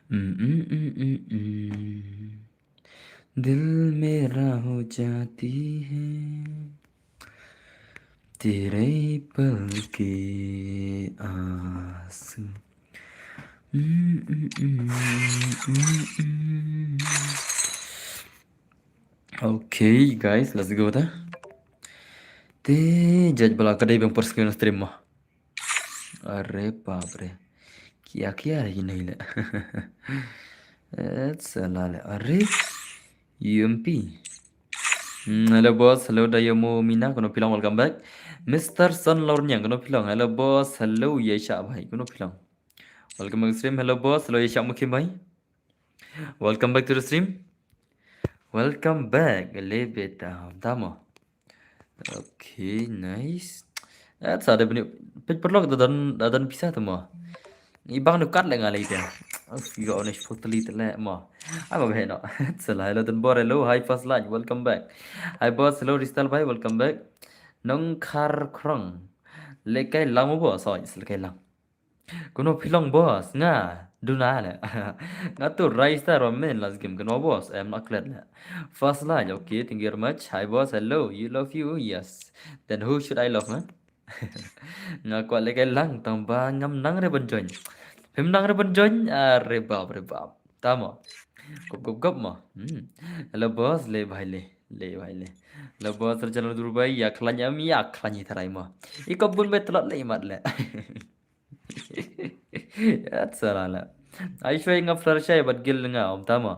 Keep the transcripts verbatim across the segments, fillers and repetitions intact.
Mm, mm, mm, mm, mm. दिल मेरा हो जाती है तेरे पल के आंसू। Mm, mm, mm, mm, mm. Okay, guys, let's go ta. Te judge bala ka dei bang first screen stream ma. Are bap re. Kia kia re ini le. Eh, salah le. Are. U M P. Hmm, hello boss, hello Dayamo Mina, kano phi long, welcome back. Mister Son Lorniang, kano phi long, hello boss, hello Yesha bhai, kano phi long. Welcome back to stream, hello boss, hello Yesha Mukim bhai. Welcome back to the stream. Welcome back, le beta, tamo. Okay, nice. That's ada bini pit perlok da don da don pisa tamo. Ibang nu kat le ngalai te. Of you honest putli te le mo. Ama bhe no. Salah, hello Don Bor, hello, hi first line, welcome back. Hi boss, hello Ristal bhai, welcome back. Nong khar krong. Lekai lang mo boss, oh, lekai lang. Kuno phi long boss, nga duna le. Nga tu Ristal ro men last game kuno boss, em na klet le. First line, okay, thank you very much. Hi boss, hello, you love you, yes. Then who should I love, man? Nga kwah lekai lang tang ba ngam nang re ban join. Phim nang re ban join, are bap re bap. Tamo. Kop kop kop mo. Hmm. Hello boss, le bhai le. Le bhai le. Hello boss, channel Dubai, ya khlaiñ am, ya khlaiñ hi tharai mo. I kop bun be tlot le imat le. At salah le. Ai shwai nga flare shai bad gil nga om tamo.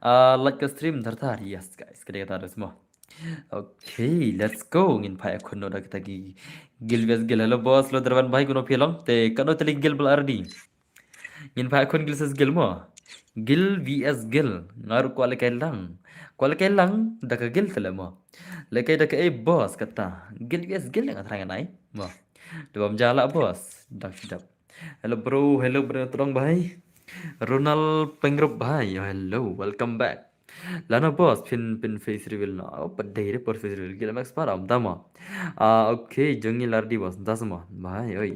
Ah, like ka stream thar thar. Yes guys, ka dei kata mo. Okay, let's go. Ngin phai khun no da kita ki gil V S gil. Hello boss, lo Dravan bhai, kuno phi long. Te kano teli gil bal ardi. Ngin phai khun gil ses gil mo. Gil V S gil. Nga ruh kwah lekai lang. Kwah lekai lang da ka gil tele mo. Lekai da ka ei boss kata. Gil V S gil nga tharai ngan ai mo. Dubam jala boss. Dak sidap. Hello bro, hello bro, tolong bhai. Ronald Pengrup bhai, oh, hello, welcome back. Lano boss, phin phin face reveal no. Oh, padai re por face reveal. Gila max para, um, tamo. Ah, okay, jongi lardi boss, das mo. Bhai, oi.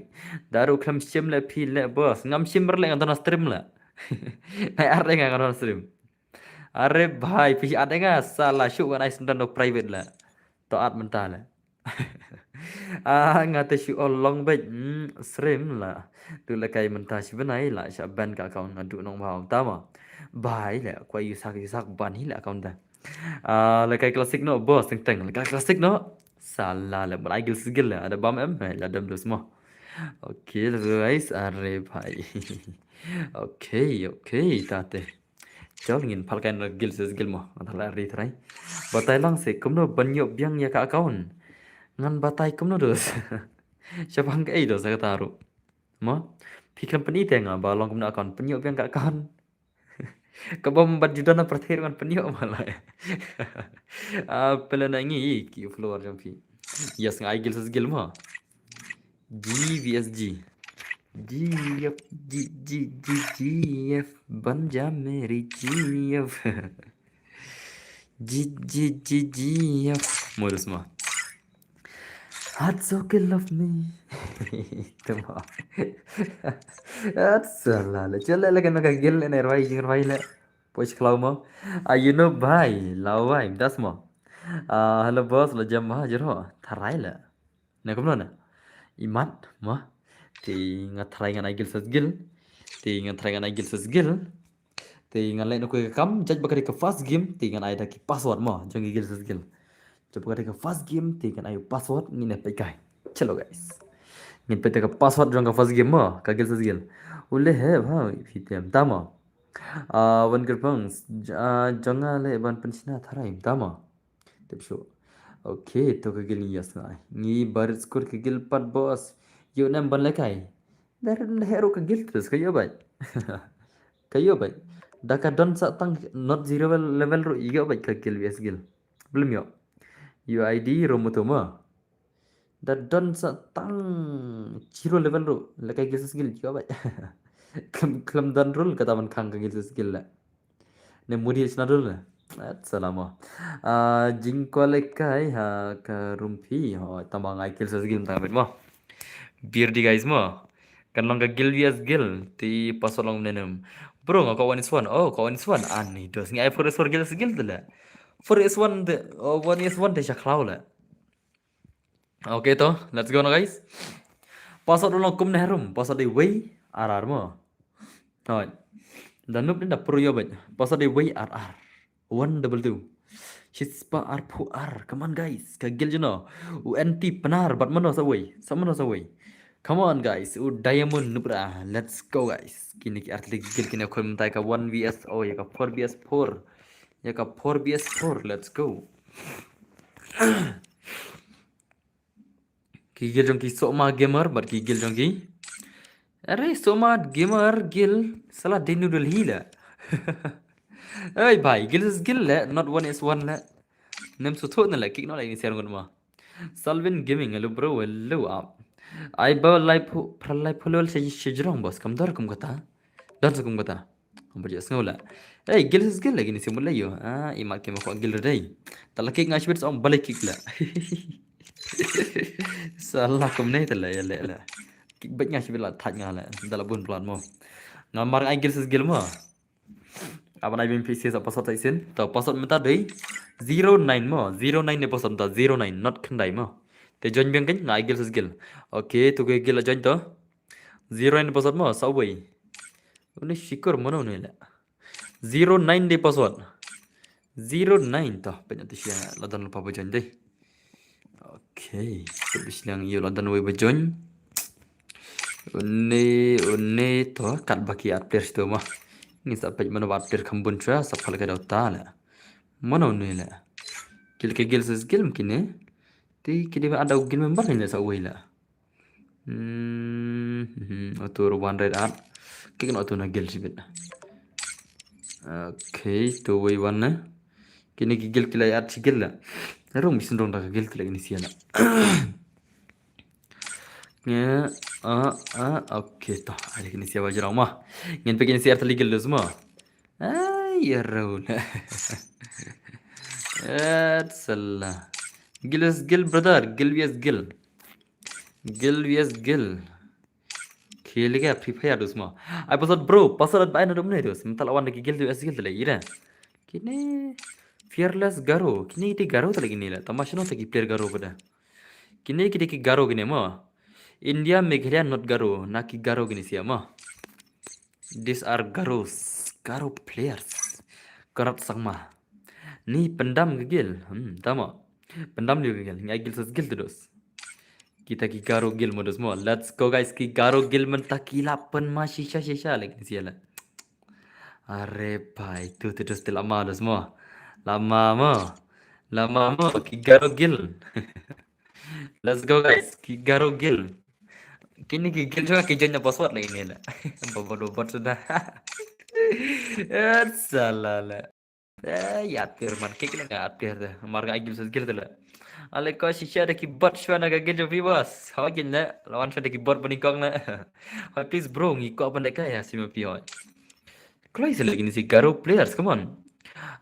Daru khlam shim le phi le boss. Ngam shim le ngan dona stream le. Nai are nga ngan dona stream. Are bhai, phi are nga salah shu ngan ai sendan no private le. To at mentah le. Ah, nga te shu ol long bej, mm, srim la. Tu lekai mynta shi bnai la sha ban ka account nga du nong bha tama. Bai le, kwa yusak yusak ban hi le account da. Ah, lekai classic no, boss, teng teng. Lekai classic no. Salah le, ban ai gil sigil le. Ada bam em, eh, la dem dus mo. Okay, let's go guys. Are bhai. Okay, okay, tate. Chol ngin phal kai na gil se gil mo. Nga thala ri trai. Batai lang se kumno ban ïoh biang ïa ka account. Ngan batai kumno dos. Shabang ka ei dos ka taru. Mo. Phi khlem pyni te nga ba long kumno account pynïoh biang ka account. Ka bom bat juda na prathir ngan pynïoh ma lai. Ah, pele na ngi ki follower jong phi. Yes, nga ai gil se gil mo. G V S G. G F, G, G, G, G F, ban ja meri G F. G, G, G, G F. Modus ma. Hot so kill of me. Tama. Hot so la la. Chale la kana ka gil ne rwai jing rwai le. Poch klau mo. Ah, you know bhai, lau bhai, das mo. Ah, hello boss, la jam ma jero. Tharai la. Na kumno na? Imat ma. Ti nga tharai ngan ai gil ses gil. Ti nga tharai ngan ai gil ses gil. Ti ngan leh na kue ka kam, judge ba ka dei ka first game, ti ngan ai da ki password ma, jong ki gil ses gil. Judge ba ka dei ka first game, ti ngan ai password, ngin ne peit kai. Chalo guys. Ngin peit ka password jong ka first game ma, ka gil ses gil. Ule he bha, phi tem tama. Ah, wan gerpang, ah, jong nga le ban pension tharai tama. Tip shu. Okay, to ka gil ngi ïa sngai. Ngi barit skur ka gil pat boss. Ïoh nem ban lekai. Dar heru ka gil terus ka ïoh bai. Ka ïoh bai. Da ka don sa tang not zero level, level ru ïoh bai ka gil V S gil. Belum ïoh. U I D ru mutu ma. Da don sa tang zero level ru lekai gil ses gil ïoh bai. Klem klem don rul kata man khang ka gil ses gil la. Ne mudi chna dul ne. At salama. Ah, jingkwah lekai ha ka room phi. Ho, tama ngai gil ses gil tang bit mo. Bir di guys mo. Kan long ka guild V S guild. Te password long mynne. Bro, nga ka one is one. Oh, ka one is one. Ani dos. Ngi ai four is four guild is guild te la. Four is one te, oh, one is one te sha khlaw la. Okay to, let's go na guys. Password long kumne harum. Password dei wei ar ar mo. Hoi. Da nup din da pro yo bej. Password dei wei ar ar. One double two. Shispa ar phu ar. Come on guys. Ka guild jino. U N T Pnar. Bat mano sa wei. Sa mano sa wei. Come on guys. U Diamond Nubra. Let's go guys. Kini ki artli guild kini khoi mynta ka one V S. Oh, ya ka four V S four. Ya ka four V S four. Let's go. Ki guild jong ki Soma Gamer, bad ki guild jong ki. Are, Soma Gamer guild, sala denu dul hila. Oi bhai, guild is guild le, not one is one le. Nem su thot na le, kick no le ni ser ngun ma. Salvin Gaming, hello bro, hello up. Ai ba lai phu, pra lai phu lol se se jrong boss, kam dor kum kata. Dor se kum kata. Ba je sngew la. Ei, guild is guild lagi ni simbol la yo. Ah, imat ke ma ko guild dei. Tala kick nga shibit sa ong balik kick la. Salah kumne tala ya le la. Kick bet nga shibit la thaj nga la. Dala bun plan mo. Nga mar ai guild is guild mo. Aban ai bin P C sa password tai sin. To password mynta dei zero nine mo. Zero nine ne password mynta zero nine, not khyndai mo. Te join biang kan nga ai guild is guild. Okay, to ke guild la join to. Zero nine password mo, sa wei. Uni shikur mano ni la. Zero nine dei password. Zero nine to, penya tu sia la don lupa ba join dei. Okay, tu bis liang yo la don wei ba join. Uni, uni to, kat baki at player situ ma. Ni sa pej mano at player kambun chua, sa pal ka dau ta la. Mano ni la. Guild ke guild sis guild kini. Ti kini ba ada guild member ni la sa wei la. Hmm, hmm, auto one red art. Kik na auto na guild sibit. Okay, to wei one na. Kini ki guild ki la art si guild la. Rung bisin rung da ka guild la kini sia la. Nge, ah, ah, okay to. Ada kini sia wajrong ma. Ngen pe kini sia tali guild semua. Ai, ya rau la. Et salah. Guild is guild brother, guild V S guild. Guild V S guild. Khel ga Free Fire dus mo. Ai password bro, password ba na dum ne dus. Mental awan lagi guild V S guild lagi ira. Kini Fearless Garo, kini ti Garo ta lagi ni la. Tamasha no ta ki player Garo pada. Kini kini ki Garo kini mo. India Meghalaya not Garo, na ki Garo kini sia mo. These are Garos, Garo players. Karat Sangma. Ni pendam ke guild. Hmm, tama. Pendam dia ke guild. Ngai guild ses guild terus. Kita ki Garo guild modus mo. Let's go guys, ki Garo guild menta ki lapan ma shisha shisha lagi ni siala. Are pai tu terus tu lama dus mo. Lama mo. Lama mo ki Garo guild. Let's go guys, ki Garo guild. Kini ki guild juga ki janya password lagi ni la. Bobot bobot sudah. Eh, salah la. Eh, ya atir man kik la nga atir de. Marga agil sa guild la. Ale ko shisha de ki bot shwa na ka guild jo vivas. Hawa gin la. Lawan shwa de ki bot bani kong la. Hai please bro ngi ko apa de ka ya sima pi hoi. Kloi sa lagi ni si Garo players, come on.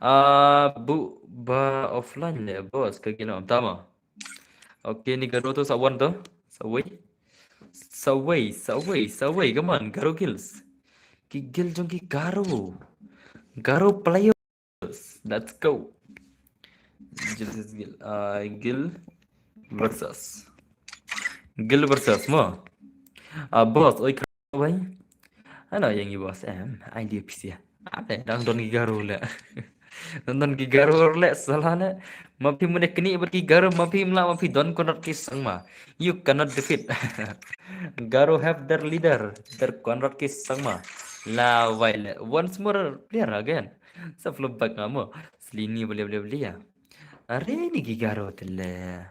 Ah, bu ba offline le boss ka gila tama. Okay, ni Garo tu sawan tu. Sawei. Sawei, sawei, sawei. Come on, Garo guilds. Ki guild jong ki Garo. Garo players. Let's go. Guild, guild, uh, guild versus. Guild versus mo. Ah, boss, oi, bai. Ano yang i boss em, ai dia pisia. Apa dang don ki Garo le. Don don ki Garo le salah le. Ma phi mune kini bad ki Garo, ma phi mla, ma phi don Conrad ki Sangma. You cannot defeat. Garo have their leader, their Conrad ki Sangma. La wai le. Once more player again. Sa flow back ngamo. Slini boleh boleh boleh ya. Are ni ki Garo tele.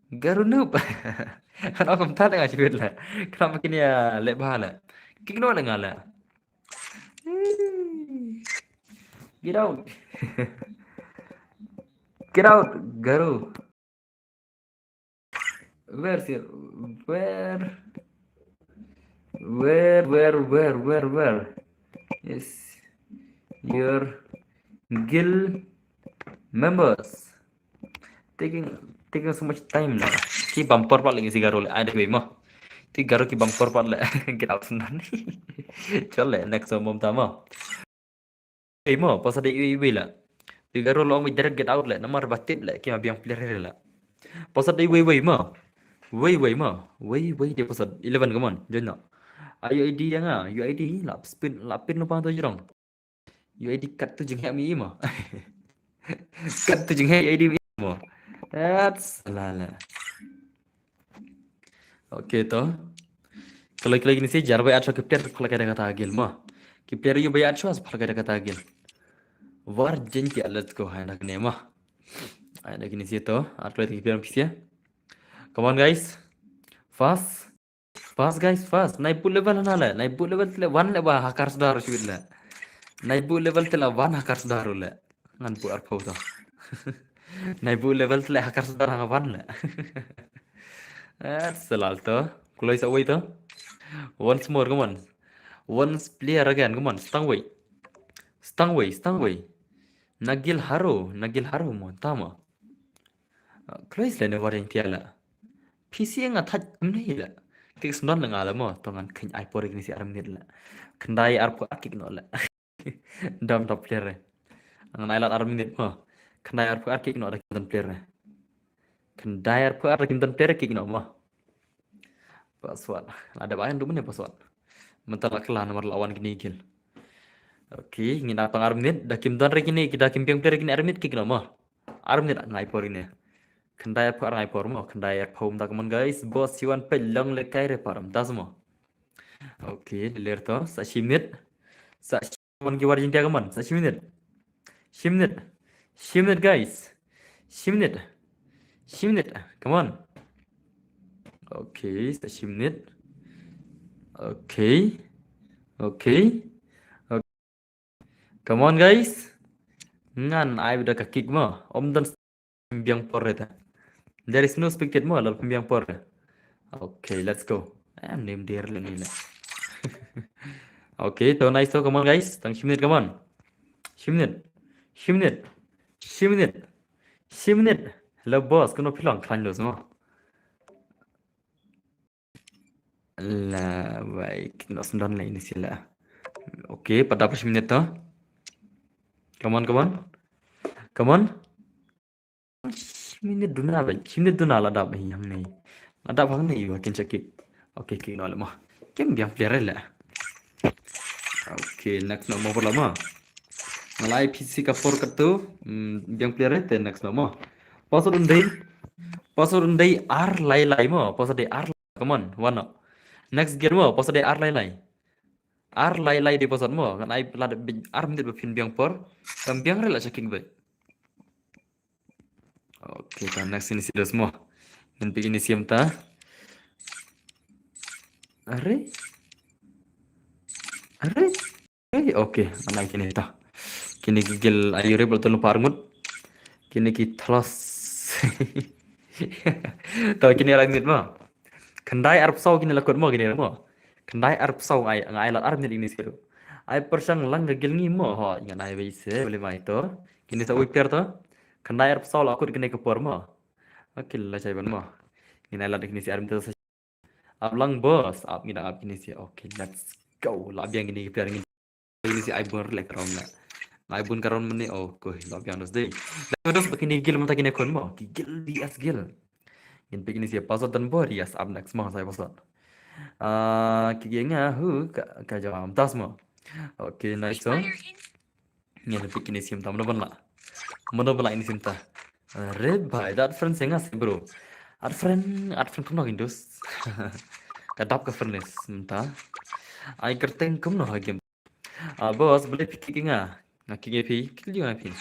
Garo noob. Kan aku mental dengan sibit lah. Kenapa kini ya lek bahala. Kik no dengan lah. Get out. Get out, Garo. Where sir? Where? Where, where, where, where, where? Yes. Your guild members. Taking, taking so much time now. Ki bumper pala lagi si Garo le. Ada be mo. Te Garo ki bang por pat le. Get out nan. Chal le, next mo mynta mo. Ei mo, pasa dei wei wei la. Te Garo long wei direct get out le. Namar ba tip le, ki ma biang player le la. Pasa dei wei wei mo. Wei wei mo. Wei wei dei pasa eleven, come on. Join no. Ayo I D yang ah, U I D la spin, la pin no pa to jrong. U I D kat tu jing hek mi mo. Kat tu jing hek U I D mi mo. That's la la. Okay to. Kalau kalau gini sih jar bai atso ki player kalau kada kata gil mo. Ki player yu bai atso as kalau kada kata gil. War jin ki, let's go, hai nak ne mo. Hai nak gini sih to. Atlo ki player pisia. Come on guys. Fast. Fast guys, fast. Nai put level na le. Nai put level le one le ba hakar sudar shuit le. Nai put level te la one hakar sudar le. Ngan put arpau to. Nai put level te le hakar sudar hanga one le. Eh, selal to. Close away to. Once more, come on. Once player again, come on. Stang wei. Stang wei, stang wei. Nagil haro, nagil haro mo, tama. Close le ne waring tia la. P C nga thaj kumne la. Tik snon la nga la mo, to ngan khin ai por kini si ar minit la. Khyndai arphew ar kick no la. Dam dam player. Ngan ai lat ar minit mo. Khyndai arphew ar kick no da kim don player. Khyndai arphew ar da kim don player kick no mo. Password. Ada ba yang dumun ya password. Mentala kala nomor lawan kini gil. Okay, ngin atang ar minit da kim don re kini, da kim biang player kini ar minit kick no mo. Ar minit ngai por ini. Khyndai arphew ar ngai por mo, khyndai arphew mynta, come on guys. Boss siwan pe long le kai re param das mo. Okay, ler to sa shi minit. Sa shi minit ki war jin tia, come on. Sa shi minit. Shi minit. Shi minit guys. Shi minit. Shi minit. Come on. Okay, sa shi minit. Okay. Okay. Come on guys. Ngan ai bida ka kick mo. Om don biang por reta. There is no expected mo, lal biang por. Okay, let's go. Em nem der le ni le. Okay, to nice to, come on guys. Tang shi minit, come on. Shi minit. Shi minit. Shi minit. Shi minit. Hello boss, kono pilong klan dos mo. La baik, no sendon la ini sila. Okay, pada apa minit to? Come on, come on. Come on. Minit duna ba, minit duna la dap yang ni. La dap hang ni wa kin check. Okay, kick no la mo. Kim biang player la. Okay, next no mo la mo. Ngalai P C ka por katu, biang player te next no mo. Password un dei. Password un dei ar lai lai mo. Password dei ar. Come on, one up. Next game mo, pos dei ar lai lai. Ar lai lai dei pos mo, ngan ai lada ar minit ba phin biang por. Kam biang re la checking bai. Okay, ta next ini serious mo. Ngan pi ini siam ta. Are? Are? Okay, okay. Anai kini ta. Kini ki gil ayu ribal tulu parngut. Kini ki thlos. Tau kini rai mit ma. Khyndai arphew kini la kut mo kini mo. Khyndai arphew ngai ngai la ar mit ini siru. Ai persang lang ka gil ngi mo ho ngan ai bai se boleh mai to. Kini sa ui per to. Khyndai arphew la kut kini ka por mo. Okay la chai ban mo. Kini la kini si ar mit. Ap lang bos, ap ngi dang ap kini si. Okay, let's go. La biang kini ki player ngi. Kini si ai bun lek rom la. Ai bun karon mene, oh, koi, la biang dos dei. La dos ba kini gil mata kini kon mo. Ki gil V S gil. Ngin pe kini si pasot dan bor, yes, up next mo, sai pasot. Ah, ki gil nga hu ka ka jawab tas mo. Okay, nice one. Ngin pick ini sim ta, mano ban la. Mano ban la ini sim ta. Are bhai, that friend senga se bro. Ar friend, ar friend kumno Windows. Ka dap ka friend is mynta. Ai kerteng kumno ha game. Ah, bos, boleh pick ki nga. Nga kick phi, kick liu nga phi.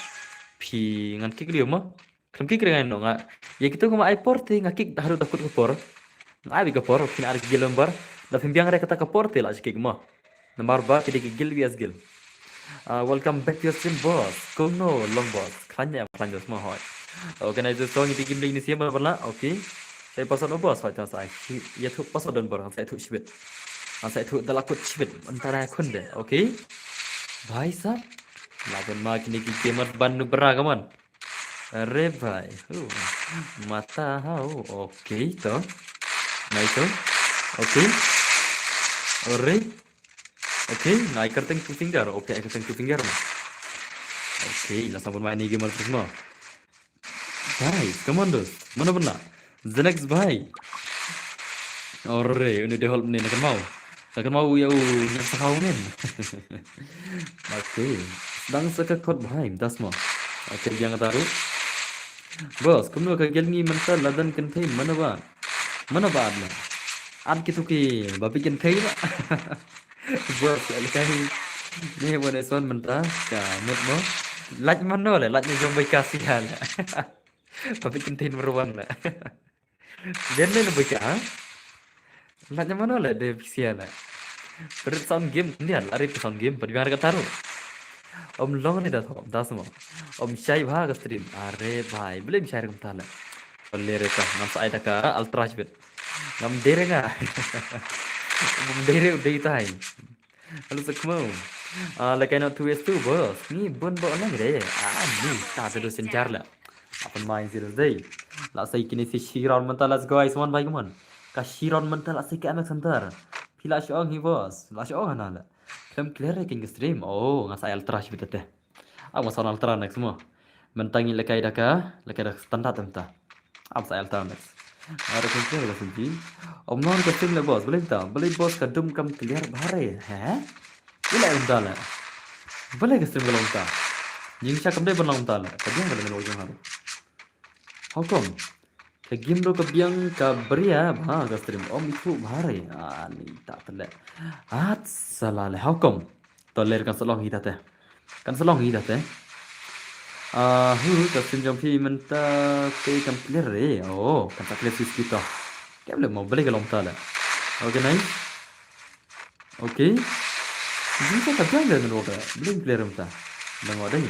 Phi ngan kick liu mo. Khlem kick re ngai no nga. Ïa kito nga ai por te nga kick haduh da kut ka por. Nga ai ka por phin ar ki gil lembar. Da phin biang re kata ka por te la kick mo. Namar ba ki dei ki gil V S gil. Ah, welcome back to your stream boss. Kumno long boss. Khlaiñ ne em khlaiñ dos mo hoi. Organizer song iti kim dei ni siam bala. Okay. Sai pasal no boss hoi ta sai. Ïa thu pasal don bor sai thu shibit. Sai thu da la kut shibit. Antara khun de. Okay. Bhai sahab. Laban ma kini ki gamer ban nu bra kaman. Are bhai. Uh, mata hau. Okay to. Nai to. Okay. Alright. Okay, nga ai kyrteng two finger. Okay, ai kyrteng two finger. Okay, la sambut mai ni gamer terus mo. Guys, come on dos. Mana benda? The next bhai. Alright, ini deh hol ni nak mau. Nak mau ya u nak sahau men. Okay. Dang saka kot bhai, das mo. Okay, biang taruh. Boss, kumno ka gel ngi mynta ladan kynthei mana ba? Mana ba adna? Ad kitu ki babi kynthei ba. Boss, alkai ni wane son mynta ka mut mo. Laj mano le, laj ni jom bai kasi hal. Babi kynthei number one le. Gel ne le bai ka. Laj mano le de bisia le. Perit sound game dia, lari pe sound game, perit biang ka taruh. Om long ni da tho, da semua. Om shai bha ka stream. Are bhai, beli shai kum tala. Beli reka, ngam sai da ka ultra speed. Ngam dere nga. Ngam dere u dei tai. Hello sakmo. Ah, like I not two is two boss. Ni bun bo lang re. Ah, ni ta tu sen jar la. Apa main serious dei. La sai kini si Shiron mental, let's go guys, one by one. Ka Shiron mental la sai ka M X Hunter. Pila shong hi boss. La shong hana la. Klem clear king stream. Oh, nga sa ultra speed te. Aku masa ultra next mo. Mentang ni lekai daka, lekai daka standar temta. Am sa ultra next. Ada kunci ada kunci. Om non ke stream le boss, boleh ta? Boleh boss ka dum kam clear bahare. He? Ila em dala. Boleh ke stream kalau ta. Jing sha kam dei ban long ta la. Ka biang ka dei lo jong haru. How come? Ka game do ka biang ka bria ba ka stream om itu bahare. Ah, ni tak telek. At salah le. How come? Toler kan salong hi tate. Kan salong hi tate. Ah, hu ka stream jong phi mynta te kan clear re. Oh, kan sa clear sis kita. Kem le mo beli ka long ta le. Okay, nice. Okay. Jing ka biang le nang ka. Beli clear mynta. Nang ada ni.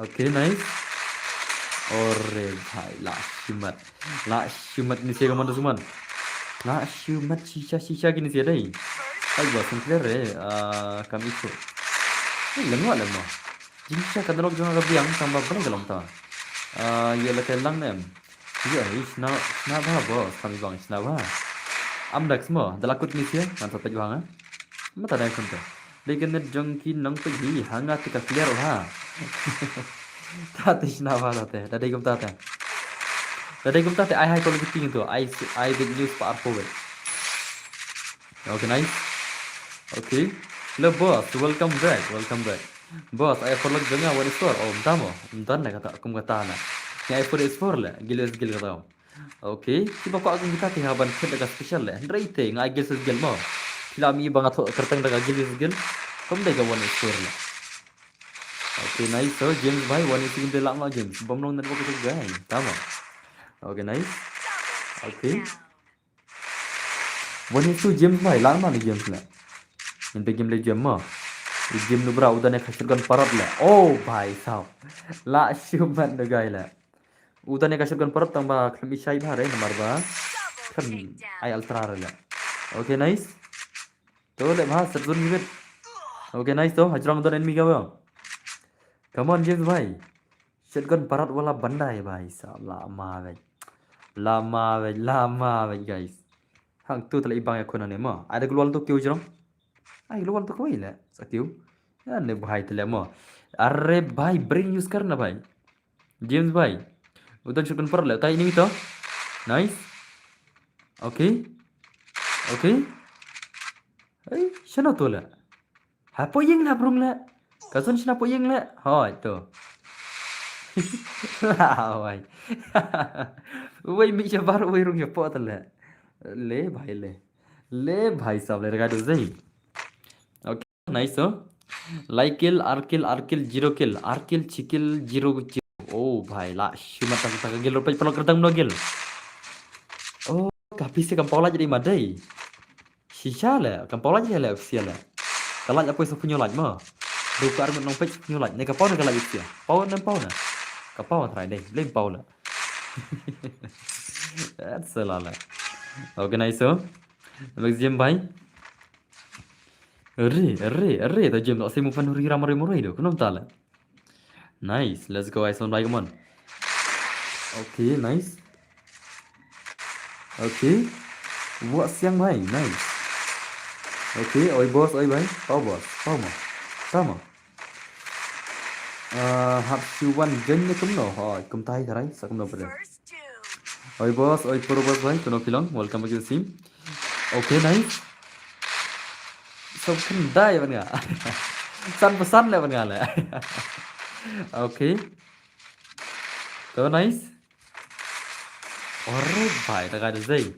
Okay, nice. Ore bhai, la shimat. La shimat ni sia ka man da suman. La shimat shisha shisha kini sia dei. Ai ba sum clear re. Ah, kami tu. Ni lengwa lengwa. Jing sha ka dalok jong ka biang tang ba bang ka long ta. Ah, ya la ka lang nem. Ya, hi shna shna ba ba kami bang shna ba. Am dak smo, dalakut ni sia, man sa pej bang. Mata dai kun ta. Dei ka net jong ki nongpeit hi, ha nga te ka clear ha. Ta te shna ba ta te, ta dei kum ta te. Ta dei kum ta te, ai high quality ping tu, ai ai big news pa arpo wei. Okay, nice. Okay. Hello boss, welcome back, welcome back. Boss, ai follow jong nga wan store. Oh, mta mo, mta na kata, kum kata na. Ni ai follow store le, gil is gil kata. Okay, kiba kwah kum kita te ha ban kit da ka special le. Hynrei te nga ai gil is gil mo. Phi la mi ba nga thoh kyrteng da ka gil is gil. Kum dei ka wan store le. Okay, nice. So James bhai, wan is gil de la ma James. Bom long network tu guy. Tama. Okay, nice. Okay. Wan is tu James bhai, la ma ni James le. Ngan pe game le James mo. I James nu bra udan ne ka shotgun parot le. Oh bhai sahab. La shumat nu guy le. Udan ne ka shotgun parot tang ba khlem i shai bha re namar ba khlem ai ultra re le. Okay, nice. To le bha, set zone ni bit. Okay, nice to. Hajrong don enemy ka ba. Come on, James bhai. Shotgun parot wala bandai bhai sahab, la ma bhai. La ma bhai, la ma bhai, guys. Hang tu tala ibang ya khuna ne ma. Ada global tu kyu jrong. Ai global tu kawai le. Sa kyu. Ya ne bhai tala ma. Are bhai, brain use karna bhai. James bhai. Udan shotgun parot le. Tai ini to. Nice. Okay. Okay. Ai, shano tu le. Hapoh ïing la brung le. Ka zon shna hapoh ïing le. Hoi to. Hoi. Wei mi shabar wei rung shapoh ta le. Le bhai le. Le bhai sahab le rega do zai. Okay, nice to. Lai kill, ar kill, ar kill, zero kill, ar kill, chi kill, zero kill. Oh bhai, la shumat tang tang gil rupai pelok kertang no gil. Oh, ka pisi kam paula jadi madai. Shisha le, kam pau laj le, le official le. Ka laj apoi sa punyo laj mo. Du ka armet nong page punyo laj. Ne ka pau ne ka laj official. Pau ne pau ne. Ka pau try dei, blame pau le. That's a lala. Organize so. Maximum bhai. Re, re, re, to James, to simu pan huri ram re mo re do. Kunom tala. Nice. Let's go, guys. One by one. Okay, nice. Okay. Wah Siang bhai, nice. Okay, oi boss, oi bhai. Paw boss, paw mo. Paw mo. Ah, hap shu wan join ne kumno? Oi, kumta hi tharai, sa kumno pade. Oi boss, oi pro boss bhai, kumno phi long? Welcome back to the stream. Okay, nice. Sab khyndai ban nga. San phew san le ban nga le. Okay. To nice. Ore bhai, da guide sei.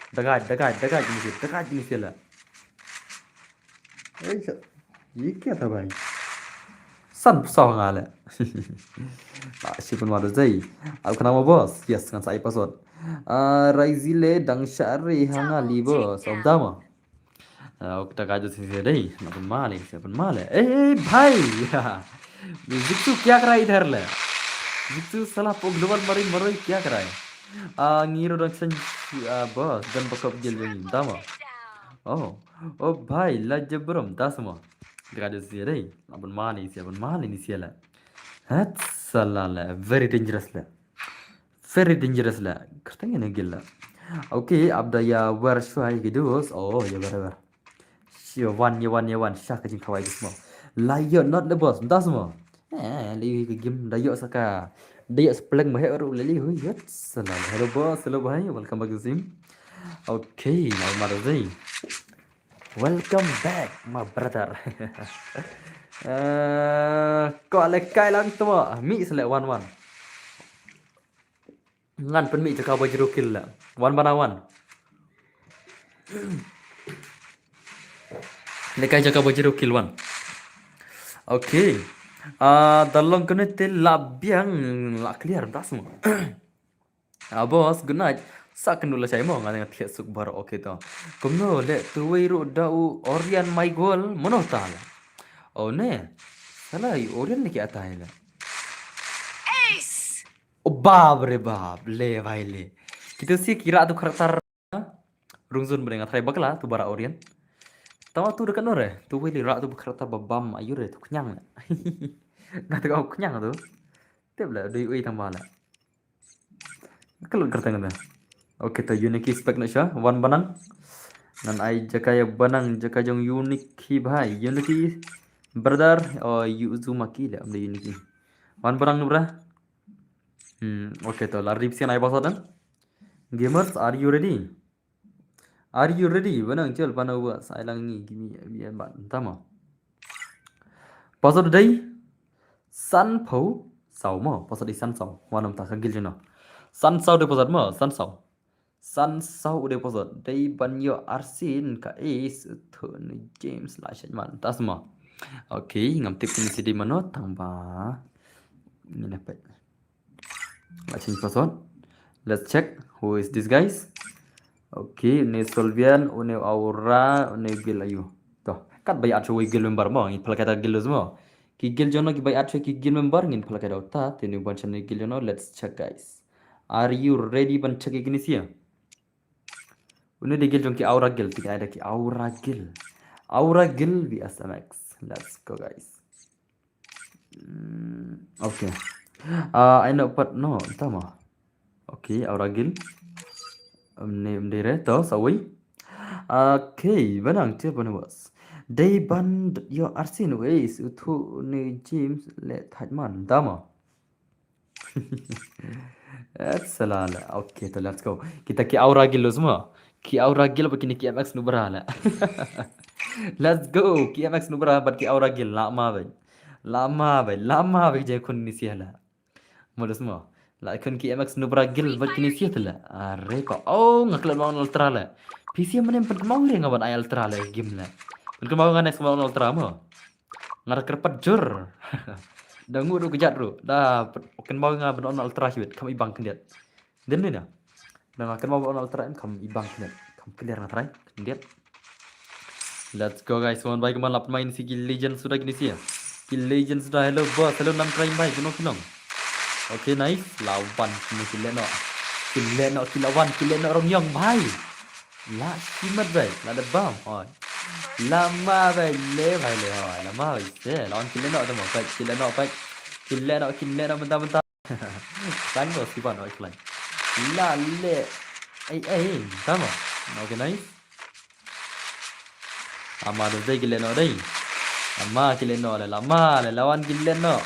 Da guide, da guide, da guide ni sei, da guide ni sei la. Ei, sa-, ye kya tha bhai? San phew saw nga le. Ah, shi pynwad sei. Ab khnang mo boss. Yes, ngan sa ai password. Ah, Raisi le dang shah re ha nga li boss. Ym da mo. Ah, ok, da guide sei dei. Nga pynmale, sa pynmale. Eh, eh, bhai. Jitsu kya kar raha hai idhar le? Jitsu sala po global mari maroi kya kar raha hai? Ah, ngi ruh dang seng, ah, boss, dan bakop gel jong ngi, da mo. Oh, oh bhai, la jabrum, da mo. Da guide sei dei. Nga pynmale, sa pynmale ni sei la. Hat sala le, very dangerous le. Very dangerous la. Kyrteng ïa na gil la. Okay, ab da ïa wer shuwa ïa ki duos. Oh, ïa wer, wer. Ïa wan, ïa wan, ïa wan. Sha ka jingkhawai ki smo. La ïoh not le boss. Mynta smo. Eh, le ïoh ka game. Da ïoh sa ka. Da ïoh spleng ma he ruh le le hui. Ïoh. Salam. Hello boss, hello bhai. Welcome back to the stream. Okay, now mother day. Welcome back, my brother. Eh, ko le kai lang tmo. Mi select one one. Ngan pynmih jaka ba zero kill la. Wan bana wan. Lekai jaka ba zero kill wan. Okay. Ah, da long kane te la biang la clear da semua. Ah, boss, good night. Sa kynduh lashai mo, nga nga thiah suk baroh, okay to. Kumno le, tu wei ruh da u Orian mai gol, mano ta la. Oh ne. Sala i Orian ne ki atai la. Ace. Oh, bab re bab, le bhai le. Kita si kira tu karakter Rungzun bade nga try bakla tu bara Orian. Tawa tu dekat nore, tu wei li rak tu karakter babam ayu re tu kenyang le. Nga tu kau kenyang tu. Tip le, dui ui tambah le. Kalau kata kata. Okay, tu Uniki spek nak sha, wan banang. Ngan ai jaka ya banang, jaka jong Uniki bhai. Uniki brother, oh, Uzumaki le, amde Uniki. Wan banang ni bra. Hmm, okay, tu lari psian ai basat dan. Gamers, are you ready? Are you ready? Banang jel banang wa sai lang ni gimi ya bat tama. Pasal dei san pau sau mo, pasal dei san sau. Wanam ta ka gil jeno. San sau dei pasal mo, san sau. San sau dei pasal dei ban yo arsin ka is tu ni James la shat man tas mo. Okay, ngam tip ni sidi mano tang ba. Ni na pet. Let's change password. Let's check who is this guys. Okay, ne Solvian, ne Aura, ne Gil ayu. To, kat bai at shwe Gil member mo, ngin pala kata Gil mo. Ki Gil jono ki bai at shwe ki Gil member, ngin pala kata ta, te ne ban shane Gil jono, let's check guys. Are you ready ban check ignition? Une de Gil jong ki Aura Gil, ki ada ki Aura Gil. Aura Gil V S M X. Let's go guys. Mm, okay. Ah, I know, but no, tama. Okay, Aura Gil. Um, ne, um, dere, to, sawi. Okay, banang, tiap banang, bos. Dei ban yo arsin, wei, utu, ne, James, le, Thajman, tama. That's a lot. Okay, to, let's go. Kita ki Aura Gil, lo, semua. Ki Aura Gil, apa kini ki M X Nubra, la. Let's go. Ki M X Nubra, but ki Aura Gil, lama, bai. Lama, bai. Lama, bai, je kun ni siya, la. Mo des mo. La kun ki M X Nubra Gil bad kini siat la. Are ko. Oh, nga klet ma ultra la. P C mane pynmau re nga ban ai ultra la game la. Pynmau nga next ma ultra mo. Nga da kyrpad jur. Da ngu ru kejat ru. Da pynmau nga ban ultra shibit kam ibang kendiat. Din ni na. Da nga kynmaw ba on ultra em kam ibang knet. Kam clear na try. Knet. Let's go guys. One by one lap main si ki legend suda kini si. Ki legend suda. Hello boss. Hello nan try by. Kino kinong. Okay, nice. Lawan kini ki leno. Ki leno, ki lawan, ki leno rong yong bhai. La kimat bhai. La da bam. Oi. Lama bhai le bhai le oi. Lama bhai. Se lawan ki leno tamo bhai. Ki leno bhai. Ki leno, ki leno benta benta. Tang do siban oi klan. La le. Ei ei tamo. Okay, nice. Ama da dei ki leh noh dei. Ama ki leh noh le, lama le, lawan ki leh noh.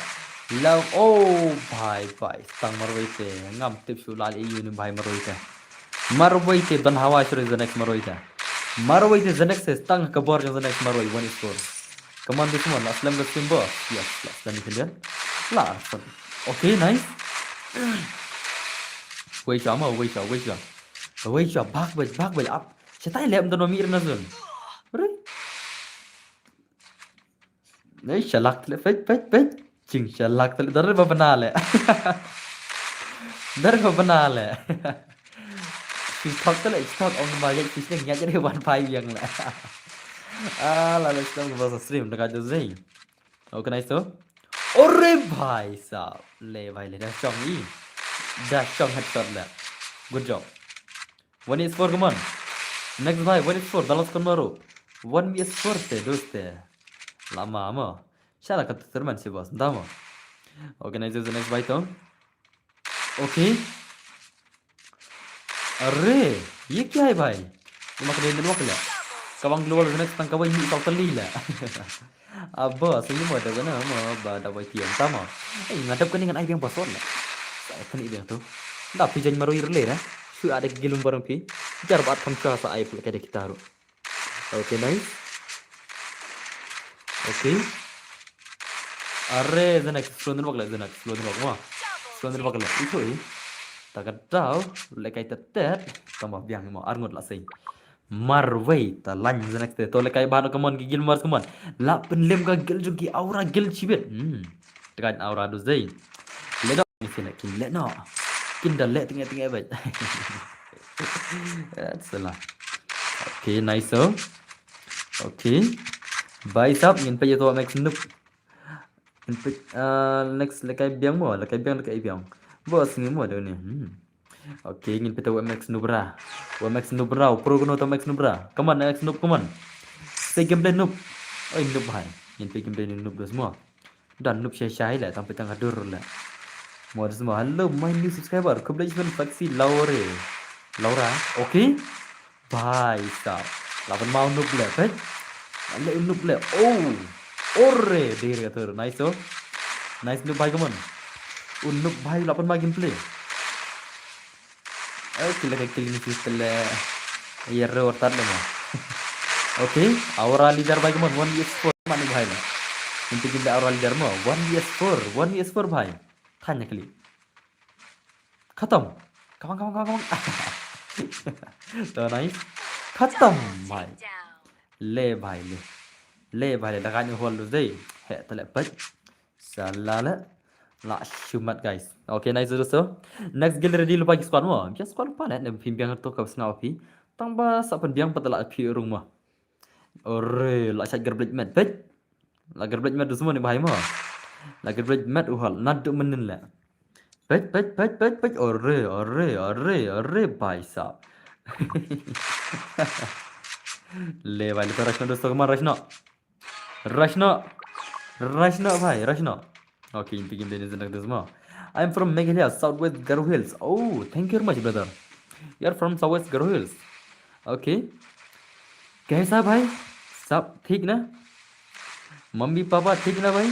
Law, oh, bhai, bhai. Tang marwei te. Ngam tip shuh la ïoh ïa une u bhai marwei te. Marwei te don hawa shuh Zenex marwei te. Marwei te Zenex te tang ka bor jong Zenex marwei one is four. Come on, this one. La slem ka stream boss. Yes, la slem ka stream. La slem. Okay, nice. Wei sha ma, wei sha, wei sha. Wei sha, bak bej, bak bej, ap. Shatai lem don ma mi rna zun. Re. Nei, shalak tle, pej, pej, pej. Jing shalak tle, dar ba bana le. Dar ba bana le. Shi thok tle, shi thok ong ba yek shi sling yek re wan pai yang le. Ah, la le stung ba sa stream da ka do zai. Okay, nice to. Ore bhai sahab. Le bhai le, da shong i. Da shong headshot le. Good job. One is four, come on. Next bhai, one is four, dalas kon maru. One is four te, doste. Lama mo. Shala ka terman si boss, da mo. Okay, nice to the next bhai to. Okay. Are, ye kya hai bhai? Uma ka den dua kala. Kawang global the next tang kawai ni kau tali la. Abo, sini mo da gana mo ba da wai tiang tama. Eh, ngadap kani ngan ai biang password la. Sa kani biang tu. Da phi jan marui rle na. Shu ada gilung barang phi. Jar bat kam sa ai pula kada kita ru. Okay, nice. Okay. Are, the next. Slow din bak la, the next. Slow din bak ma. Slow din bak la. Itu eh. Takadau, lekai tetet. Tama biang mo. Arngut la sing. Marwei ta lain the next te. To lekai bano, come on, gigil mars, come on. La penlem ka gil jong ki aura gil chibit. Hmm. Tekan aura do zei. Leno ni sini kin leno. Kin da le tengah tengah bet. Salah. Okay, nice so. Okay. Bhai sahab, ngin peit ïa to next noob. Ngin peit, ah, next lekai biang mo, lekai biang, lekai biang. Bos ngi mo da ni. Hmm. Okay, ngin peit to Max Nubra. Wa Max Nubra, pro kono to Max Nubra. Come on, Max Noob, come on. Say gameplay noob. Oi, noob bhai. Ngin peit gameplay noob dos mo. Dan noob shai shai le, tang peit tang hadur le. Mo dos mo. Hello, my new subscriber. Khublei shibun Faxi Laure. Laura. Okay. Bhai sahab. Lapan mau noob le, peit. Le noob le. Oh. Ore, dei re tur. Nice oh. Nice noob bhai, come on. Un noob bhai lapan ma gameplay. Eh, kila ka kila ni sih tele. Iya re ortar le ma. Okay, aura leader bhai, come on. One V S four ma ni bhai le. Nanti kita aura leader mo. One V S four, one V S four bhai. Tanya kali. Khatam. Kamang, kamang, kamang, kamang. To nice. Khatam bhai. Le bhai le. Le bhai le. Dakan ni hol dei. He tele pet. Salah le. La shumat guys. Okay, nice dosto. Next guild ready lypa ki squad mo. Biang squad lypa le. Ne phim biang to ka sngaw phi. Tang ba sa pynbiang pat la phi rung mo. Ore, la shat garblet met. Pet. La garblet met dosto mo ni bhai mo. La garblet met u hal. Nadu menin le. Pet, pet, pet, pet, pet. Ore, ore, ore, ore, bhai sahab. Le bhai, le rush no dosto, come on, rush no. Rush no. Rush no bhai, rush no. Okay, in picking the next this mo. I'm from Meghalaya, Southwest Garo Hills. Oh, thank you very much, brother. You're from Southwest Garo Hills. Okay. कैसा भाई? सब ठीक ना? मम्मी पापा ठीक ना भाई?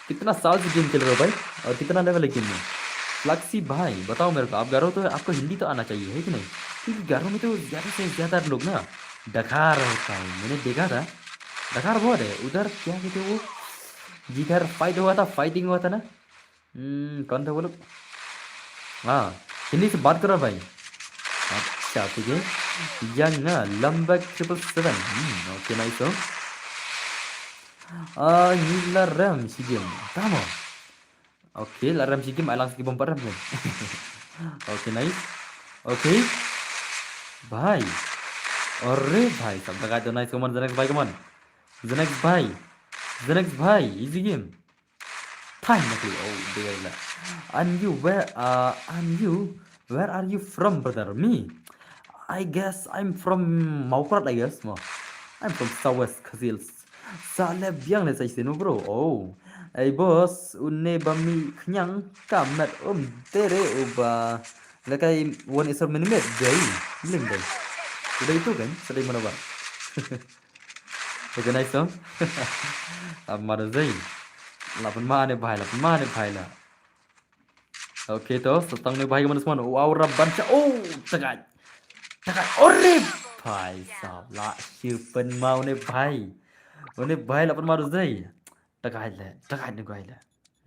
कितना साल से गेम खेल रहे हो भाई? और कितना लेवल है गेम में? फ्लैक्सी भाई, बताओ मेरे को, आप गारो तो है, आपको हिंदी तो आना चाहिए, है कि नहीं? क्योंकि गारो में तो ज़्यादा से ज़्यादा लोग ना डकार होता है, मैंने देखा था। डकार बहुत है उधर, क्या कहते हैं वो, जिधर फाइट हुआ था, फाइटिंग हुआ था ना, हम्म, कौन था वो लोग? हाँ, हिंदी से बात करो भाई। अच्छा, ठीक है। Young ना, Lumberjack triple seven। हम्म, okay, nice हो। Ah, ngi la rem shi game. Tamo. Okay, la rem shi game, ai lang shi bom pa rem. Okay, nice. Okay. Bhai. Ore bhai, sab daga to nice, come on, the next bhai, come on. The next bhai. The next bhai, easy game. Time na kli, oh, dear la. And you, where, uh, and you, where are you from, brother? Me? I guess I'm from Mawkyrwat, I guess. Mo. I'm from Southwest Khasi Hills. Sa le biang le sa sinu, bro. Oh. Hey, boss, une ba mi khnyang ka met um tere uba Lekai one is a minimate dei. Lim dei. Udah itu kan, sedai mana ba. Okay, nice song. Amar dei. Lapan mane bhai, lapan mane bhai la. Okay to, satang ne bhai ka man sman. Wow, raban cha. Oh, takai. Takai. Ore bhai sab la shipen ma une bhai. Une bhai lapan ma dei. Takai le, takai ne bhai le.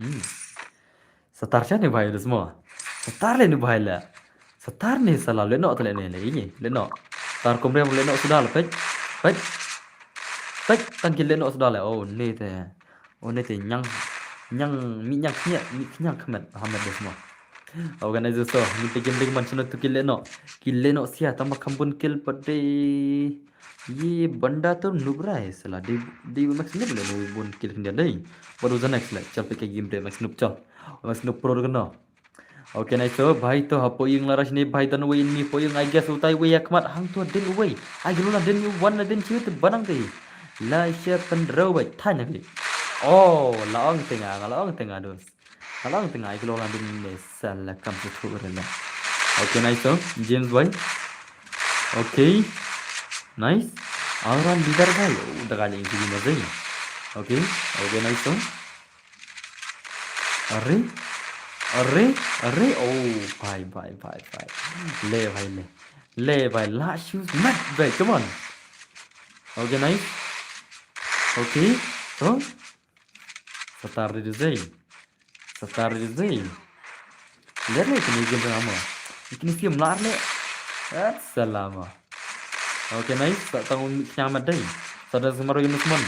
Hmm. Satar cha ne bhai dei sma. Satar le ne bhai le. Satar ne sala le no to le ne le ye. Le no. Tar kumre le no suda le pek. Pek. Pek tang ki le no suda le. Oh ne te. Oh ne te nyang nyang mi nyang khnya mi nyang khmet hamet dei sma. Organizer so ni te game ding man chano tu ki le no. Ki le no sia tamba kambun kill pade. Ye banda to nubrai sala di di max nub le no bun kill khnya dei. What was the next le? Chal pe ke game dei max nub chal. Max nub pro no. Okay, nice to bhai to hapo yung larash ni bhai to wei ni po yung I guess utai wei yakmat hang to din wei. I gelo na din you one na din chiu to banang dei. La share pen rau bai tanya kali. Oh, la ong tenga, la ong tenga dos. La ong tenga I gelo na din ne sala kam to tu rela. Okay, nice to James boy. Okay. Nice. Aura leader bhai. Oh, daga ni kili mazai. Okay. Okay, nice to. Are, are, are. Oh, bhai, bhai, bhai, bhai. Le bhai le. Le bhai la shoes mat bhai. Come on. Okay, nice. Okay. So. Satar di zai. Satar di zai. Lihat le kini game nama. Kini siam lar le. At salama. Okay, nice. Tak tahu kiamat dai. Sada semaro yang semon.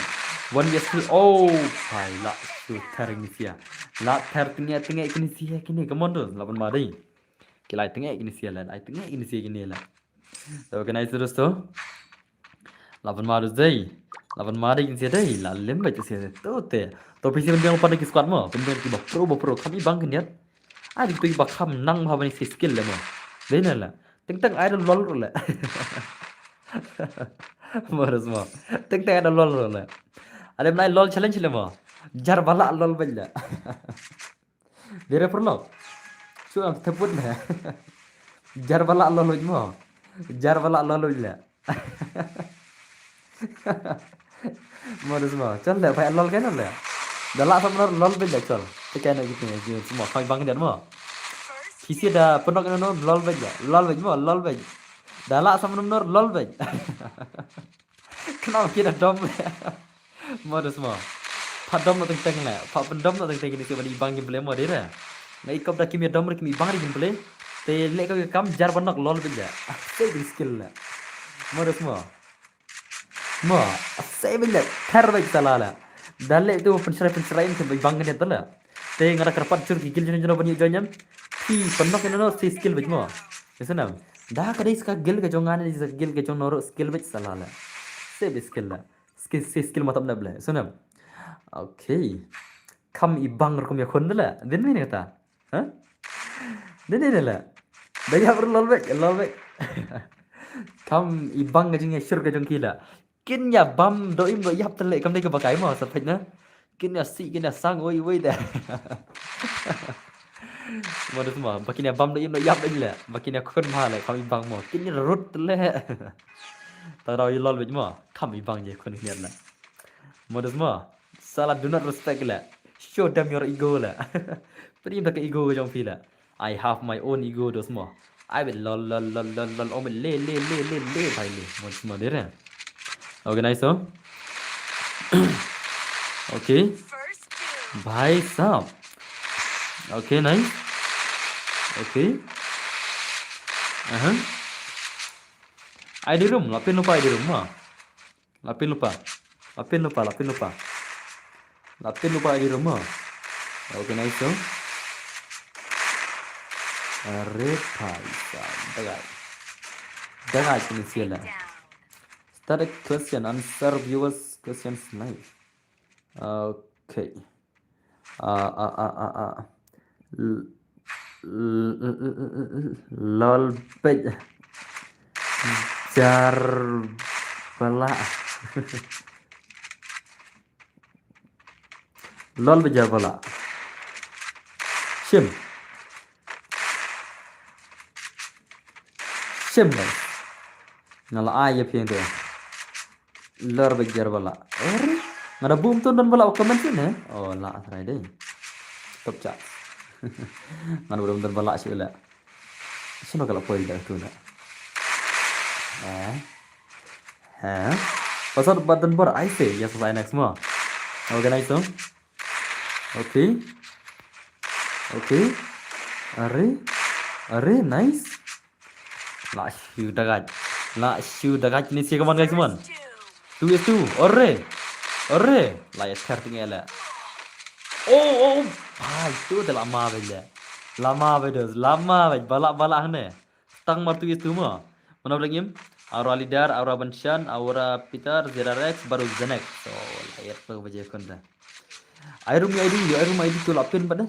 One vs three. Oh, bhai la. Tu thar ni sia. La thar tengah tengah kini sia kini. Come on tu. Lapan ma dai. Kilai tengah kini sia la. Ai tengah kini sia kini la. Okay, nice terus tu. Lapan ma dai. Lapan ma dai kini sia dai. La lem baik sia tu te. To pisi pen biang pada ki squad mo. Pen biang ki ba pro ba pro. Kami bang kini. Ai tu ba kham nang ba ni skill le mo. Dai na la. Teng teng ai lol le. Moras mo. Teng teng ai lol le. Ada menai lol challenge le mo. Jar bala lol bala. Dire perlu. Chu am teput le. Jar bala lol mo. Jar bala lol le. Moras mo. Chal le pai lol kan le. Dala samar lol bala chal. Tekan gitu gitu mo. Kau bang dia mo. Kisi da penok no lol bala. Lol bala mo lol bala. Dala samnum nor lol bej. Kenapa kita dom? Modas mo. Pha dom no teng teng le. Pha pen dom no teng teng kini sibani bang gameplay mo dira. Ngai kop da kimi dom kimi bang di gameplay. Te le ko kam jar banok lol bej. Saving skill le. Modas mo. Mo, sai bela, thar bela sala la. Dale tu penserai penserai ni bang kene tala. Te ngara kerpat chur gigil jono jono bani jono. Ti penok ino no si skill bej mo. Biasa nam. Da ka dei ska gil ka jongan ni ska gil ka jong noro skill bej sala la. Se be skill la. Skill si skill matam na bela. Biasa nam. Okay. Kam i bang rukum ya khun dala. Din ni kata. Ha? Dei dei la. Da ïap lol bek, lol bek. Kam i bang ka jingïashur ka jong ki la. Kin ïa bam do im do ïap tele kam dei ka bakai mo sa peit na. Kin ïa si kin ïa sang oi oi da. Mo da mo ba kin ïa bam do im do ïap dei la. Ba kin ïa khun ma la kam i bang mo. Kin ïa rut tele. Ta da i lol bek mo. Kam i bang je khun kin ïa la. Mo da mo. Sala do not respect la. Show them your ego la. Prim da ka ego jong phi la. I have my own ego dos mo. I will lol lol lol lol lol om le le le le le bhai le. Mo mo de re. Okay, nice so. Okay. Bhai sab. Okay, nice. Okay. Aha. I D room, lapin lupa I D room mo. Lapin lupa. Lapin lupa, lapin lupa. Lapin lupa di rumah. Organize tu. Are paisa. Dagai. Dagai kini sila. Start a question, answer viewers questions live. Okay. Ah, ah, ah, ah, ah. L- l- l- l- l- Lol pej. Jar bala. Lol pej jar bala. Shim. Shim, guys. Nga la ai ïa phi ïa tu. Lor ba jer ba lah. Ori. Nga da bum tu don ba lah comment sini. Oh, lah try deh. Top chat. Nga da bum don ba lah sih lah. Sino ka la poi da tu lah. Eh. Ha? Pasal ba don bor ai se. Yes, I next mo. Organize tu. Okay. Okay. Are. Are, nice. La shu dagat. La shu dagat ni si kaman guys man. Two is two. Ore. Ore. La ya ter ting ele. Oh, oh. Hai, tu te lama be le. Lama be dos. Lama be. Bala bala hne. Tang mar tu is tu mo. Mana bela ngim? Aura Leader, Aura Benshan, Aura Peter, Zera Rex, baru Zenex. So, lahir tu baje kun dah. Ai rum ai di, ai rum ai di tu la pin pada.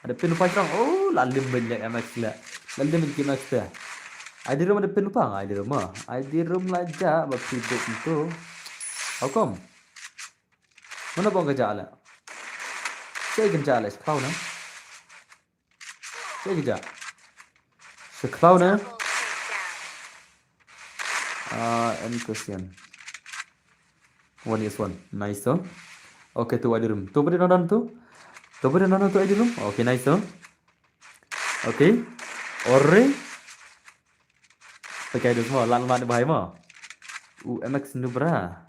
Ada pin pa strong. Oh, la lim ben ya M X la. La lim ben ki M X ta. Ai di rum ada pin pa, ai di rum ma. Ai di rum la ja ba phi buk tu. How come? Mana bong ka ja la? Cei kan ja la? Kau na? Cei ka ja? Seklaw na? Ah, and question. One is one. Nice, oh. Okay, tu ai di rum. Tu pada nonton tu. Tu pada nonton tu ai di rum. Okay, nice, oh. Okay. Ore. Pakai dos mo, lan lan bahai mo. U M X Nubra.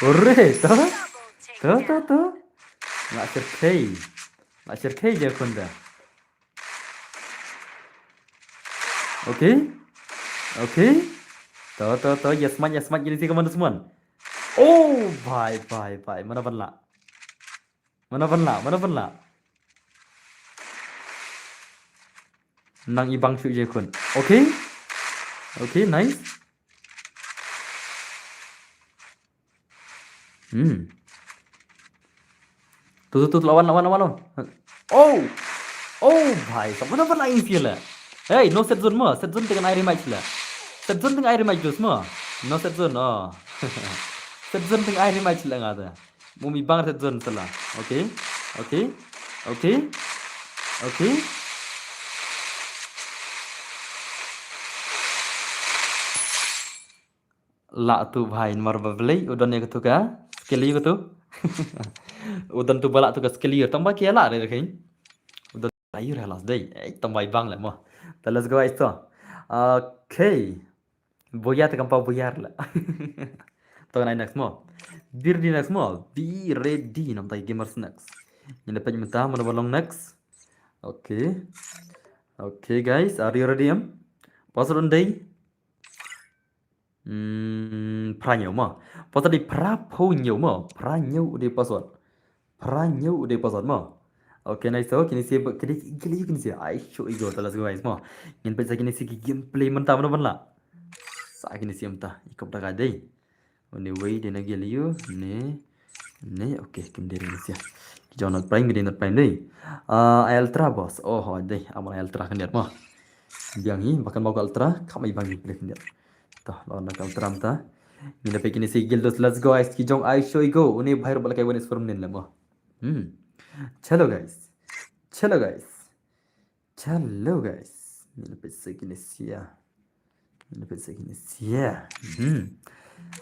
Ore, to? To, to, to. Nak serkei. Nak serkei je kunda. Okay. Okay. To, to, to. Yes man, yes man. Ini si kaman dos man. Oh, bye, bye, bye. Mana ban la? Mana ban la? Mana ban la? Nang ibang shu je kun. Okay. Okay, nice. Hmm. Tu, tu, tu, tu, lawan, lawan, lawan, lawan. Oh! Oh, bhai, sa mana ban la ing sila? Hey, no set zone mo, set zone dengan air match la. Set zone dengan air match dus mo. No set zone, oh. Set zone dengan air match la ngata. Mumi bang set zone sala. Okay. Okay. Okay. Okay. La tu bhai, mar ba blei u don ïa katu ka skill ïa katu. U don tu ba la tu ka skill ïa tang ba ki la re khin. U don la ïa la dei. Eh, tang bai bang le mo. Ta let's go guys to. Okay. Boya ta kam pa boya la. To nai next mo. Be ready next mo. Be ready nam tai gamers next. Ngin da pej mynta mo ba long next. Okay. Okay guys, are you ready em? Password un dei. Hmm, phra hynñiew mo. Password dei phra phew hynñiew mo. Phra hynñiew u dei password. Phra hynñiew u dei password mo. Okay, nice to. Kine si ba kine kine kine si. Ai shu ego ta let's go guys mo. Ngin pej sa kine si ki gameplay mynta mo ban la. Sa kine si mynta. Ikop da ka dei. Anyway, dei na gel yu ne ne okay, kim dei na sia. Ki jong not prime, ki dei not prime dei. Ah, ultra boss. Oh, ho dei, amal ultra khyndiat mo. Biang hi, bakan mau ka ultra, kam ai bang hi play khyndiat. Toh, lawan ka ultra mynta. Ngin da peit kine si gel dos, let's go guys, ki jong ai show go. Une bhai ba la kai one is four min le mo. Hmm. Chalo guys. Chalo guys. Chalo guys. Ngin da peit sa kine sia. Ngin da peit sa kine sia. Hmm.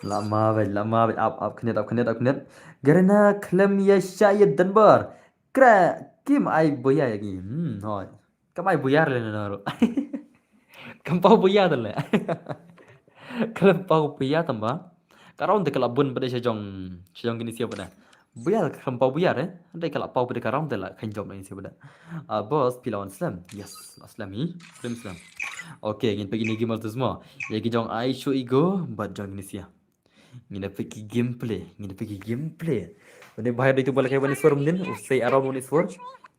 Lama bad, lama bad, up, up, khyndiat, up, khyndiat, up, khyndiat. Garena khlem ïa sha ïa Denver. Kra, kim ai boya ïa ki. Hmm, hoi. Kam ai boya le na ro. Kam pau boya le. Khlem pau boya tamba. Ka round te ka la bun pat de sha jong, sha jong kine sia pat de. Boya ka khlem pau boya de. Hynrei ka la pau pat de ka round te la khlem jop na kine sia pat de. Ah, boss, phi la wan slem. Yes, la slem hi. Khlem slem. Okay, ngin peit kine gamers dus mo. Ïa ki jong ai show ego bad jong kine sia. Ngin da peit ki gameplay, ngin da peit ki gameplay. Une bhai dei tu ba la kai one is four mynnin, u sei around one is four.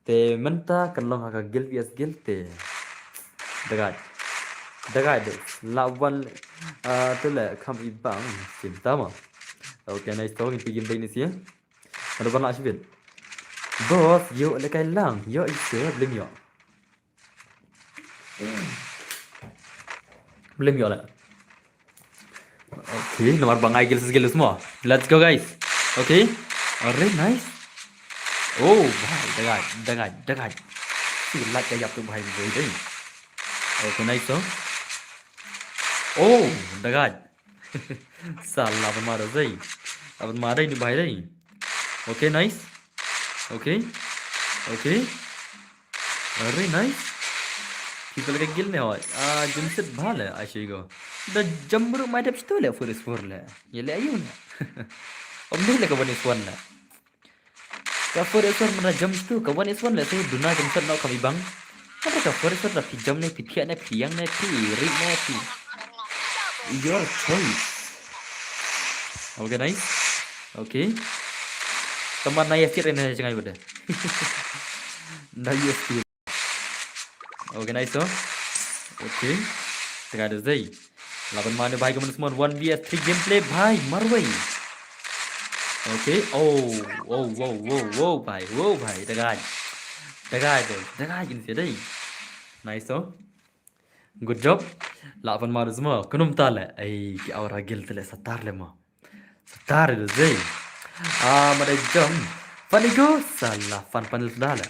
Te mynta kan long ha ka guild V S guild te. Dagai. Dagai de. La wan, ah, te le kham i bang sim ta ma. Okay, nice to, ngin peit game dei ni sia. Ada ban la shibit. Boss, yo le kai lang, yo i se blim yo. Blim yo le. Okay, namar ba ngai gills gills mo. Let's go guys. Okay. Are nice. Oh, bhai, da gaj, da gaj, da gaj. Shu lait ka ïap tu bhai, bhai, bhai. Okay, nice, oh. Oh, da gaj. Sala ban ma da zai. Ban ma dai ni bhai dai. Okay, nice. Okay. Okay. Very nice. People ka gil ne hoi. Ah, jumsit bhale, I should go. Da jam bru mai dep sto le, for is for le. Ye le ayu ne. Om ne le ka bani swan le. Ka for is for mana jam sto, ka bani swan le, so duna jumsit no kami bang. Kada ka for is for da phi jam ne, phi thiah ne, phi yang ne, phi ri ne, phi. Your choice. Okay, nice. Okay. Teman na ya sir ne jangai bade. Na ya sir. Okay, nice, oh. Okay. Tengah ada Zay. Laban mana bhai kamu semua one V S three gameplay bhai marwei. Okay. Oh, oh, wow, wow, wow bhai, wow bhai. Tengah. Tengah ada. Tengah gini sih dai. Nice, oh. Good job. Laban mana semua. Kunum tale. Ai, ki aura gil tale satar le mo. Satar le Zay. Ah, mada jam. Fan ego. Salah fan panel sudah le.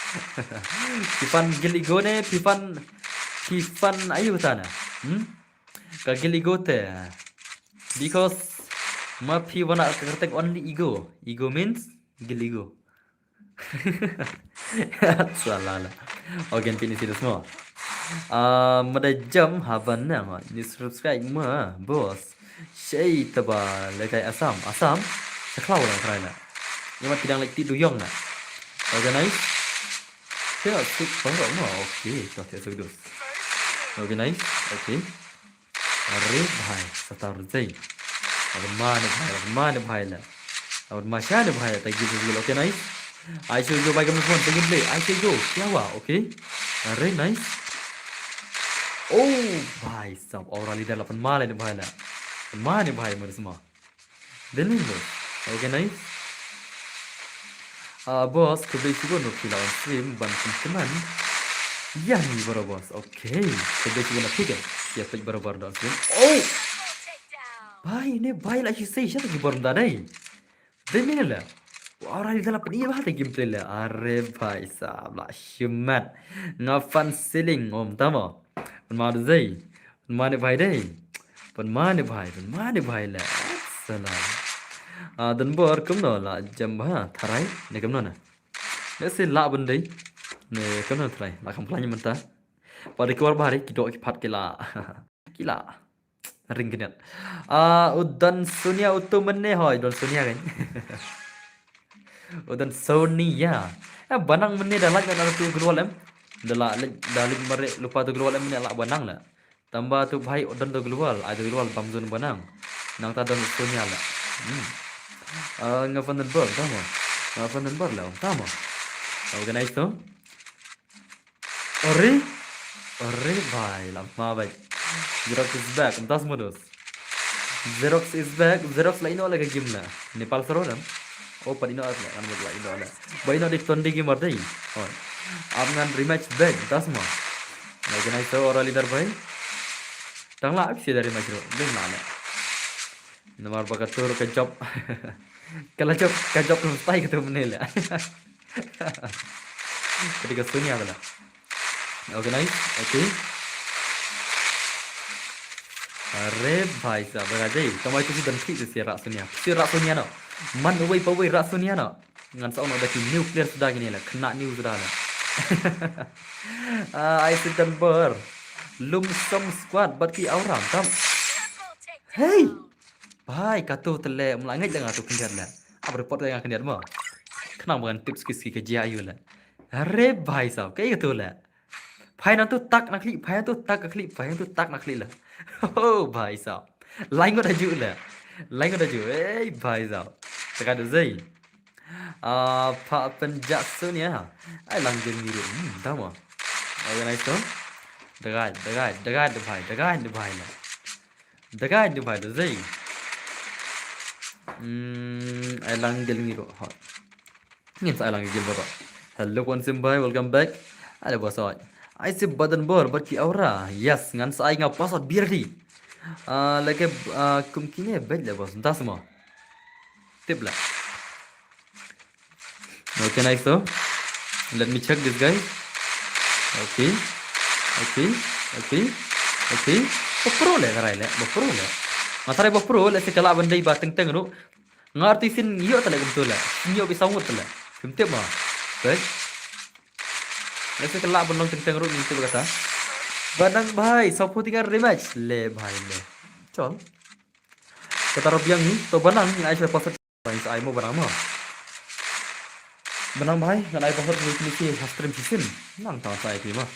Phi fan gil ego ne, phi fan, phi fan ayu tana. Hmm? Ka gil ego te. Because ma phi wana ka kyrteng only ego. Ego means gil ego. Salah la. Ogen pini sida semua. Ah, mada jam haban na ma ni subscribe ma boss. Shei taba lekai Assam, Assam. Saklau la krai la. Ni ma pidang lek ti duyong la. Organize. Kira sik baru ma. Okay, to tiap sudus. Organize. Okay. Are bhai, satar Zay. Aban mane bhai, aban mane bhai la. Aban ma shane bhai la, tagi tu, okay, nice. Ai show yo bhai, kamu semua tagi play. Ai show yo, kya hua? Okay. Are nice. Oh bhai sab, aura leader la, aban mane bhai la. Aban mane bhai, mane semua. Then boss. Okay, nice. Ah, boss, khublei shibun ruh phi la on stream ban kynman ïa ngi baroh boss. Okay. Khublei shibun na phi kan. Ïa peit baroh baroh da on stream. Oh! Bhai, ne bhai la shisei sha ki bor mda dai. Dei mine la. Wa aura leader la pyni bha te gameplay la. Are bhai sab la shimet. Nga fan ceiling om tamo. Pynma da Zay. Pynma ne bhai dei. Pynma ne bhai, pynma ne bhai la. Salam. Ah, don bor kumno la jam bha tharai ne kumno na. Ne se la ban dei. Ne kumno tharai. La kam plan mynta. Pada ki war bha re, ki dok ki phat ki la. Ki la. Ring kynat. Ah, u don Sonia u tu mynne hoi, don Sonia kan. U don Sonia. Eh, banang mynne da lait na tu global em. Da la lait, da lait mare lupa tu global em ne la banang la. Tamba tu bhai u don tu global, ai tu global bam zon banang. Nang ta don Sonia la. Hmm. Ah, nga fan don bor, tamo. Nga fan don bor la, tamo. Organize tu. Ore? Ore bhai, la ma bhai. Xerox is back, das modus. Xerox is back, Xerox la ino la ka game la. Nepal sero dam. Oh, pat ino at la, kan la ino la. Ba ino di ton di game ar dei. Oh. Ap ngan rematch back, das mo. Organize aura leader bhai. Tang la, ap si dari match ro, ding la la. Namar ba ka tur ka job. Ka la job, ka job ka stai ka tu mynne la. Ka dei ka Sonia ka la. Organize, okay. Are bhai sab, ba ka dei. Kamai tu si don ki si rak Sonia. Si rak Sonia no. Man uwei pa uwei rak Sonia no. Ngan sa ong da ki nuclear suda kine la, khynnah new suda la. Ah, ai sitan bor. Lum som squad bad ki aura tam. Hey! Bhai, katu tele, mla ngeit da nga tu khyndiat la. Ab report da nga khyndiat mo. Khnang ba ngan tips ki ski ka jia ayu la. Are bhai sab, kai katu la. Phai nang tu tak na khlieh, phai nang tu tak ka khlieh, phai nang tu tak na khlieh la. Oh, bhai sab. Lai ngut aju la. Lai ngut aju. Hey, bhai sab. Taka da Zay. Ah, pha pynjah Sonia. Ai lang jeng ni ru. Hmm, tamo. Organize tu. Dagai, dagai, dagai da bhai, dagai da bhai la. Dagai da bhai da Zay. Hmm, ai lang jeng ni ru. Hot. Ngin sa ai lang gil ba. Hello Konsim bhai, welcome back. Ada bos oi. Ai si badan bor bad ki aura. Yes, ngan sa ai nga password B R D. Ah, lagi, ah, kum kine bed le bos. Das mo. Tip la. Okay, nice though. Let me check this guy. Okay. Okay. Okay. Okay. Ba pro leh, ka rai leh. Ba pro leh. Nga tharai ba pro leh, se ka lah ban dei ba teng teng ruh. Nga arti sin ïoh ta leh kumto leh. Ïoh bi saw ngut ta leh. Phim tip ma. Okay. Leh se ka lah ban long teng teng ruh, ngim tip kata. Ba nang bhai, saw phew tyngka rematch. Leh bhai leh. Chol. Kata ruh biang ni, to ba nang, ngan ai sha password. Ba nang sa ai mo ba nang mo. Ba nang bhai, ngan ai password ni, ni ki ha stream shisien. Nang tang sa ai ti mo.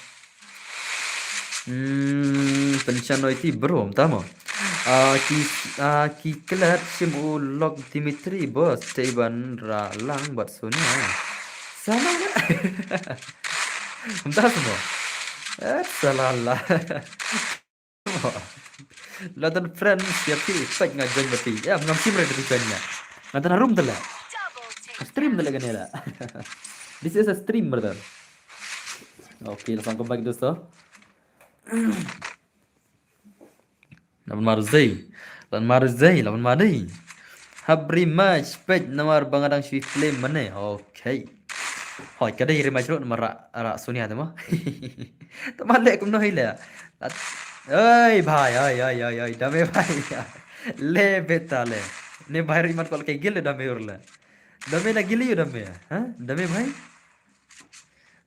Hmm, pynshai noh ïa ti bro, mynta mo. Ah, ki, ah, ki klet shim u lok Dimitri, boss, te ban ra lang bad Sonia. Sama na. Mynta mo. Eh, salah lah. London friends, ïa phi, peit nga join bad phi. Ïa, ngam shim re da phi join nga. Nga tang harum tele. Stream tele kane la. This is a stream, brother. Okay, let's go back, dosto. Laban mar zei. Laban mar zei, laban mar dei. Hap rematch, peit namar ba nga dang shu play mane. Okay. Hoi, ka dei rematch ruh namar ra, ra Sonia te mo. Te ma leh kumno hi leh. Oi bhai, oi, oi, oi, oi, dame bhai. Leh beta leh. Ne bhai ruh imat kwah leh ka guild dame ur leh. Dame na guild ïa u dame. Ha? Dame bhai?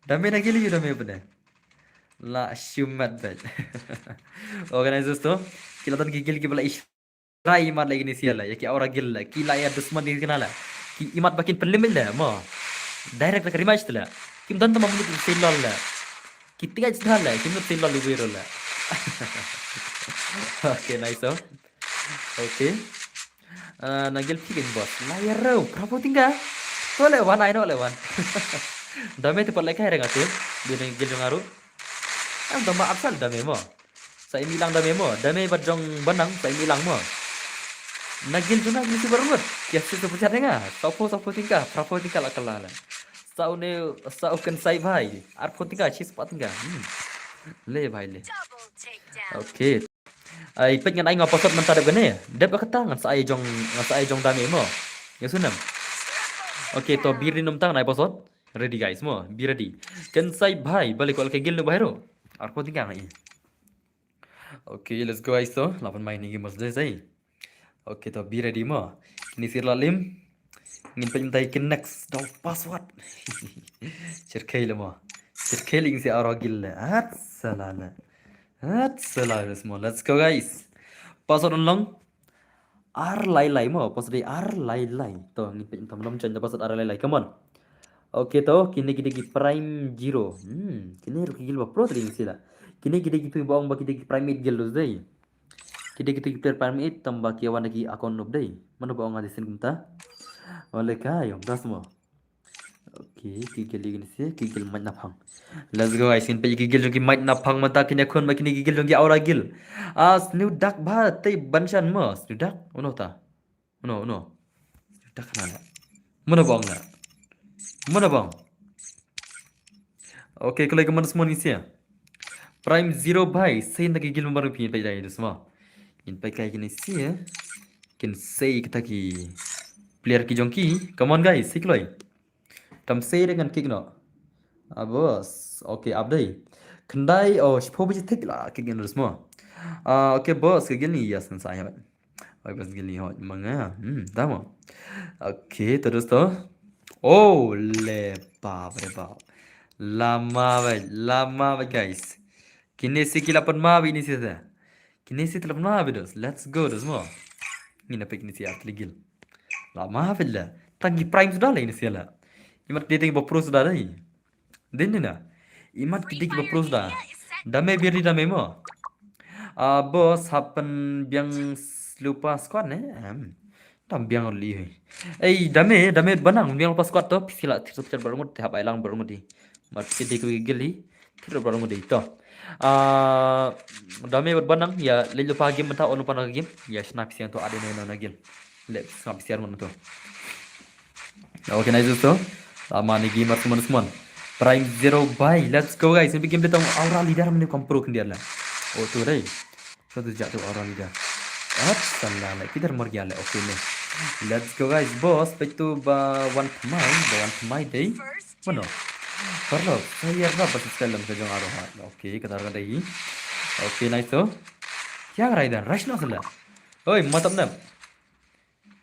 Dame na guild ïa u dame pynne. La shumat bhai. Organizers to. Ki la don ki guild kiba la ish Try imat leh kine sia leh, ïa ki Aura Guild leh, ki la ïa dusman ki kane leh. Ki imat ba kin pynlimit leh, mo. Direct leh ka rematch leh. Kim don tang ma minit sei lol leh. Ki tiket sdang leh, kim minit sei lol iwei ruh leh. Okay, nice oh. Okay. Ah, na guild phi kin boss. La ïa rau, phra phew tyngka. To leh wan, ai noh leh wan. Dame te pat leh kai reng ate. Dei na guild jong nga ruh. Em dame apsal dame mo. Sa imi lang dame mo, dame bad jong ba nang sa imi lang mo. Na guild jong nga kine shi baroh ngut. Ki ïa shu super chat ïa nga. Saw phew, saw phew tyngka, phra phew tyngka la kylla leh. Saw ne, saw kynsai bhai. Ar phew tyngka, shi spah tyngka. Hmm. Leh bhai leh. Okay. Ai peit ngan ai nga password mynta dep kane. Dep kata ngan sa ai jong, ngan sa ai jong dame mo. Ïa shu nam. Okay, to be ready mynta ngan ai password. Ready guys mo, be ready. Kynsai bhai, balei kwah leh ka guild noh bhai ruh. Ar phew tyngka nga i. Okay, let's go guys to. Laban mai ni game bos dei sai. Okay to, be ready mo. Kine sir la lim. Ngin peit mynta ki next dong password. Cherkhei leh mo. Cherkhei leh ngin sir Aura Guild leh. At sala leh. At sala leh mo. Let's go guys. Password on long. Ar lai lai mo, password dei ar lai lai. To ngin peit mynta mo, lam chen da password ar lai lai. Come on. Okay to, kine ki dei ki prime zero. Hmm, kine ruh ki guild ba pro tadi ngin sila. Kine ki dei ki tu ba ong ba ki dei ki prime eight guild dei. Ki dei ki tu ki player prime eight tang ba ki wan da ki account noob dei. Mano ba ong nga dei sien kumta. Ole kai, ong das mo. Okay, ki guild ïa kine sien, ki guild Mike Naphang. Let's go guys, ngin peit ki guild jong ki Mike Naphang mynta, kine khun ba kine ki guild jong ki Aura Guild. Ah, Snew Duck ba tei ban shan mo, Snew Duck. Uno ta. Uno, uno. Snew Duck na la. Mano ba ong la. Mano ba ong. Okay, kloi ka man smon ngin sien. Prime Zero bhai, sei na ki guild member phi peit dai dus mo. Ngin peit kai kine sien. Kin sei kita ki player ki jong ki. Come on guys, sei kloi. Tam sei re ngan kick noh. Ah, boss. Okay, ap dei. Khyndai, oh, shiphew baje thik la kick in mo. Ah, okay, boss, ka guild ni, yes, ngan sa ai hoi. Oi, boss, guild ni hoi, ma nga. Hmm, da mo. Okay, to dosto. Oh, le bap re bap. Lama bhai, lama bhai, guys. Kine sien ki la pynma bha ine sien. Kine sien te la pynma bha dos. Let's go dos mo. Ngin ïa peit kine sien ar tylli ki guild. La ma bha la. Tang ki prime suda la ine sien la. Imat ki dei tang ba pro suda dei. Dei ne na. Imat ki dei ba pro suda. Dame biri dame mo. Ah, boss, hap pynbiang lypa squad ne. Em. Tam biang li hoi. Ei, dame, dame ba nang biang lypa squad to, phi sila thir sop chat baroh ngut, te hap ai lang baroh ngut di. Mar phi dei ki guild hi, thir baroh ngut di to. Ah, dame ba nang, ïa leit lypa game mynta, on lypa na game, ïa shna phi siang to ade ne na guild. Leh shna phi siang ngut to. Okay, nice to. Lama ni gamer smon smon. Prime Zero bhai, let's go guys. Ini game dia tong Aura Leader mane kam pro khyndiat la. Oh, tu dei. Satu jatuh orang ni dah. At salah leh, kita mar gya leh, okay ne. Let's go guys, boss. Peit tu ba wan thymmai, ba wan thymmai dei. Mano? Paralok, saya ba ba subscribe lam ka jong aro ha. Okay, kata ka dei. Okay, nice tu. Kya kar raha hai idhar? Rush na sala. Oi, matlab na.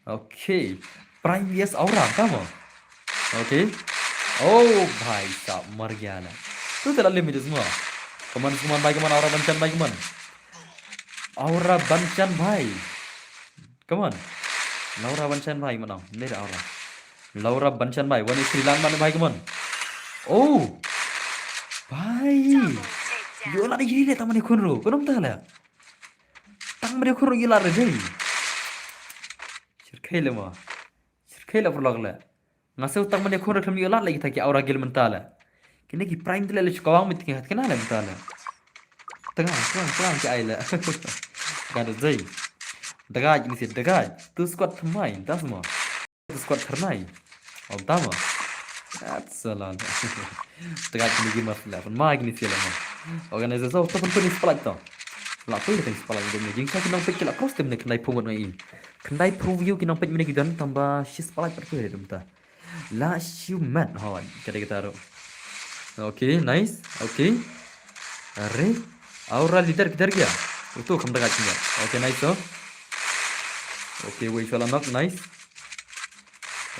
Okay. Prime, yes, aura, tamo. Okay. Oh, bhai sahab, mar gaya na. Tu tela limit is mo. Come on, come on, bhai, come on, aura banchan, bhai, come on. Aura banchan, bhai. Come on. Laura banchan, bhai, mano. Nera aura. Laura banchan, bhai. Wani Sri Lanka, bhai, come on. Oh. Bhai. Yo la di le tamani khunru. Kono tala. Tang mane khunru ïa lad re dei. Shirkhei le mo. Shirkhei le paralok le. Nga shu tang mane khunru khlem ïa lad le kita ki aura gil mynta le. Kine ki prime te le le shu kawang mit ki hat kina le mynta le. Tang tang tang ki ai le. Ka da dei. Dagaj ni si dagaj. Tu squad thymmai tas mo. Squad thymmai. Om tamo. That's a lot. Tengah kini game mas lah. Pun mai kini sila mo. Organizer so to pun pun spotlight to. La pun pun spotlight to. Jing sa ki nongpeit ki la cross team ne khyndai phew ngut ngai. Khyndai phew view ki nongpeit mynne ki don tang ba shi spotlight pat pun dum ta. La shu mat hon. Kada kita ro. Okay, nice. Okay. Are. Aura leader kidhar gaya? Utu kham dagaj kidhar. Okay, nice to. Okay, wei shala knock, nice.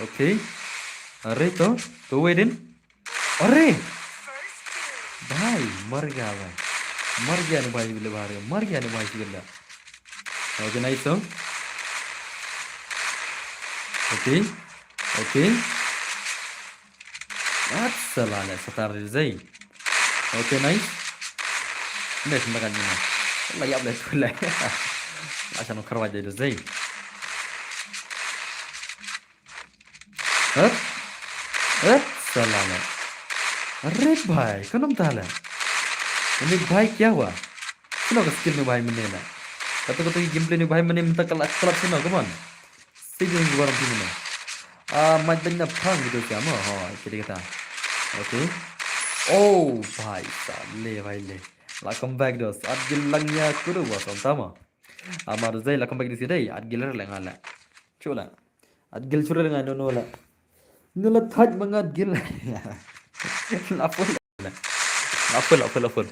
Okay. Are to, to wei din. Are! Bhai, mar gaya bhai. Mar gaya nu bhai bile bhai, mar gaya nu bhai bile. Okay, nice to. Okay. Okay. At sala le satar de zai. Okay, nice. Ne kham dagaj ni. La ïap le tu le. La sha no kharwai de zai. Hep? Hep? Sala le. Are bhai, kono tala. Ini bhai kya hua? Sino ka skill ni bhai mynne na. Kata kata ki gameplay ni bhai mynne mynta ka la club sino, come on. Sino ki baram sino. Ah, mai tanya phang gitu siya mo. Ho, kiri kata. Okay. Oh, bhai sahab, le bhai le. La come back dos. At gil lang ya kudu wa som tama. Amar zai la come back di sidai. At gil le ngala. Chula. At gil chura nga no no la. No la thaj ma nga at gil. La pun. La pun, la pun, la pun.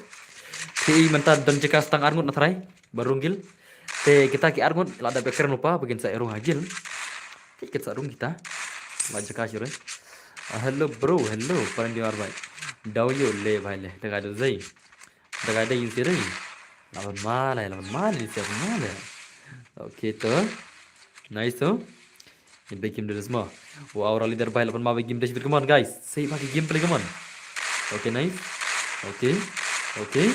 Te mynta don jaka stang arngut na tharai. Ba rung gil. Te kita ki arngut la da beker nupa ba kin sa rung ha gil. Te kin sa rung kita. La jaka chura. Ah, hello bro, hello. Paran di arbai. Dau yo le bhai le. Daga do zai. Daga da yin sirri. Laban male, laban male, laban male. Okay to. Nice to. Yin ba game dulu semua. Wow, aura leader bhai laban male game dulu, come on guys. Say bagi game play, come on. Okay, nice. Okay. Okay.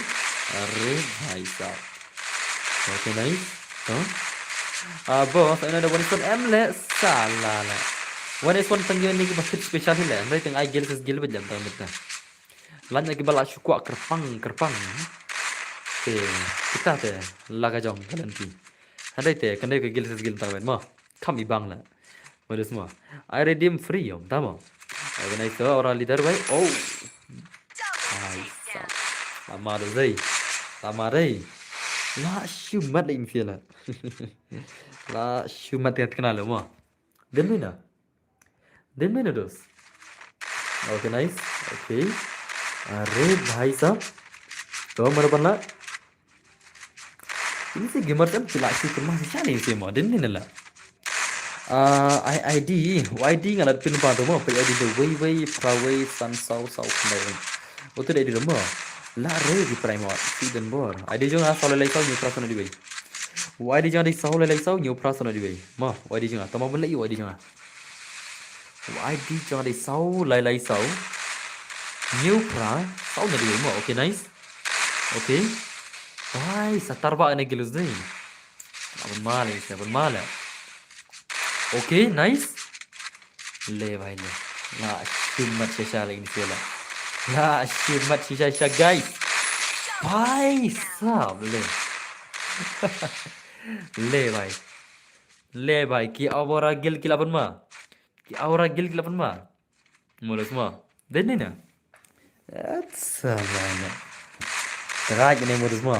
Are bhai sahab. Okay, nice. To. Ah, boss, ina da one is one em le sala le. One is one tang yin ni ki ba fit special hi le. Ndai tang ai gil ses gil ba jam tang mit na. Lanya ki ba la shu kwah kyrpang, kyrpang. Te, kita te, la ka jong, ka lynti. Hynrei te, kane ka gil sa gil tang wet mo. Kam i bang la. Mo des mo. I redeem free yom, tamo. Organize to, aura leader bai. Oh. Ai, sa. Lama do zai. Lama dei. La shu mat le im fia la. La shu mat te kena lo mo. Din mina. Din mina dos. Okay, nice. Okay. Are bhai sahab. To mara ban la. Ini si gamer kan pila si pun masih chani si mo. Din mina la. Ah, I, ID, ID nga la pin pa to mo, pa ID do wei wei, pra wei, san sau, sau, khyndai wei. Otu dei di mo. La re di prime mo, si den bor. ID jong nga sau lai lai sau, hynñiew phra san hynñiew wei. ID jong nga dei sau lai lai sau, hynñiew phra san hynñiew wei. Mo, ID jong nga, tama mo la ID jong nga. ID jong nga dei sau lai lai sau. Hynñiew phra san hynñiew wei mo. Okay, nice. Okay. Bhai, satar ba ne gilus dei. Abon male, abon male. Okay, nice. Le bhai le. La shu mat shisha le ini sila. La shu mat shisha shisha guys. Bhai sahab le. Le bhai. Le bhai ki aura gil ki laban ma. Ki aura gil ki laban ma. Mo dos mo. Dei ne na. Acha bhai. Dagaj ne mo dos mo.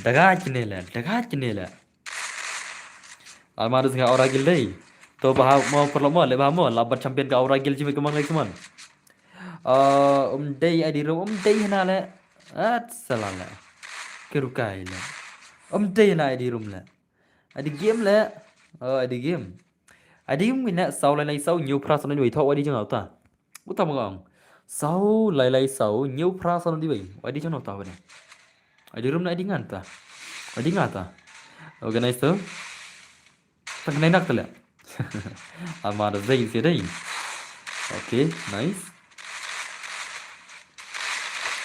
Dagaj ne le. Dagaj ne le. Alma dus nga aura gil dei. To ba ha mo paralok mo, leh ba ha mo, la bat champion ka Aura Guild jingmut ka Mang Lexman. Ah, um dei ID room, um dei hana leh. At sala leh. Ki rukai leh. Um dei hana ID room leh. ID game leh. Oh, ID game. ID game ngi neh saw lai lai saw hynñiew phra san wei, thoh ID jong nga uta. Uta ma nga ong. Saw lai lai saw hynñiew phra san wei. ID jong nga uta wei. ID room na ID ngan ta. ID nga ta. Organize to. Tang nai nak tele. Ama da zai se dai. Okay, nice.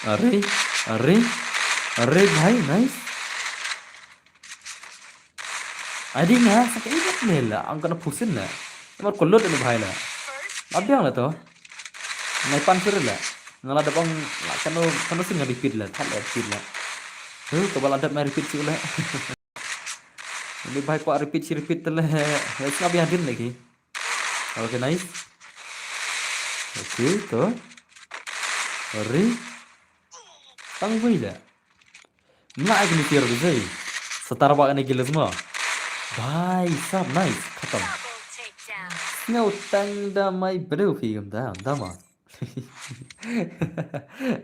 Are, are, are bhai, nice. Adi nga sa ka ibat ne la, ang kana phusin la. Mar kolot ne bhai la. Abiang la to. Nai pan sure la. Nga la dap ang la kano, kano sin nga repeat la, that la repeat la. Huh, ka ba la dap mai repeat su la. Ni bhai kwah repeat shi repeat tele. Let's nga biang din lagi. Okay, nice. Okay, to. Ri. Tang wei la. Mla ai kini tiar bizai. Setar ba kani gilas mo. Bhai sab, nice. Khatam. Sngewtang da mai bru phi gam da, da ma.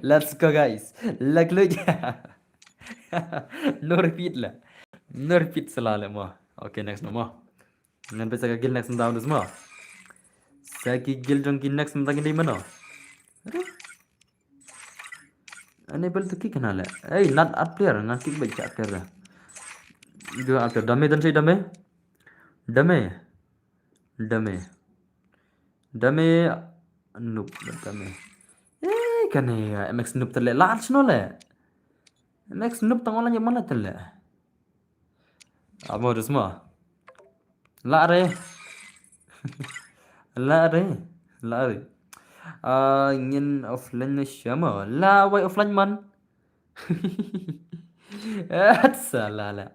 Let's go guys. Lak lu. No repeat la. No repeat sala le mo. Okay, next no mo. Ngan pesa ka guild next down dus mo. Sa ki guild jong ki next mynta ki dei mano. Enable to kick na le. Hey, not at player, nga kick ba cha player da. Dua at player. Dame dan sei dame. Dame. Dame. Dame. Noob dame. Eh, kane ya, M X noob tele. Large no le. M X noob tang online mana tele. Amo dus mo. La re. La re. La re. Ah, ngin offline ne shama. La wai offline man. At sala la.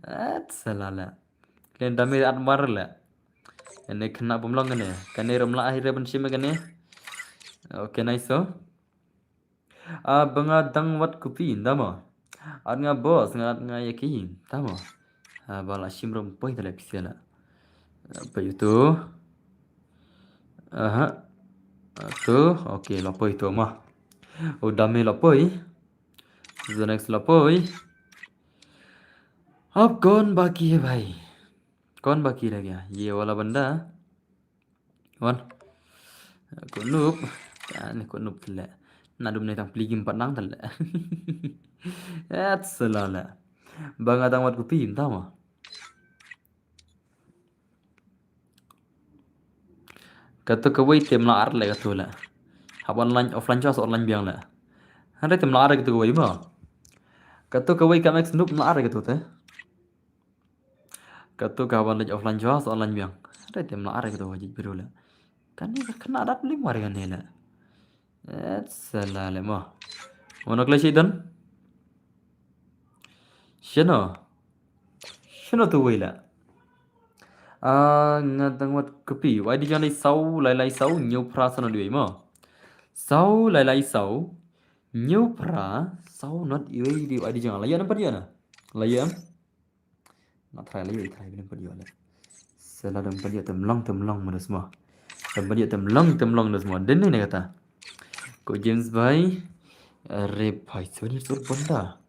At sala la. Len dame at mar la. Ene kena bumlong kene. Kene rum la akhir ban shima kene. Okay, nice so. Ah, ba nga dang wat kupi, nda mo. At nga boss, nga at nga ya ki, nda mo. Ah, ba la shim rum poi tale pisa la. Ah, pa yu tu. Aha. Ah, tu, okay, la poi tu ma. Oh, dame la poi. The next la poi. Ab kon baki hai bhai. Kon baki reh gaya. Ye wala banda. Wan. Ko noob. Ani ko noob tele. Na dum ne tang pli gim pat nang tele. Et selala. Ba nga dang wat kupi, nda mo. Kato kawei te mla ar le kato le. Hap online, offline shuwa sa online biang le. Hynrei te mla ar kato kawei mo. Kato kawei ka M X noob mla ar kato te. Kato ka ban leit offline shuwa sa online biang. Hynrei te mla ar kato ka jit biru le. Kane ka khynnah dat lim war kane le. Et selala mo. Mono kle shi don. Shano. Shano tu wei la. Ah, nga dang wat kupi. Wai di jang lai saw, lai lai saw, hynñiew phra san wei mo. Saw, lai lai saw, hynñiew phra, saw not wei di wai di jang. La ïa nampat ïa na. La ïa. Nga try la ïa, try nampat ïa la. Sela nampat ïa te mlong, te mlong ma da sma. Nampat ïa te mlong, te mlong da sma. Den ne kata. Ko James bhai. Are bhai, seven years old banda.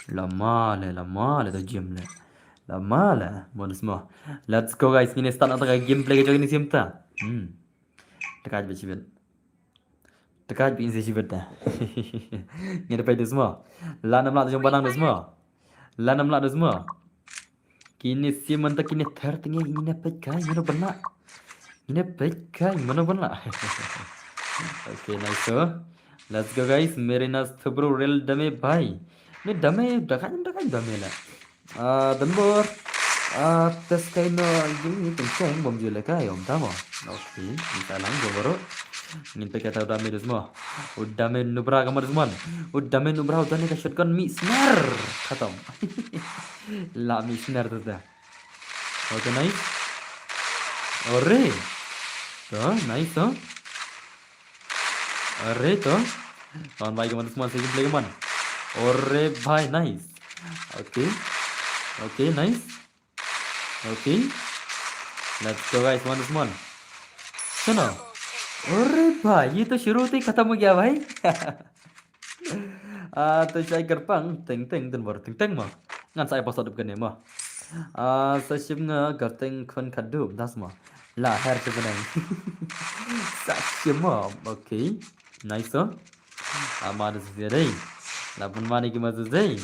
Lama le, lama le to James le. Lama le, mo da sma. Let's go guys, ngin start na ta ka gameplay ka jong ngi siem ta. Hmm. Te ka jbet shibet. Te ka jbet in se shibet ta. Ngin da peit da sma. La nam la jong banang da sma. La nam la da sma. Kine siem mynta kine thar tenge ngin da peit kai mano bana. Ngin da peit kai mano bana. Okay, nice so. Let's go guys. Mere nas thubru rel dame bhai. Ne dame da kai da kai dame la. Ah, Danbor. Ah, tes kai no jing ni teng teng bom jule kai om tamo. Okay, ni ta lang bom baru. Ngin peka tau dame da sma. U dame nubra ka ma da sma. U dame nubra u dane ka shotgun mi snar. Khatam. La mi snar tu da. Okay, nice. Ore. To, nice to. Ore to. Kawan bhai kaman semua segi play kaman. Ore bhai, nice. Okay. Okay, nice. Okay. Let's go guys, one is one. Suno. अरे भाई, ये तो शुरू होते ही खत्म हो गया भाई. Ah, to shai kyrpang, teng teng, teng bor, teng teng mo. Ngan sa ai password kane mo. Ah, sa shim nga kyrteng khun khadduh, das mo. La her shi beneng. Sa shim mo, okay. Nice so. Ama da zai. La pun mani ki ma zai.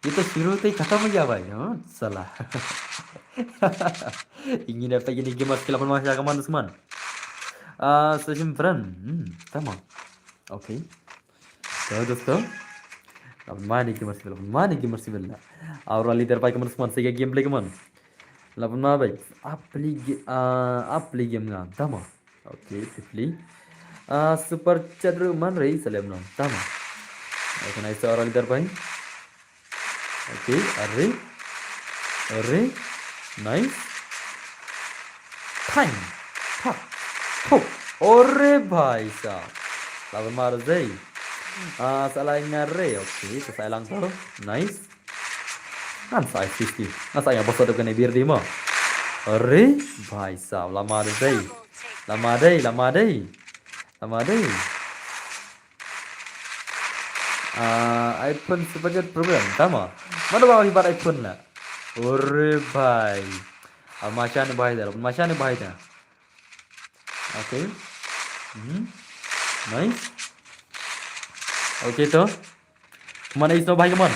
ये तो शुरू होते ही खत्म हो गया भाई. हाँ, साला. Ingin dapat ini game skill apa masa kaman dusman. Ah, session friend. Hmm, tamam. Okay. Tahu dosto. Laban mani game skill, laban mani game skill la. Aura leader pai kaman dusman sega gameplay kaman. Laban ma bai. Apli ge-, ah, apli game nga. Tamam. Okay, fifty. Ah, super chat ruh man rei salem no. Tamam. Okay, nice, aura leader pai. Okay, arre. Arre. Nice. Time. Pak. Hop. Ore bhai sahab. Laban mar zai. Ah, salai ngare. Okay, sa sai lang to. Nice. Ngan sa ai fifty. Ngan sa ai nga bosot kane bir di mo. Arre bhai sahab. Lama dei. Lama dei, lama dei. Lama dei. Ah, iPhone sebagai problem. Tama. Mana bang ibat iPhone la? Ore bhai. Ah, macam ni bhai dah. Macam ni bhai dah. Okay. Hmm. Nice. Okay to. Mana is no bhai kaman?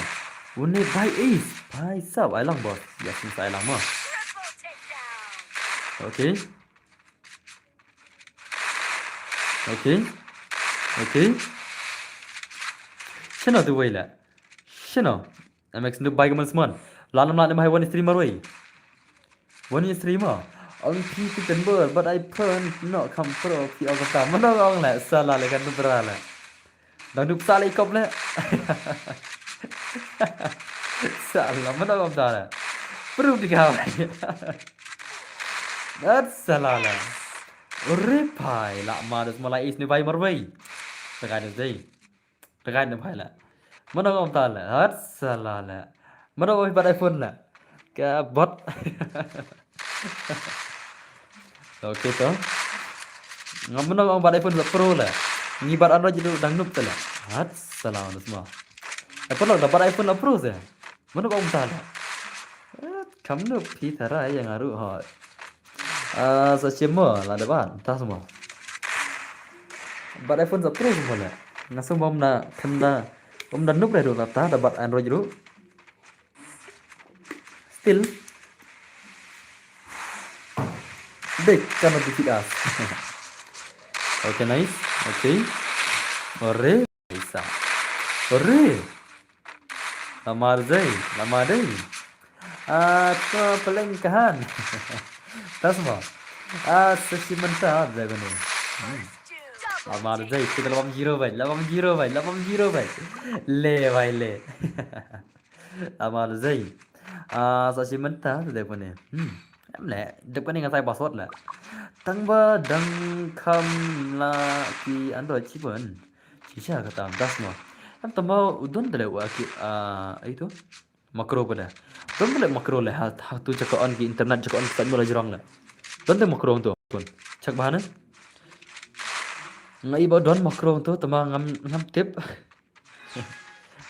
Une bhai is. Bhai sahab, ai lang boss. Yes, ni ai lang mo. Okay. Okay. Okay. Shino tu wei la. Shino. M X tu bhai kaman smon. Lanam lanam bhai one streamer wei. One streamer. Ong pi tu tembur, but I pun no kam pro pi ong kata. Mana ong la, salah le kan tu bra la. Dang dup salah ikop le. Salah, mana ong ta la. Pro di kau. Dat salah la. Ore bhai, la ma dus malai is ni bhai marwei. Takai dus dei. Takai ni bhai la. Mana ong ta la. Hat salah la. Mana ong bat iPhone la. Ka bot. Okay to. Ngam mana ong bat iPhone la pro la. Ngi bat Android jadu dang nup ta la. Hat salah dus ma. iPhone la bat iPhone la pro se. Mana ong ta la. Kam nup pi tara yang aru ha. Ah, sa shimo la da ban, ta shimo. Bat iPhone sa pro shimo le. Nga sum bom na, kanda, bom da nup re ru la ta, da bat Android ru. Still. They cannot defeat us. Okay, nice. Okay. Ore. Isa. Ore. Lamar zai, lamar dei. Ah, to peleng kahan. Tas mo. Ah, sesi mentah dei bani. Hmm. Lamar zai, kita lawan zero bai, lawan zero bai, lawan zero bai. Le bai le. Lamar zai. Ah, sesi mentah dei bani. Hmm. Em le, dep kani nga sai password le. Tang ba dang kham la ki ando chiban. Shisha kata das mo. Em tama u don dale wa ki, ah, ai tu. Macro pada. Don dale macro le ha, ha tu jaka on ki internet jaka on ki sat mo la jrong le. Don de macro tu. Check bahana. Nga i ba don macro tu tama ngam, ngam tip.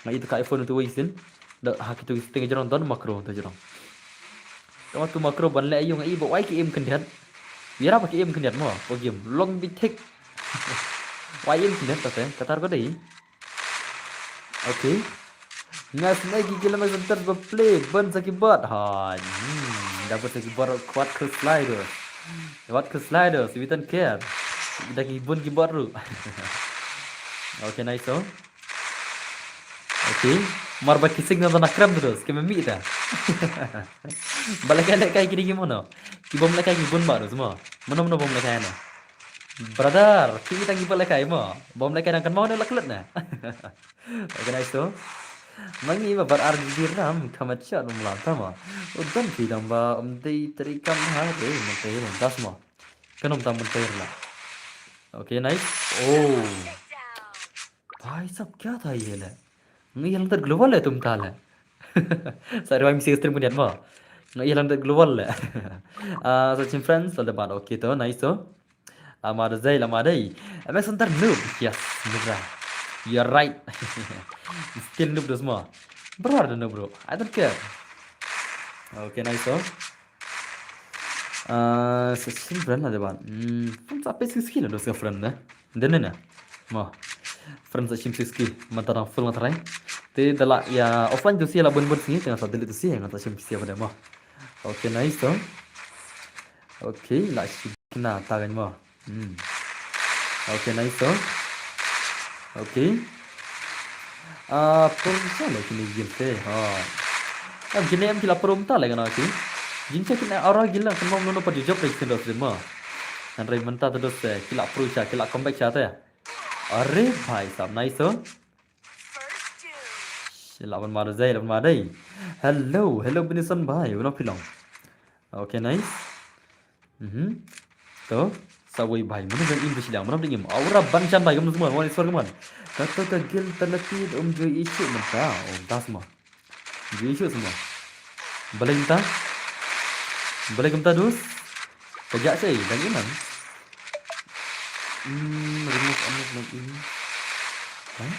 Nga i tu ka iPhone tu wei sin. Da ha ki tu ki setting jrong don macro tu jrong. Tama tu macro ban le ayu nga i ba wai ki im khyndiat. Yara ba ki im khyndiat mo, ba game long bi thik. Wai im khyndiat ta te, katar ko dei. Okay. Nga snai ki kilometer ba play ban sa keyboard. Ha. Hmm, da ba sa keyboard quad cruise sliders. Quad cruise sliders, we don't care. Da ki bun keyboard ru. Okay, nice so. Okay. Mar ba ki signal na krem terus, ki memi ta. Ba lehkai lehkai ki dei ki mono. Ki bom lehkai ki bun ba terus mo. Mono mono bom lehkai na. Brother, ki tang ki ba lehkai mo. Bom lehkai nang kan mo ne laklet na. Okay, nice to. Mangi ba bar R G B RAM kamat shot um la tama. Udan ki dang ba um dei teri kam ha dei menteri das mo. Kan um tam menteri la. Okay, nice. Oh. भाई साहब, क्या था ये ले? Ngi yang ter global le tum ta le. Sa rwai mi sing stream pun mo. Nga ïalang da global le. Ah, sa chim friends la da bad. Okay to, nice to. Lama da zai, lama dai. M X Hunter noob. Yes, noob ra. You're right. Still noob dos mo. Bro, I don't know, bro. I don't care. Okay, nice to. Ah, sa chim friend la da bad. Hmm, friend sa pe six kill dos ka friend ne. Dene ne. Mo. Friend sa chim six kill. Mata dang full mata rai. Te da la ïa offline tu si la bun bun si. Te nga sa delete tu si. Nga sa chim si apa deh mo. Okay, nice to. Okay, la shi kina ta gan mo. Hmm. Okay, nice to. Okay. Ah, prum sa le kini gil te. Ha. Em kini em kila prum ta le kana ki. Jingcha kini ara gil la kan mo no pa jujop le kini dos mo. Kan rai menta to dos te kila pru cha kila comeback cha te. Are bhai sab, nice to. Laban ma dai, laban ma dai. Hello, hello Benison bhai, uno pilong. Okay, nice. Mhm. To, sa wei bhai, mana dang im tu silang, mana dang im. Aura ban chan bhai, kamu semua, mana isor kamu. Kata ka gil tanati um jui isu menta, um tas mo. Jui isu semua. Balai menta. Balai menta dus. Kajak sei, dang im am. Hmm, remove, remove login. Hah?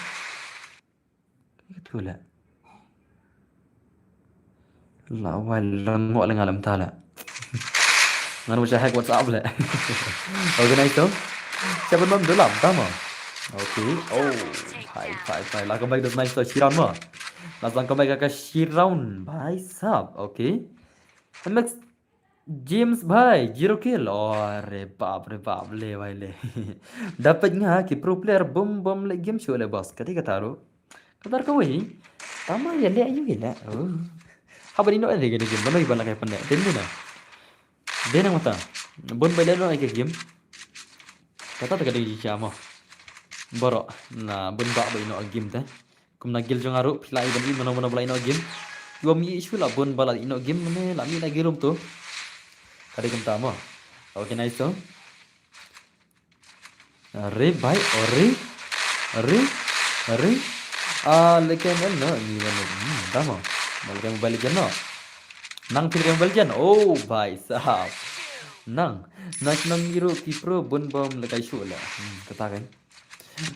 Katu la. La wai la ngoh la ngalam ta la. Ngan wajah hack WhatsApp la. Organize to. Siapa mam dalam tama. Okay. Oh, bhai, bhai, bhai. La comeback dos nice to Shiran ma. La sang comeback ka Shiran bhai sab. Okay. Next James bhai, zero kill. Oh, re bap, re bap, le bhai le. Dapat nga ki pro player bum bum le game show le boss. Kati kata ru. Katar ka wei. Tama ya le ayu le. Oh. Haba ino le gani game. Bano iban la kai pande. Den dina. Den ang mata. Bun bai le no ai ke game. Kata ta kadang ji chama. Boro. Na bun ba ba ino game te. Kumna gil jong aru phi la iban i mano mano bala ino game. Yuam i shu la bun bala ino game mane la mi na gilum tu. Kadi kumta mo. Okay, nice to. Are bhai, are, are, are. Ah, lekin no ni wano. Hmm, tama. Mal kan mobile jan no. Nang phi kan mobile jan. Oh, bhai sahab. Nang. Nang nang iru ki pro bun bom lekai shu la. Hmm, kata kan.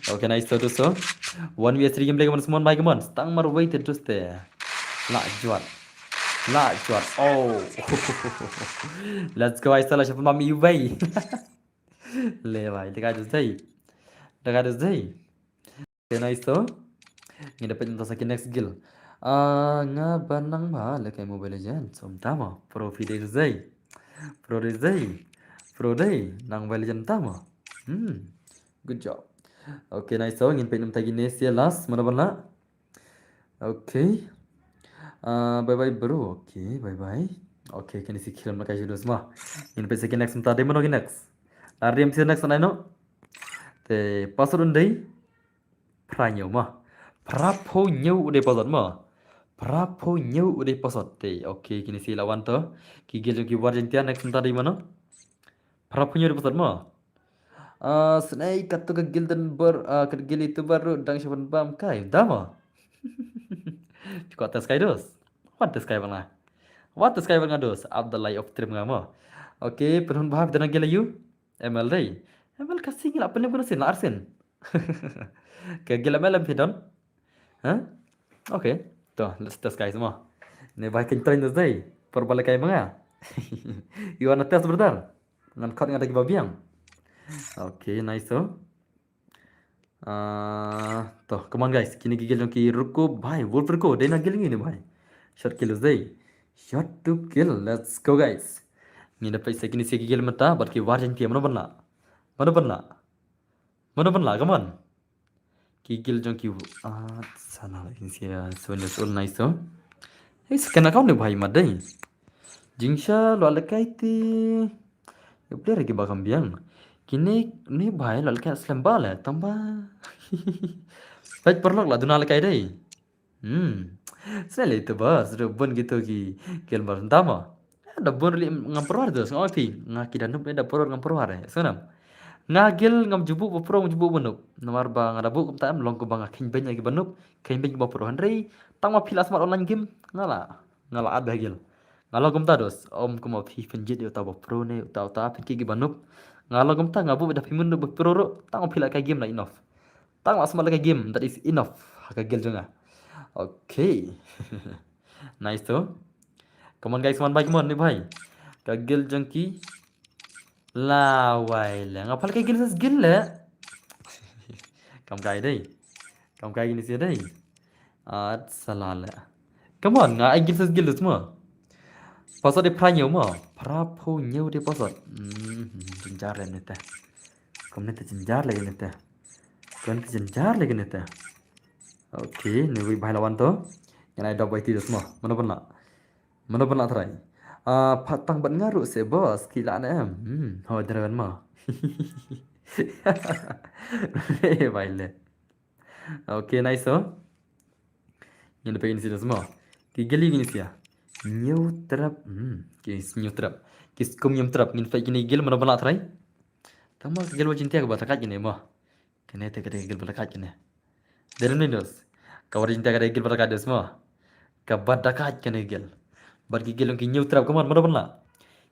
Okay, nice to do so. One v three game lagi man semua mai kemon. Stang mar wei te dus te. La juat. La juat. Oh. Let's go, I salah siapa mami ubai. Le bai, dekat dus dai. Dekat dus dai. Okay, nice to. Ngi dapat nyentuh saki next guild. Ah, nga banang ma lekai Mobile Legends. Som tama. Pro fi dai dus dai. Pro dai dus dai. Pro dai. Nang Mobile Legends tama. Hmm. Good job. Okay, nice to. Ngin peit num tagi ne sia last. Mana bana? Okay. Ah, bye bye bro. Okay, bye bye. Okay, kini si kilam na kai judus ma. Ngin peit saki next nta dei mano ki next. Ari em si next na ino. Te password un dei. Phra nyau ma. Phra pho nyau u dei password ma. Phra pho nyau u dei password. Te, okay, kini si lawan to. Ki gil jong ki war jong tia next nta dei mano. Phra pho nyau u dei password ma. Ah, snai katu ka gil dan bar, ah, ka gil itu baru dang shaban bam kai. Dama. Cukup tes kai dos. Wan tes kai bang lah. Wan tes kai bang dos. Abdallah of trim ngamo. Okay, penhun bahap dan gil ayu. M L dei. M L kasi ngila pelim kena sin la arsin. Ka gil M L em pidon. Hah? Okay. To, let's test guys mo. Ne bai kin train dos dei. Por balik kai manga. You wanna test brother? Ngan khot ngan dagi babiang. Okay, nice to. Ah, to, come on guys. Kini gigil jong ki ruko bai. Wolf ruko. Dei na gil ngi ni bai. Shot kill dei. Shot to kill. Let's go guys. Ngi da paisa kini si gigil mata. Bat ki war jong ki mano bana. Mano bana. Mano bana. Come on. Ki gil jong ki, ah, sana la kin sia seven years old nice to. Hey, second account ne bhai mat dei. Jingsha lo lekai ti. Yo player ki ba kam biang. Kini ni bhai lo lekai slem ba le tamba. Pet perlok la duna lekai dei. Hmm. Sele itu bas, ru bun gitu ki gil bar tama. Da bun li ngam perwar tu, ngam ti nga ki da nup da perwar ngam perwar eh. Sanam. Nga gil ngam jubu ba pro ngam jubu ba nup. Namar ba nga da bu kumta em long ko ba nga king ben ki ba nup, king ben ki ba pro Henry. Tang ma pila smart online game nga la nga la ad ba gil. Nga long kumta dos, ym kumba phi pynjit ïa uta ba pro ne, uta uta phi ki ba noob. Nga long kumta, nga buh da phi mynta ba pro ruh, tang phi la kai game la enough. Tang la smat la kai game, that is enough. Ha ka guild jong nga. Okay. Nice to. Come on guys, come on bhai, come on ni bhai. Ka guild jong ki. La wai le. Nga pha la kai guild sa guild le. Kam kai dei. Kam kai guild sa dei. At sala le. Come on, nga ai guild sa guild mo. Pasot de phra hynñiew mo. Phra phew hynñiew de pasot. Hmm, jynjar le nete. Kum nete jynjar le nete. Kum nete jynjar le nete. Okay, ni wi bhai la wan to. Ngan ai dop bai ti dos mo. Mano ban la. Mano ban la trai. Ah, pha tang ban nga ruh se boss, ki la ne em. Hmm, ho dren mo. Bhai le. Okay, nice so. Ngi da pegin sida semua. Ki geli gini sia. New trap. Hmm, ki new trap. Ki skum new trap. Ngin fight kini gel mana bala try. Tama ki gel wajin tia ka batakat kini mo. Kene te kete gel batakat kini. Deren ni dos. Ka wajin tia ka gel batakat dos mo. Ka batakat kini gel. Bad ki gel ki new trap, come on, mana bala.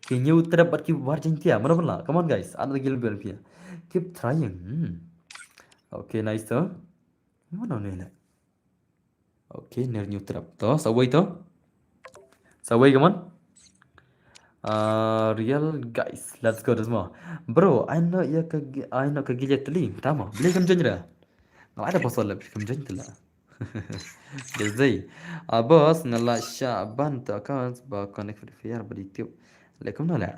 Ki new trap bad ki wajin tia, mana bala. Come on guys, ada gel bel pia. Keep trying. Hmm. Okay, nice to. Mano ne le. Okay, ner new trap. To, sawai to. Sawai kaman. Uh, real guys, let's go this more. Bro, I know ya ka gi- I know ka gilya tali. Tama, beli kam join ra. Nga ada pasal lah kam join tala. Dezai. Ah, boss, nga la sha ban to accounts ba connect Free Fire ba YouTube. Lekum na la.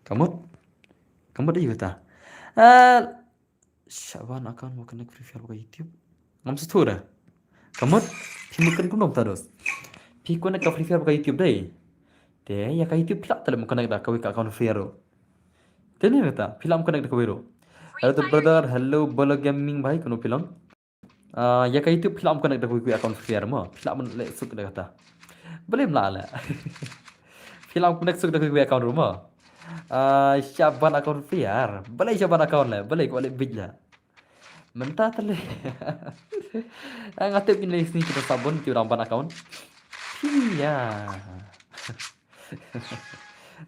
Kamut. Kamut ayu ta. Ah, Shaban account mo connect Free Fire ba ka YouTube. Ngam sa thu da. Kamut, phi mo connect kumno ta dos. Phi connect ka Free Fire ba ka YouTube dei. Te ya ka YouTube phi la tele mo connect da ka wi ka account Free Fire ro. Te ne ta, phi la mo connect da ka wi ro. Hello to brother, hello Bolo Gaming bhai, kono phi long. Ah, ya ka YouTube phi la mo connect da ka wi account Free Fire mo. Phi la mo le suk da kata. Bele mla le. Phi la mo connect suk da ka wi account ro mo. Ah, Shaban account Free Fire. Bele Shaban account le, bele ko le bit le. Mynta tele. Nga tip kine sni kita sabun ki orang ban account. Iya.